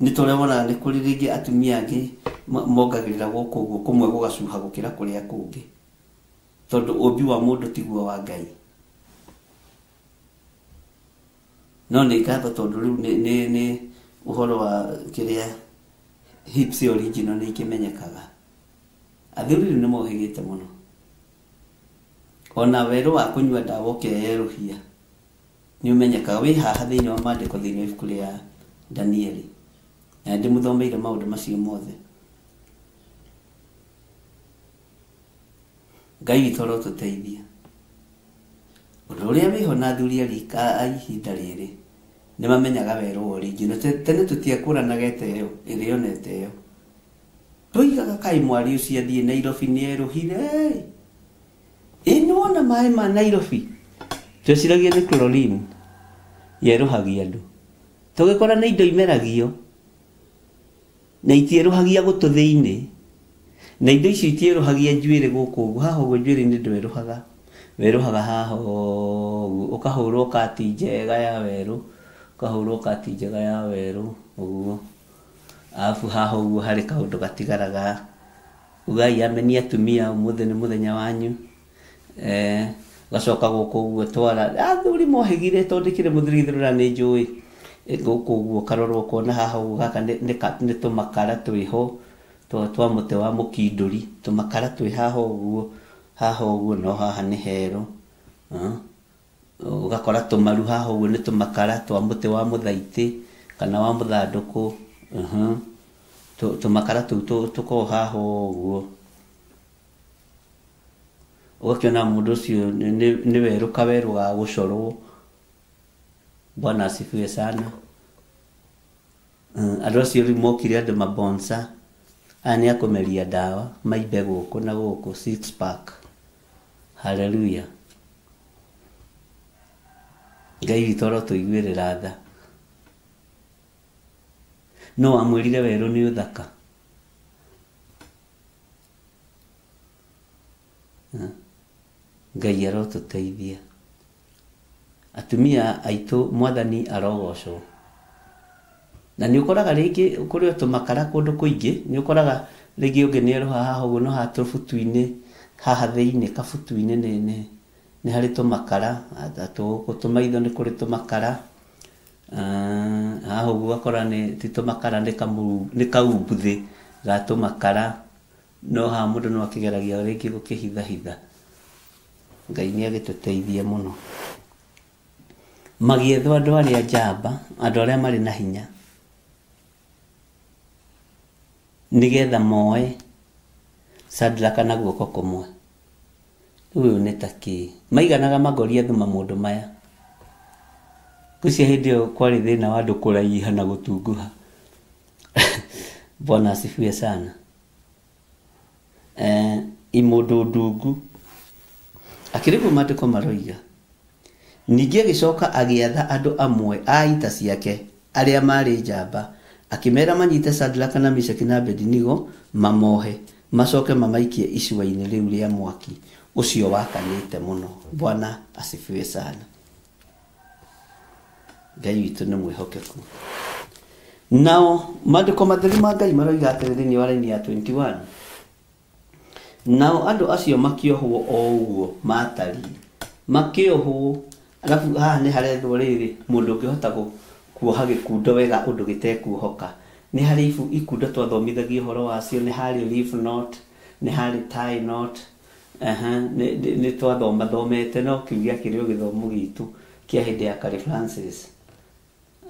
Nĩ ta ũrĩa wonaga nĩ kũrĩ rĩngĩ atumia angĩ mongagĩrĩra gũkũ ũguo, kũmwe gũgacuha gũkĩra kũrĩa kũngĩ, tondũ ũmbi wa mũndũ tiguo wa Ngai. No nĩ ngatho tondũ rĩu nĩ ũhoro wa kĩrĩa hips original nĩ ikĩmenyekaga. Athuri rĩu nĩ mohĩgĩte mũno. Ona werũ wa kũnyua ndawa ũkeyerũhia nĩ ũmenyekaga. Wĩ haha thĩinĩ wa maandĩko thĩinĩ wa ibuku rĩa Danieli, na ndĩmũthomeire maũndũ macio mothe. Ngai witũ arotũteithia. Ũndũ ũrĩa wĩho na athuri a rika a ihinda rĩrĩ nĩ mamenyaga werũ wa original. Tene tũtiekũranaga ĩte ĩyo ĩrĩa ona ĩte ĩyo. Twoigaga kaĩ mwarĩ ũcio athiĩ Nairobi nĩ erũhire ĩ. Nĩ wona maĩ ma Nairobi? Tweciragia nĩ chlorine yerũhagia andũ. Tũgĩkora nĩ indo imeragio na itierũhagia gũtũ thĩinĩ. Na indo icio itierũhagia njuĩrĩ gũkũ ũguo. Haha ũguo njuĩrĩ-inĩ ndwerũhaga. Werũhaga haha ũguo. Ũkahũrwo kati njega ya werũ. Ũkahũrwo kati njega ya werũ ũguo. Arabu haha ũguo harĩ kaũndũ gatigaraga. Ugai ameni atumia ũmũthĩ nĩ mũthenya wanyu. Ũgacoka gũkũ ũguo twara. Athuri mohĩgire tondũ ndĩkĩrĩ mũthuri githĩ nĩ njũĩ. Gũkũ ũguo ũkarorwo ũkona haha ũguo gaka nĩ tũmakara twĩho twa mũtĩ wa mũkindũri. Tũmakara twĩ haha ũguo, haha ũguo no haha nĩ herũ. Ũgakora tũmaru haha ũguo nĩ tũmakara twa mũtĩ wa mũthaitĩ kana wa mũthandũkũ. Tũmakara tũu tũkoragwo haha ũguo. Ũgakĩona mũndũ ũcio nĩ werũ kawerũ ga gũcorwo. Bwana asifiwe sana. Andũ acio rĩu mokire andũ mabonsa. Aya nĩ akũmeria ndawa maimbe gũkũ na gũkũ six pack. Hallelujah. Ngai witũ arotũiguĩrĩra tha. No wamwĩrire werũ nĩ ũthaka. Ngai arotũteithia. Atumia aitũ mwathani arogocwo. Na nĩ ũkoraga rĩngĩ kũrĩ o tũmakara kũndũ kũingĩ, nĩ ũkoraga rĩngĩ ũngĩ nĩ erũha haha ũguo no haha tũbutu-inĩ, haha thĩinĩ kabutu-inĩ nĩ harĩ tũmakara, gũkũ tũmaitho nĩ kũrĩ tũmakara, haha ũguo ũgakora nĩ ti tũmakara nĩ kaumbuthĩ ga tũmakara, no haha mũndũ no akĩgeragia rĩngĩ gũkĩhithahitha. Ngai nĩ agĩtũteithie mũno. Magĩethwo andũ arĩa njamba, andũ arĩa marĩ na hinya, nĩgetha moe Shadraka na guoko kũmwe. Rĩu ũyũ nĩ ta kĩ? Maiganaga Magoliathu mamũndũ maya. Ngwĩciria hĩndĩ ĩyo kwarĩ thĩna wa andũ kũraiha na gũtunguha. Bwana asifiwe sana. Imũndũ ndungu. Akĩrĩ guo maandĩko maroiga. Ningĩ agĩcoka agĩatha andũ amwe a ita ciake arĩa maarĩ njamba, akĩmeera manyite Shadraka na Meshaki na Abednego mamohe, macoke mamaikie icua-inĩ rĩu rĩa mwaki ũcio wakanĩte mũno. Bwana asifiwe sana. Ngai witũ nĩ mwĩhokeku. Nao maandĩko matheru ma Ngai maroiga atĩrĩ thĩinĩ wa raini ya 21. Nao andũ acio makĩohwo o ũguo maatariĩ. Makĩohwo, arabu haha nĩ harethwo rĩrĩ mũndũ ũngĩhota kuoha gĩkundo wega ũndũ gĩtekuohoka. Nĩ harĩ ikundo twathomithagio ũhoro wacio, nĩ harĩ leaf knot, nĩ harĩ tie knot, nĩ twathomathomete no kĩu gĩakĩrĩ o gĩthomo gitũ kĩa hĩndĩ ya Carey Francis.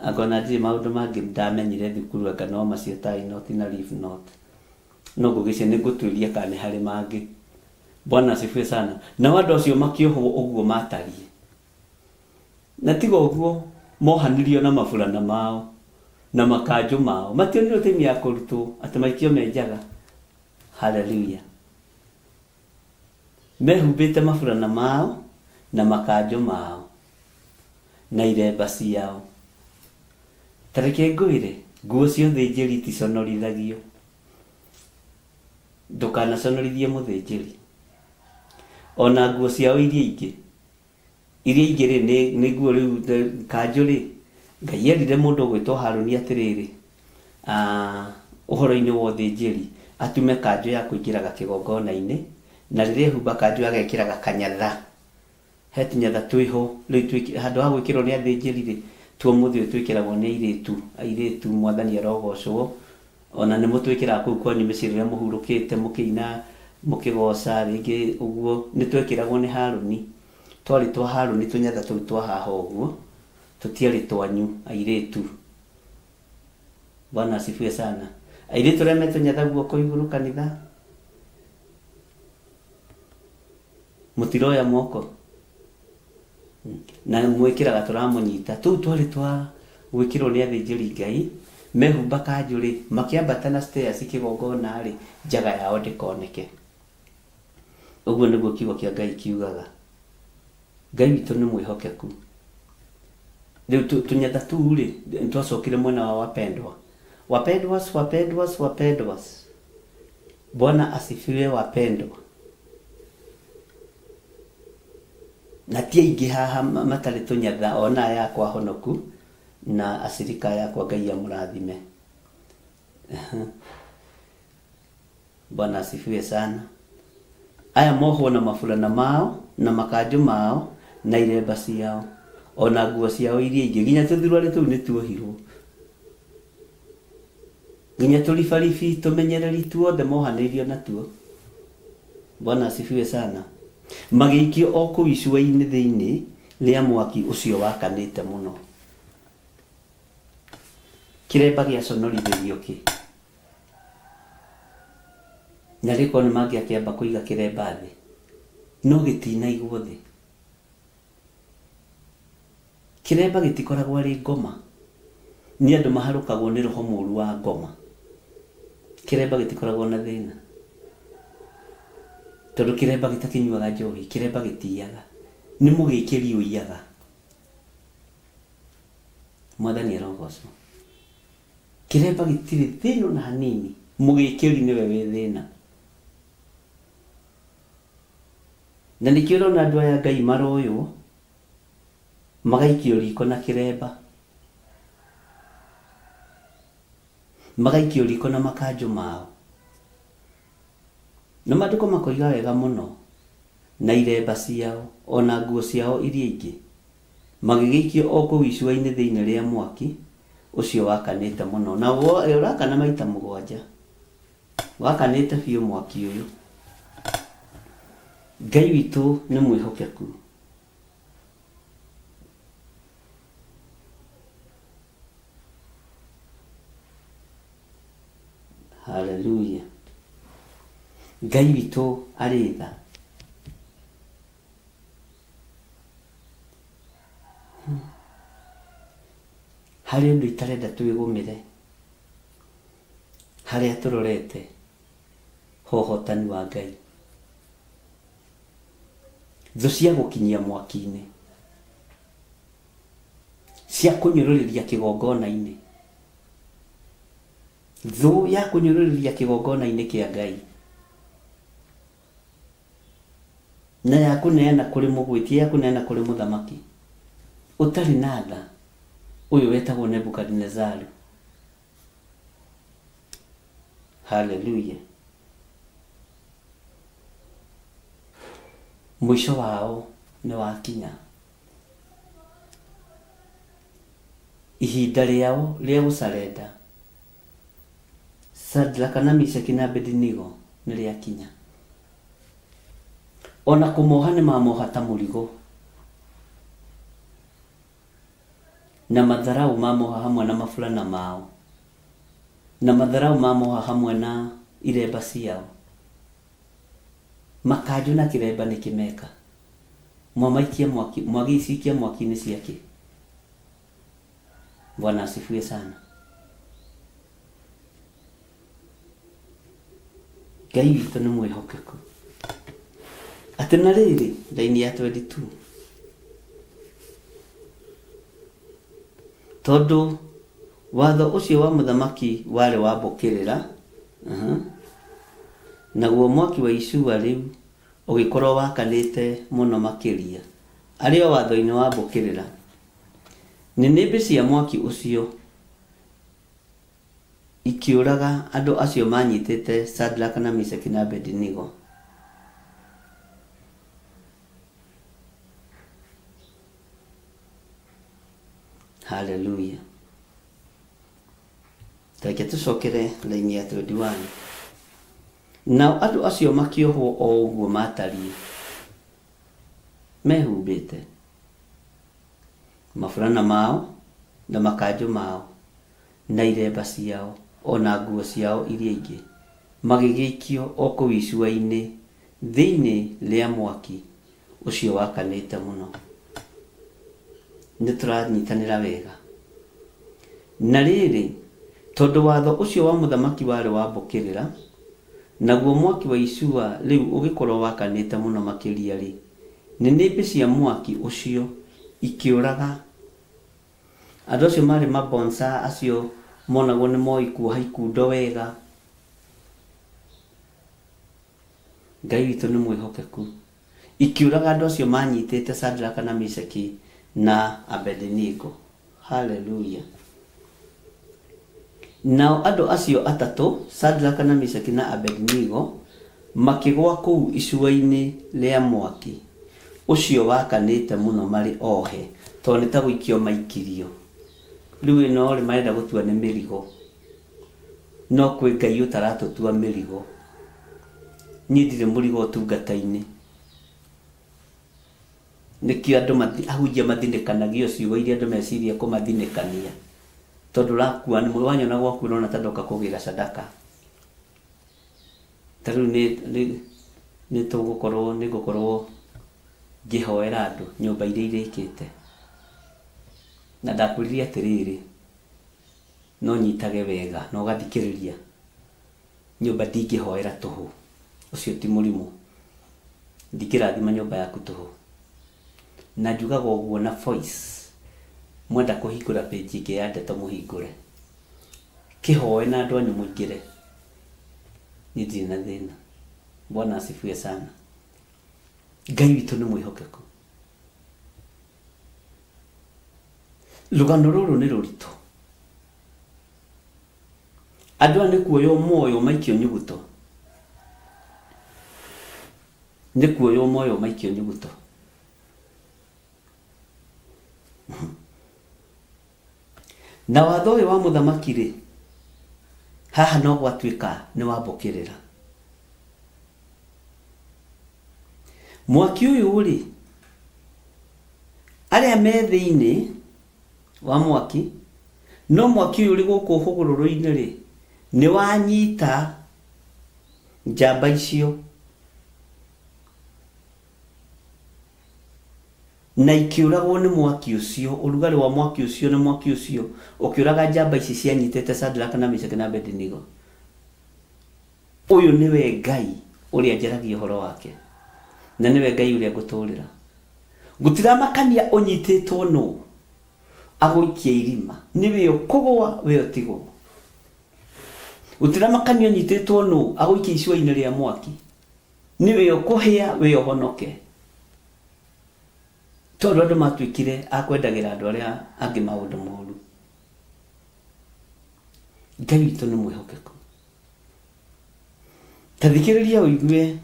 Angona ndirĩ maũndũ mangĩ ndamenyire thukuru anga no macio tie knot na leaf knot. No ngũgĩcia nĩ ngũtuĩria kana nĩ harĩ mangĩ. Bwana asifiwe sana. Nao andũ acio makĩohwo ũguo matariĩ. Na tiga ũguo mohanirio na maburana mao na makanjũ mao. Mationirwo time ya kũrutwo atĩ maikio me njaga. Hallelujah. Mehumbĩte maburana mao na makanjũ mao na iremba ciao. Ta reke ngwĩre, nguo cia ũthĩnjĩri iticonorithagio. Ndũkanaconorithie mũthĩnjĩri. Ona nguo ciao iria ingĩ. Iria ingĩ rĩ, nĩ nguo rĩu kanjũ rĩ, Ngai erire mũndũ ũgwĩtwo Harũni atĩrĩrĩ, ũhoro-inĩ wa ũthĩnjĩri, atume kanjũ ya kũingĩraga kĩgongona-inĩ, na rĩrĩa ehumba kanjũ agekĩraga kanyatha. He tũnyatha twĩho, rĩu handũ ha gwĩkĩrwo nĩ athĩnjĩri rĩ, tuo mũthĩ ũyũ twĩkĩragwo nĩ airĩtu. Airĩtu mwathani arogocwo. Ona nĩ mũtwĩkĩraga kũu kwanyu mĩciĩ rĩrĩa mũhurũkĩte, mũkĩina, mũkĩgoca, rĩngĩ ũguo. Nĩ twekĩragwo nĩ Harũni. Twarĩ twa Harũni tũnyatha tũu twa haha ũguo, tũtiarĩ twanyu airĩtu. Bwana asifiwe sana. Airĩtu arĩa me tũnyatha guoko igũrũ kanitha. Mũtiroya moko na mwĩkĩraga tũramũnyita. Tũu twarĩ twa gwĩkĩrwo nĩ athĩnjĩri Ngai mehumba kanjũ rĩ, makĩambata na stairs kĩgongona rĩ, njaga yao ndĩkoneke. Ũguo nĩguo kiugo kĩa Ngai kiugaga. Ngai witũ nĩ mwĩhokeku. Rĩu tũnyatha tũu rĩ, nĩtwacokire mwena wa wapendwa. Wapendwas, wapendwas, wapendwas. Bwana asifiwe wapendwa. Na ti aingĩ haha matarĩ tũnyatha, ona aya akwa honoku na acirika aya akwa Ngai amũrathime. Bwana asifiwe sana. Aya mohwo na maburana mao na makanjũ mao na iremba ciao ona nguo ciao iria ingĩ, nginya tũthurarĩ tũu nĩ tuohirwo, nginya tũribaribi tũmenyereri tuothe mohanĩirio natuo. Bwana asifiwe sana. Magĩikio o kũu icua-inĩ thĩinĩ rĩa mwaki ũcio wakanĩte mũno. Kĩremba gĩaconorithĩrio kĩ? Na rĩkorwo nĩ mangĩakĩamba kũiga kĩremba thĩ, no gĩtinaigwo thĩ. Kĩremba gĩtikoragwo arĩ ngoma, nĩ andũ maharũkagwo nĩ roho mũru wa ngoma. Kĩremba gĩtikoragwo na thĩna, tondũ kĩremba gĩtakĩnyuaga njohi, kĩremba gĩtiaga, nĩ mũgĩkĩri ũiyaga. Mwathani arogocwo. Kĩremba gĩtirĩ thĩna ona hanini, mũgĩkĩri nĩwe wĩ thĩna. Na nĩkĩo ũrona andũ aya Ngai maroywo, magaikio riko na kĩremba, magaikio riko na makanjũ mao. Na maandĩko makoiga wega mũno, na iremba ciao ona nguo ciao iria ingĩ, magĩgĩikio o kũu icua-inĩ thĩinĩ rĩa mwaki ũcio wakanĩte mũno. Na ũrakana maita mũgwanja, wakanĩte biũ mwaki ũyũ. Ngai witũ nĩ mwĩhokeku. Haleluya. Ngai witũ arĩ tha. Harĩ ũndũ itarenda twĩgũmĩre, harĩa tũrorete hohotani wa Ngai. Thũ cia gũkinyia mwaki-inĩ, cia kũnyũrũrĩria kĩgongona-inĩ, thũ ya kũnyũrũrĩria kĩgongona-inĩ kĩa Ngai, na ya kũneana kũrĩ mũgwĩtia, ya kũneana kũrĩ mũthamaki ũtarĩ na tha, ũyũ wetagwo Nebukadinezaru. Haleluya. Mũico wao nĩ wakinya. Ihinda rĩao rĩa gũcarenda Shadraka na Meshaki na Abednego nĩ rĩakinya. Ona kũmoha nĩ mamoha ta mũrigo, na matharau mamoha hamwe na maburana mao, na matharau mamoha hamwe na iremba ciao. Makanjũ na kĩremba nĩ kĩmeka. Mwamaikia mwaki, mwagĩcikia mwaki-inĩ ciake. Bwana asifiwe sana. Ngai witũ nĩ mwĩhokeku. Atĩ na rĩrĩ, raini ya 22. Tondũ watho ũcio wa mũthamaki warĩ wa mbũkĩrĩra, naguo mwaki wa icua rĩu ũgĩkorwo wakanĩte mũno makĩria, arĩ o watho-inĩ wa mbũkĩrĩra. Nĩnĩmbĩ cia mwaki ũcio ikĩũraga andũ acio manyitĩte Shadraka na Meshaki na Abednego. Haleluya. Reke tũcokere raini ya 21. Nao andũ acio makĩohwo o ũguo matariĩ, mehumbĩte maburana mao na makanjũ mao na iremba ciao ona nguo ciao iria ingĩ, magĩgĩikio o kũu icua-inĩ thĩinĩ rĩa mwaki Ũcio wakanĩte mũno. Nĩ tũranyitanĩra wega. Na rĩrĩ, tondũ watho ũcio wa mũthamaki warĩ wa mbũkĩrĩra, naguo mwaki wa icua rĩu ũgĩkorwo wakanĩte mũno makĩria-rĩ, nĩnĩmbĩ cia mwaki ũcio ikĩũraga andũ acio maarĩ mabonsa acio monagwo nĩ moĩ kuoha ikundo wega. Ngai witũ nĩ mwĩhokeku. Ikĩũraga andũ acio maanyitĩte Shadraka na Meshaki na Abedinego. Haleluya! Nao andũ acio atatũ, Shadraka na Meshaki na Abedinego, makĩgũa kũu icua-inĩ rĩa mwaki ũcio wakanĩte mũno marĩ ohe, tondũ nĩ ta gũikio maikirio. Rĩu ĩno-rĩ, marenda gũtua nĩ mĩrigo. No kwĩ Ngai ũtaratũtua mĩrigo. Niĩ ndirĩ mũrigo ũtungata-inĩ. Nĩkĩo andũ ahunjia mathinĩkanagio ciugo iria andũ meciria kũmathinĩkania. Tondũ ũrakua, wanyona gwaku ũrona ta ndoka kũgĩra sadaka. Ta rĩu nĩ tũgũkorwo, nĩ ngũkorwo ngĩhoera andũ nyũmba iria irĩkĩte. Na ndakwĩrire atĩrĩrĩ, no nyitage wega na ũgathikĩrĩria. Nyũmba ndingĩhoera tũhũ, ũcio ti mũrimũ. Ndingĩrathima nyũmba yaku tũhũ. Na njugaga ũguo na voice, mwenda kũhingũra page ĩngĩ ya ndeto mũhingũre. Kĩhoe na andũ anyu mũingĩre. Niĩ ndirĩ na thĩna. Bwana asifiwe sana. Ngai witũ nĩ mwĩhokeku. Rũgano rũrũ nĩ rũritũ. Andũ aya nĩ kuoywo moywo maikio nyuguto. Nĩ kuoywo moywo maikio nyuguto. Na watho ũyũ wa mũthamaki-rĩ, haha no gwatuĩka nĩ wambũkĩrĩra. Mwaki ũyũ-rĩ, arĩa me thĩinĩ wa mwaki, no mwaki ũyũ ũrĩ gũkũ hũgũrũrũ-inĩ-rĩ, nĩ wanyita njamba icio na ikĩũragwo nĩ mwaki ũcio, ũrugarĩ wa mwaki ũcio na mwaki ũcio ũkĩũraga njamba ici cianyitĩte Shadraka na Meshaki na Abednego. Ũyũ nĩwe Ngai ũrĩa njaragia ũhoro wake, na nĩwe Ngai ũrĩa ngũtũũrĩra. Gũtiramakania ũnyitĩtwo nũ, agũikie irima, nĩwe ũkũgũa, we ũtigwo. Gũtiramakania ũnyitĩtwo nũ, agũikie icua-inĩ rĩa mwaki, nĩwe ũkũhĩa, we ũhonoke. Tondũ andũ matuĩkire a kwendagĩra andũ arĩa angĩ maũndũ moru. Ngai witũ nĩ mwĩhokeku. Ta thikĩrĩria ũigue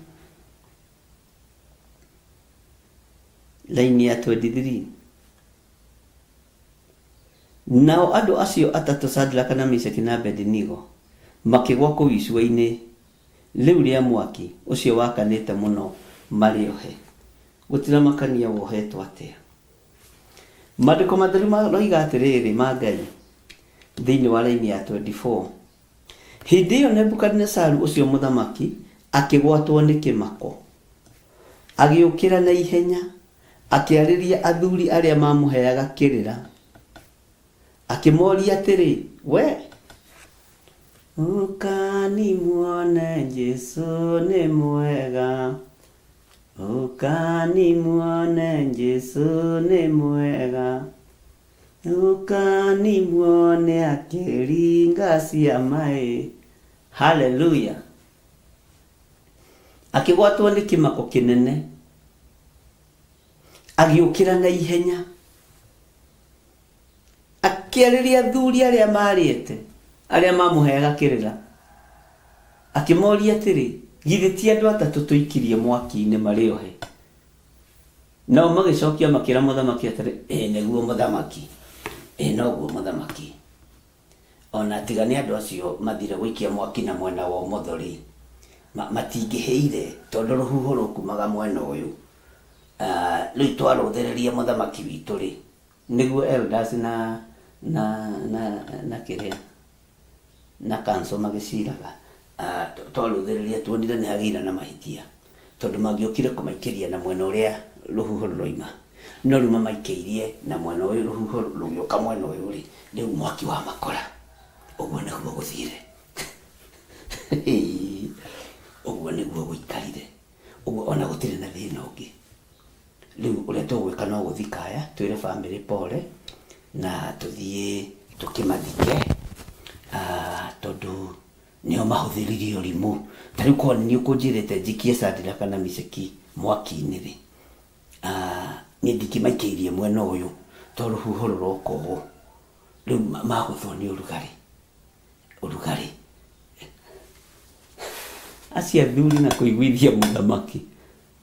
raini ya 23. Nao andũ acio atatũ Shadraka na Meshaki na Abednego makĩgwa kũu icua-inĩ rĩu rĩa mwaki ũcio wakanĩte mũno marĩ ohe. Gũtiramakania wohetwo atĩa. Maandĩko matheru maroiga atĩrĩrĩ ma Ngai thĩinĩ wa raini ya 24. Hĩndĩ ĩyo Nebukadinezaru ũcio mũthamaki akĩgwatwo nĩ kĩmako. Agĩũkĩra na ihenya, akĩarĩria athuri arĩa maamũheaga kĩrĩra, akĩmoria atĩrĩ, We! Ũkani muone Jesu nĩ mwega, ũkani muone Jesu nĩ mwega. Ũkani muone akĩringa ciama-ĩ. Haleluya! Akĩgwatwo nĩ kĩmako kĩnene, agĩũkĩra na ihenya, akĩarĩria athuri arĩa maarĩte, arĩa mamũheaga kĩrĩra, akĩmoria atĩrĩ, Githĩ ti andũ atatũ tũikirie mwaki-inĩ marĩ ohe? Nao magĩcokia makĩra mũthamaki atĩrĩ, Ĩĩ nĩguo mũthamaki, ĩĩ noguo mũthamaki. O na tiga nĩ andũ acio mathiire gũikia mwaki na mwena wa ũmotho-rĩ, matingĩhĩire, tondũ rũhuho rũkumaga mwena ũyũ. Rĩu twarũthĩrĩria mũthamaki witũ-rĩ, nĩguo elders na, na, na, na kĩrĩa, na council magĩciraga, twarũthĩrĩria tuonire nĩ hagĩire na mahĩtia. Tondũ mangĩokire kũmaikĩria na mwena ũrĩa rũhuho rũroima, no rĩu mamaikĩirie na mwena ũyũ, rũhuho rũgĩũka mwena ũyũ rĩ, rĩu mwaki wamakora. Ũguo nĩguo gũthire. Ũguo nĩguo gũikarire. Ũguo ona gũtirĩ na thĩna ũngĩ. Rĩu ũrĩa tũgwĩka no gũthika aya, twĩre bamĩrĩ pole, na tũthiĩ tũkĩmathike, tondũ nĩo mahũthĩrire ũrimũ. Ta rĩu korwo nĩ niĩ ũkũnjĩrĩte njikie Shadraka na Mishaki mwaki-inĩ rĩ, niĩ ndingĩmaikĩirie mwena ũyũ, tondũ rũhuho rũroka ũũ. Rĩu magũthwo nĩ ũrugarĩ, ũrugarĩ. Acio athuri na kũiguithia mũthamaki.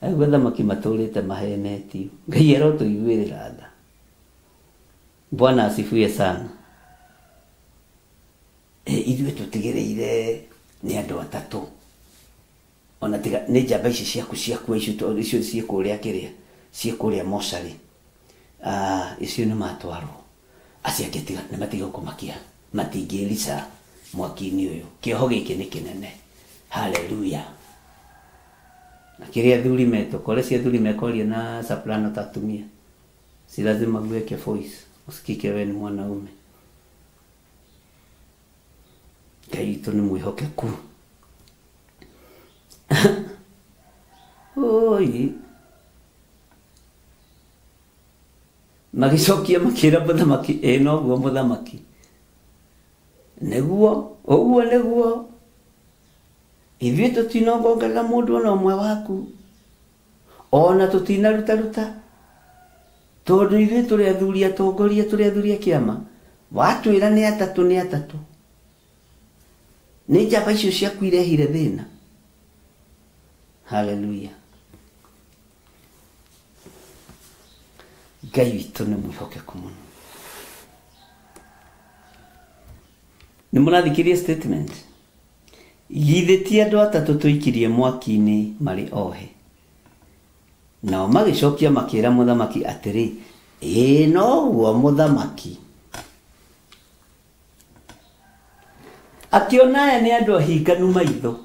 Aigua athamaki matũrĩte mahenetio. Ngai arotũiguĩrĩra tha. Bwana asifiwe sana. E, ithuĩ tũtigĩrĩire nĩ andũ atatũ ona tiga nĩ njamba ici ciaku ciakua icio icio ciĩ kũrĩa kĩrĩa ciĩ kũrĩa mocarĩ ah, icio nĩ matwarwo acio angĩ tiga nĩ matige kũmakia matingĩrica mwaki-inĩ ũyũ kĩoho gĩkĩ nĩ kĩnene haleluya Na kĩrĩa athuri metũka, ũrĩa si athuri mekoria na soprano ta atumia, si lazima uweke voice usikike we ni mwanaume. Ngai witũ nĩ mwĩhokeku. Oi. Magĩcokia makĩra mũthamaki, ĩ noguo mũthamaki. Nĩguo, ũguo nĩguo. Ithuĩ tũtinongongerera mũndũ o na ũmwe waku, o na tũtinarutaruta, tondũ ithuĩ tũrĩ athuri atongoria, tũrĩ athuri a kĩama. Watwĩra nĩ atatũ, nĩ atatũ. Nĩ njamba icio ciaku irehire thĩna. Haleluya. Ngai witũ nĩ mwĩhokeku mũno. Nĩ mũrathikĩria statement? Githĩ ti andũ atatũ tũikirie mwaki-inĩ marĩ ohe? Nao magĩcokia makĩĩra mũthamaki atĩrĩ, Ĩĩ noguo mũthamaki. Akĩona aya nĩ andũ ahinganu maitho,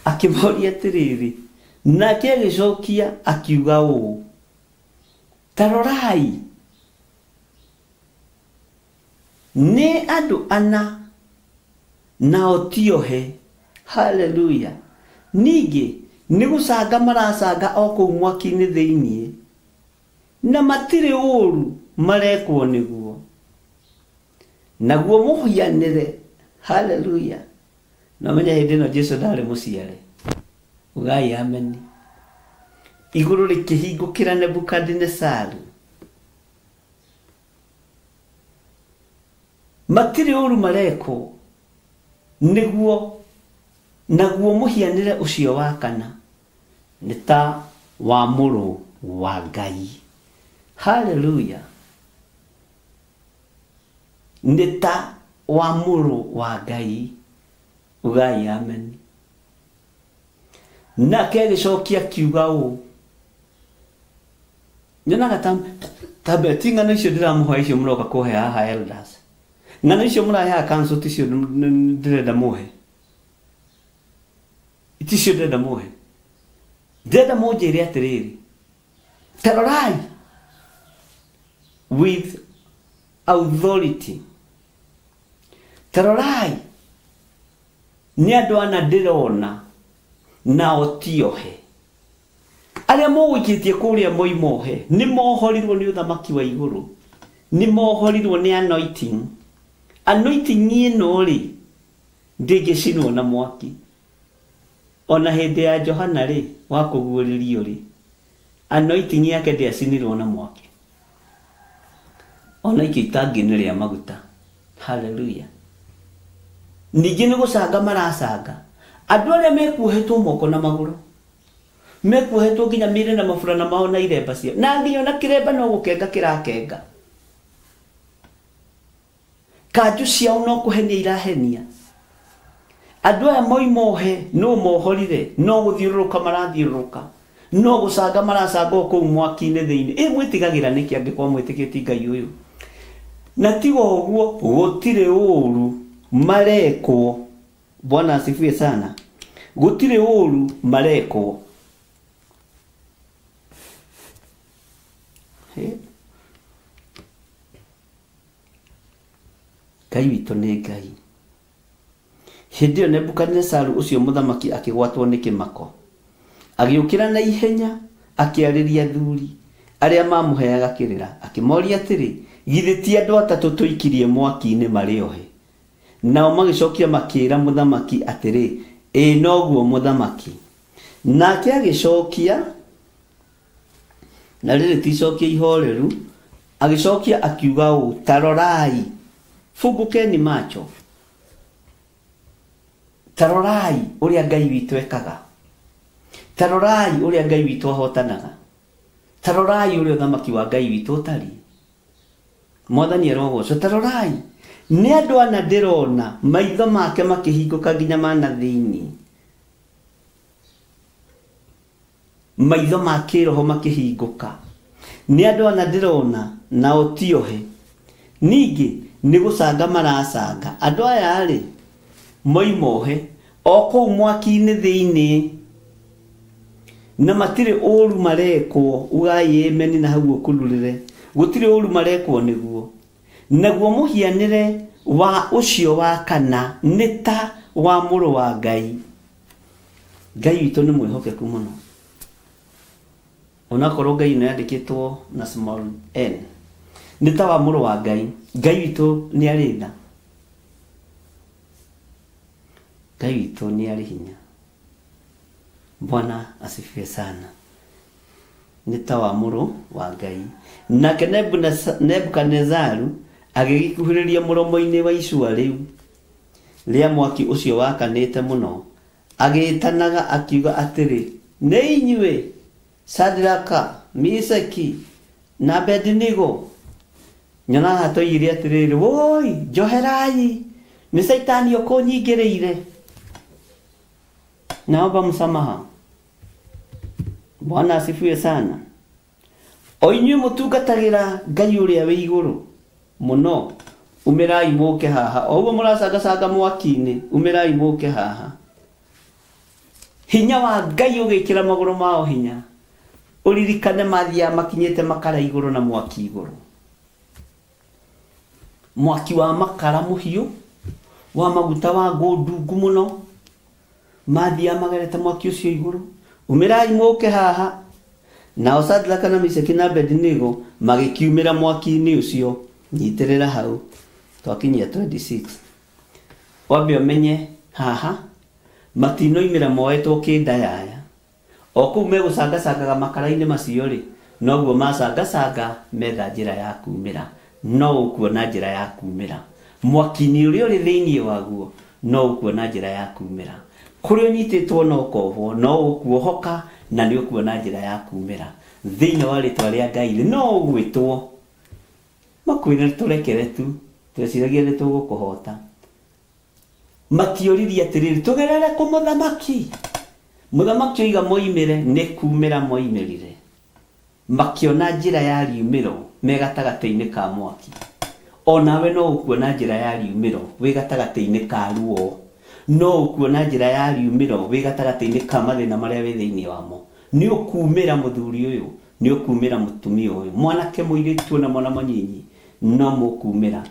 akĩmoria atĩrĩrĩ, nake agĩcokia akiuga ũũ, Ta rorai, Nĩ andũ ana, nao ti ohe. Haleluya! Ningĩ nĩ gũcanga maracanga o kũu mwaki-inĩ thĩinĩ, na matirĩ ũũru marekwo nĩguo. Naguo mũhianĩre, haleluya! Na ũmenye hĩndĩ ĩno Jesu ndarĩ mũciare. Ugai ameni. Igũrũ rĩkĩhingũkĩra Nebukadinesaru. Matirĩ ũũru marekwo nĩguo, naguo mũhianĩre ũcio wa kana nĩ ta wa Mũrũ wa Ngai. Haleluya! Nĩ ta wa Mũrũ wa Ngai. Ugai ameni. Nake agĩcokia akiuga ũũ, Nyonaga ta ta mbere ti ng'ano icio ndĩramũhoya icio mũroka kũhe haha elders. Ng'ano icio mũrahe haha council ticio ndĩrenda mũhe. Ticio ndĩrenda mũhe. Ndĩrenda mũnjĩre atĩrĩrĩ, ta rorai with authority. Ta rorai nĩ andũ ana ndĩrona nao ti ohe. Arĩa mũgũikĩtie kũrĩa moima ohe, nĩ mohorirwo nĩ ũthamaki wa igũrũ. Nĩ mohorirwo nĩ anointing. Anointing ĩno-rĩ, ndĩngĩcinwo na mwaki. Ona hĩndĩ ya Johana-rĩ, wa kũguũrĩrio-rĩ, anointing yake ndĩacinirwo na mwaki. Ona ikio itangi-inĩ rĩa maguta. Hallelujah. Ningĩ nĩ gũcanga maracanga. Andũ arĩa mekuohetwo moko na magũrũ, mekuohetwo nginya mĩĩrĩ na maburana mao na iremba ciao, na nginya ona kĩremba no gũkenga kĩrakenga. Kanjũ ciao no kũhenia irahenia. Andũ aya moima ohe, nũ mohorire? No gũthiũrũrũka marathiũrũrũka. No gũcanga maracanga o kũu mwaki-inĩ thĩinĩ. Ĩ mwĩtigagĩra nĩkĩ angĩkorwo mwĩtĩkĩtie Ngai ũyũ? Na tiga ũguo, gũtirĩ ũũru marekwo. Bwana asifiwe sana. Gũtirĩ ũru marekwo. Hĩ. Ngai witũ nĩ Ngai. Hĩndĩ ĩyo Nebukadinezaru ũcio mũthamaki akĩgwatwo nĩ kĩmako. Agĩũkĩra na ihenya akĩarĩria athuri arĩa maamũheaga kĩrĩra, akĩmoria atĩrĩ, Githĩ ti andũ atatũ tũikirie mwaki-inĩ marĩ ohe? Nao magĩcokia makĩĩra mũthamaki atĩrĩ, Ĩĩ noguo mũthamaki. Nake agĩcokia, na rĩrĩ ti icokia ihoreru, agĩcokia akiuga ũũ, Ta rorai, fungukeni macho, ta rorai ũrĩa Ngai witũ ekaga, ta rorai ũrĩa Ngai witũ ahotanaga, ta rorai ũrĩa ũthamaki wa Ngai witũ ũtariĩ. Mwathani arogocwo. Ta rorai, nĩ andũ ana ndĩrona maitho make makĩhingũka nginya ma na thĩinĩ. Maitho ma kĩroho makĩhingũka. Nĩ andũ ana ndĩrona, nao ti ohe. Ningĩ nĩ gũcanga maracanga. Andũ aya-rĩ, moima ohe, o kũu mwaki-inĩ thĩinĩ, na matirĩ ũũru marekwo. Ugai ĩmeni na hau ũkururĩre. Gũtirĩ ũũru marekwo nĩguo. Naguo mũhianĩre wa ũcio wa kana nĩ ta wa mũrũ wa Ngai. Ngai witũ nĩ mwĩhokeku mũno. Onakorwo Ngai ĩno yandĩkĩtwo na small n, nĩ ta wa mũrũ wa Ngai. Ngai witũ nĩ arĩ tha. Ngai witũ nĩ arĩ hinya. Bwana asifiwe sana. Nĩ ta wa mũrũ wa Ngai. Nake Nebukadinezaru agĩgĩkuhĩrĩria mũromo-inĩ wa icua rĩu rĩa mwaki ũcio wakanĩte mũno, agĩĩtanaga akiuga atĩrĩ, Nĩ inyuĩ Shadraka, Mishaki, na Abednego? Nyonaga haha twoigire atĩrĩrĩ, Woi, njoherai, nĩ Caitani ũkũnyingĩrĩire. Naomba msamaha. Bwana asifiwe sana. O inyuĩ mũtungatagĩra Ngai ũrĩa wĩ igũrũ mũno, umĩrai mũke haha. O ũguo mũracangacanga mwaki-inĩ, umĩrai mũke haha. Hinya wa Ngai ũgĩkĩra magũrũ mao hinya. Ũririkane mathiaga makinyĩte makara igũrũ na mwaki igũrũ. Mwaki wa makara mũhiũ, wa maguta wa ngũ ndungu mũno. Mathiaga magerete mwaki ũcio igũrũ. Umĩrai mũke haha. Nao Shadraka na Meshaki na Abednego magĩkiumĩra mwaki-inĩ ũcio. Nyitĩrĩra hau. Twakinyia 26. Wambe ũmenye haha matinoimĩra moetwo kĩndayaya. O kũu megũcangacangaga makara-inĩ macio-rĩ, noguo macangacanga metha njĩra ya kuumĩra. No ũkuona njĩra ya kuumĩra. Mwaki-inĩ ũrĩa ũrĩ thĩinĩ waguo, no ũkuona njĩra ya kuumĩra. Kũrĩa ũnyitĩtwo na ũkohwo, no ũkuohoka na nĩ ũkuona njĩra ya kuumĩra. Thĩinĩ wa rĩtwa rĩa Ngai-rĩ, no ũgwĩtwo. Makwĩre tũrekere tu, tweciragia nĩ tũgũkũhota. Matioririe atĩrĩrĩ, Tũgerere kũ mũthamaki? Mũthamaki oiga moimĩre, nĩ kuumĩra moimĩrire. Makĩona njĩra ya riumĩro me gatagatĩ-inĩ ka mwaki. O nawe no ũkuona njĩra ya riumĩro wĩ gatagatĩ-inĩ ka ruo. No ũkuona njĩra ya riumĩro wĩ gatagatĩ-inĩ ka mathĩna marĩa wĩ thĩinĩ wamo. Nĩ ũkuumĩra mũthuri ũyũ, nĩ ũkuumĩra mũtumia ũyũ, mwanake, mũirĩtu ona mwana mũnyinyi, no mũkuumĩra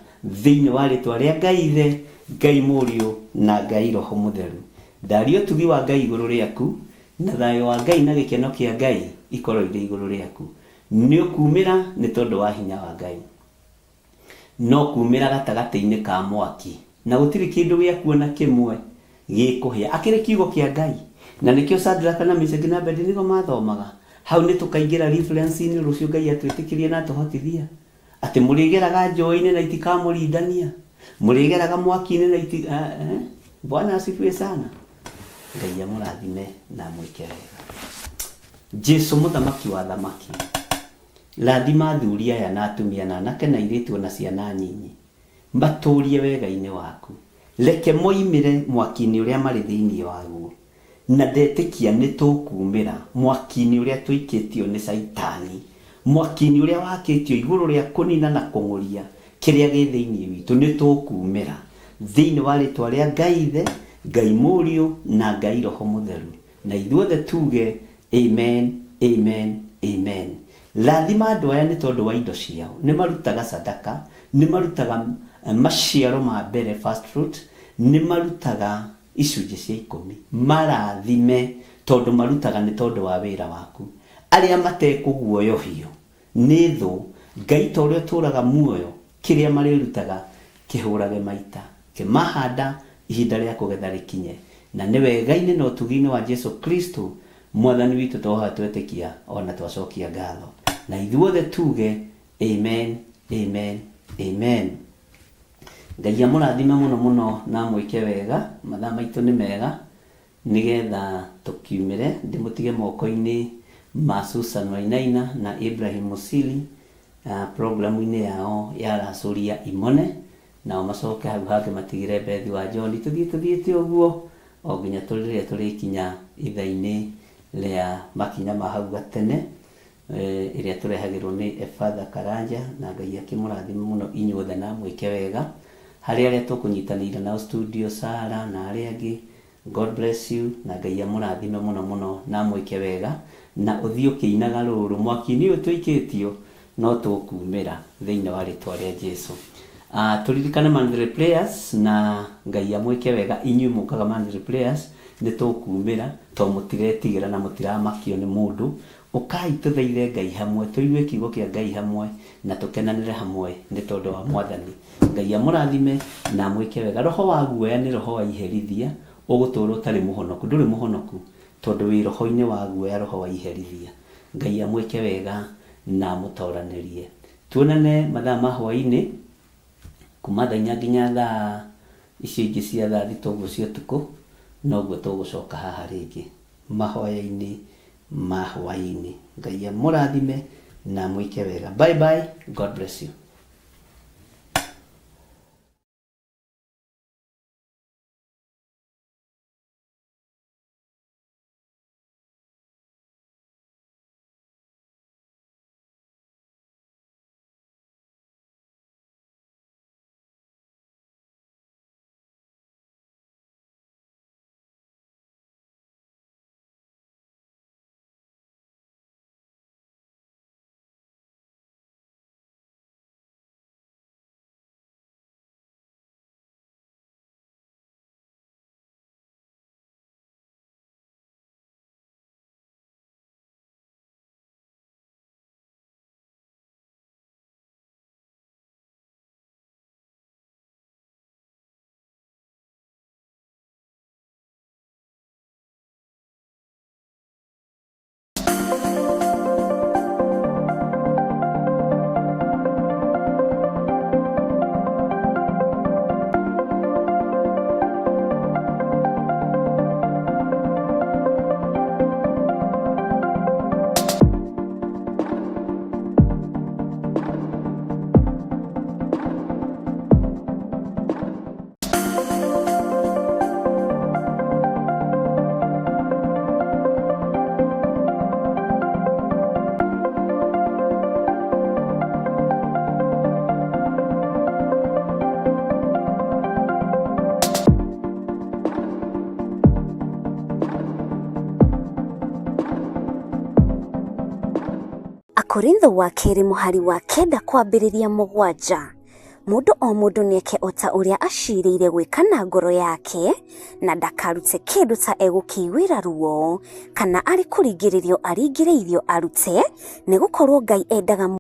thĩinĩ wa rĩtwa rĩa Ngai Ithe, Ngai Mũriũ, na Ngai Roho Mũtheru. Ndaria ũtugi wa Ngai igũrũ rĩaku, na thayũ wa Ngai na gĩkeno kĩa Ngai ikorwo irĩ igũrũ rĩaku. Nĩ ũkuumĩra nĩ tondũ wa hinya wa Ngai. No kuumĩra gatagatĩ-inĩ ka mwaki, na gũtirĩ kĩndũ gĩaku o na kĩmwe gĩkũhĩa. Akĩrĩ kiugo kĩa Ngai. Na nĩkĩo Shadraka na Meshaki na Abednego mathomaga. Hau nĩ tũkaingĩra reference-inĩ rũciũ Ngai atwĩtĩkĩria na atũhotithia. Atĩ mũrĩgeraga njũĩ-inĩ na itikamũrindania, mũrĩgeraga mwaki-inĩ na iti... Eh, eh. Bwana asifiwe sana. Ngai amũrathime na amwĩke wega. Jesu mũthamaki wa thamaki, rathima athuri aya na atumia na anake na airĩtu ona ciana nyinyi, matũrie wega-inĩ waku. Reke moimĩre mwaki-inĩ ũrĩa marĩ thĩinĩ waguo. Na ndetĩkia nĩ tũkuumĩra mwaki-inĩ ũrĩa tũikĩtio nĩ Caitani, mwaki-inĩ ũrĩa wakĩtio igũrũ rĩa kũnina na kũng'ũria kĩrĩa gĩ thĩinĩ witũ. Nĩ tũkuumĩra thĩinĩ wa rĩtwa rĩa Ngai Ithe, Ngai Mũriũ na Ngai Roho Mũtheru. Na ithuothe tuge amen, amen, amen. Rathima andũ aya nĩ tondũ wa indo ciao. Nĩ marutaga sadaka, nĩ marutaga maciaro ma mbere, first fruit, nĩ marutaga icunjĩ cia 10. Marathime tondũ marutaga nĩ tondũ wa wĩra waku. Arĩa matekũguoyohio nĩ thũ, Ngai ta ũrĩa ũtũũraga muoyo, kĩrĩa marĩrutaga kĩhũrage maita, kĩmahanda ihinda rĩa kũgetha rĩkinye. Na nĩ wega-inĩ na ũtugi-inĩ wa Jesu Kristo Mwathani witũ twahoya twetĩkia ona twacokia ngatho. Na ithuothe tuge amen, amen, amen. Ngai amũrathime mũno mũno na amwĩke wega. Mathaa maitũ nĩ mega nĩgetha tũkiumĩre ndĩmũtige moko-inĩ ma Susan Wainaina na Ibrahim Musili programu-inĩ yao ya Racũria Imone, nao macoke hau hangĩ matigĩre Bethi wa John. Tũthiĩ tũthiĩte ũguo o nginya rĩrĩa tũrĩkinya ithaa-inĩ rĩa makinya ma hau gatene, ĩrĩa tũrehagĩrwo nĩ Efatha Karanja. Na Ngai akĩmũrathime mũno inyuothe na amwĩke wega. Harĩ arĩa tũkũnyitanĩire nao studio, Sara na arĩa angĩ, God bless you, na Ngai amũrathime mũno mũno na amwĩke wega. Na ũthiĩ ũkĩinaga rũrũ mwaki-inĩ ũyũ tũikĩtio no tũkumĩra thĩinĩ wa rĩtwa rĩa Jesu. Tũririkane monthly prayers, na Ngai amwĩke wega. Inyuĩ mũkaga monthly prayers nĩ tũkumĩra to mũtiretigĩra na mũtiramakio nĩ mũndũ. Ũkai tũthaithe Ngai hamwe, tũigue kiugo kĩa Ngai hamwe, na tũkenanĩre hamwe nĩ tondũ wa Mwathani. Ngai amũrathime na amwĩke wega. Roho wa guoya nĩ roho wa iherithia, ũgũtũũra ũtarĩ mũhonoku. Ndũrĩ mũhonoku tondũ wĩ roho-inĩ wa guoya, roho wa iherithia. Ngai amwĩke wega na amũtoranĩrie. Tuonane mathaa ma hwaĩ-inĩ kuma thaa 4 nginya thaa icio ingĩ cia thaa 6 ũguo cia ũtukũ, noguo tũgũcoka haha rĩngĩ mahoya-inĩ ma hwaĩ-inĩ. Ngai amũrathime na amwĩke wega. Bye bye, God bless you. Akorintho wa kerĩ mũhari wa 9 kwambĩrĩria 7. Mũndũ o mũndũ nĩeke o ta ũrĩa acirĩire gwĩka na ngoro yake, na ndakarute kĩndũ ta egũkĩiguĩra ruo, kana arĩ kũringĩrĩrio aringĩrĩirio arute, nĩgũkorwo Ngai endaga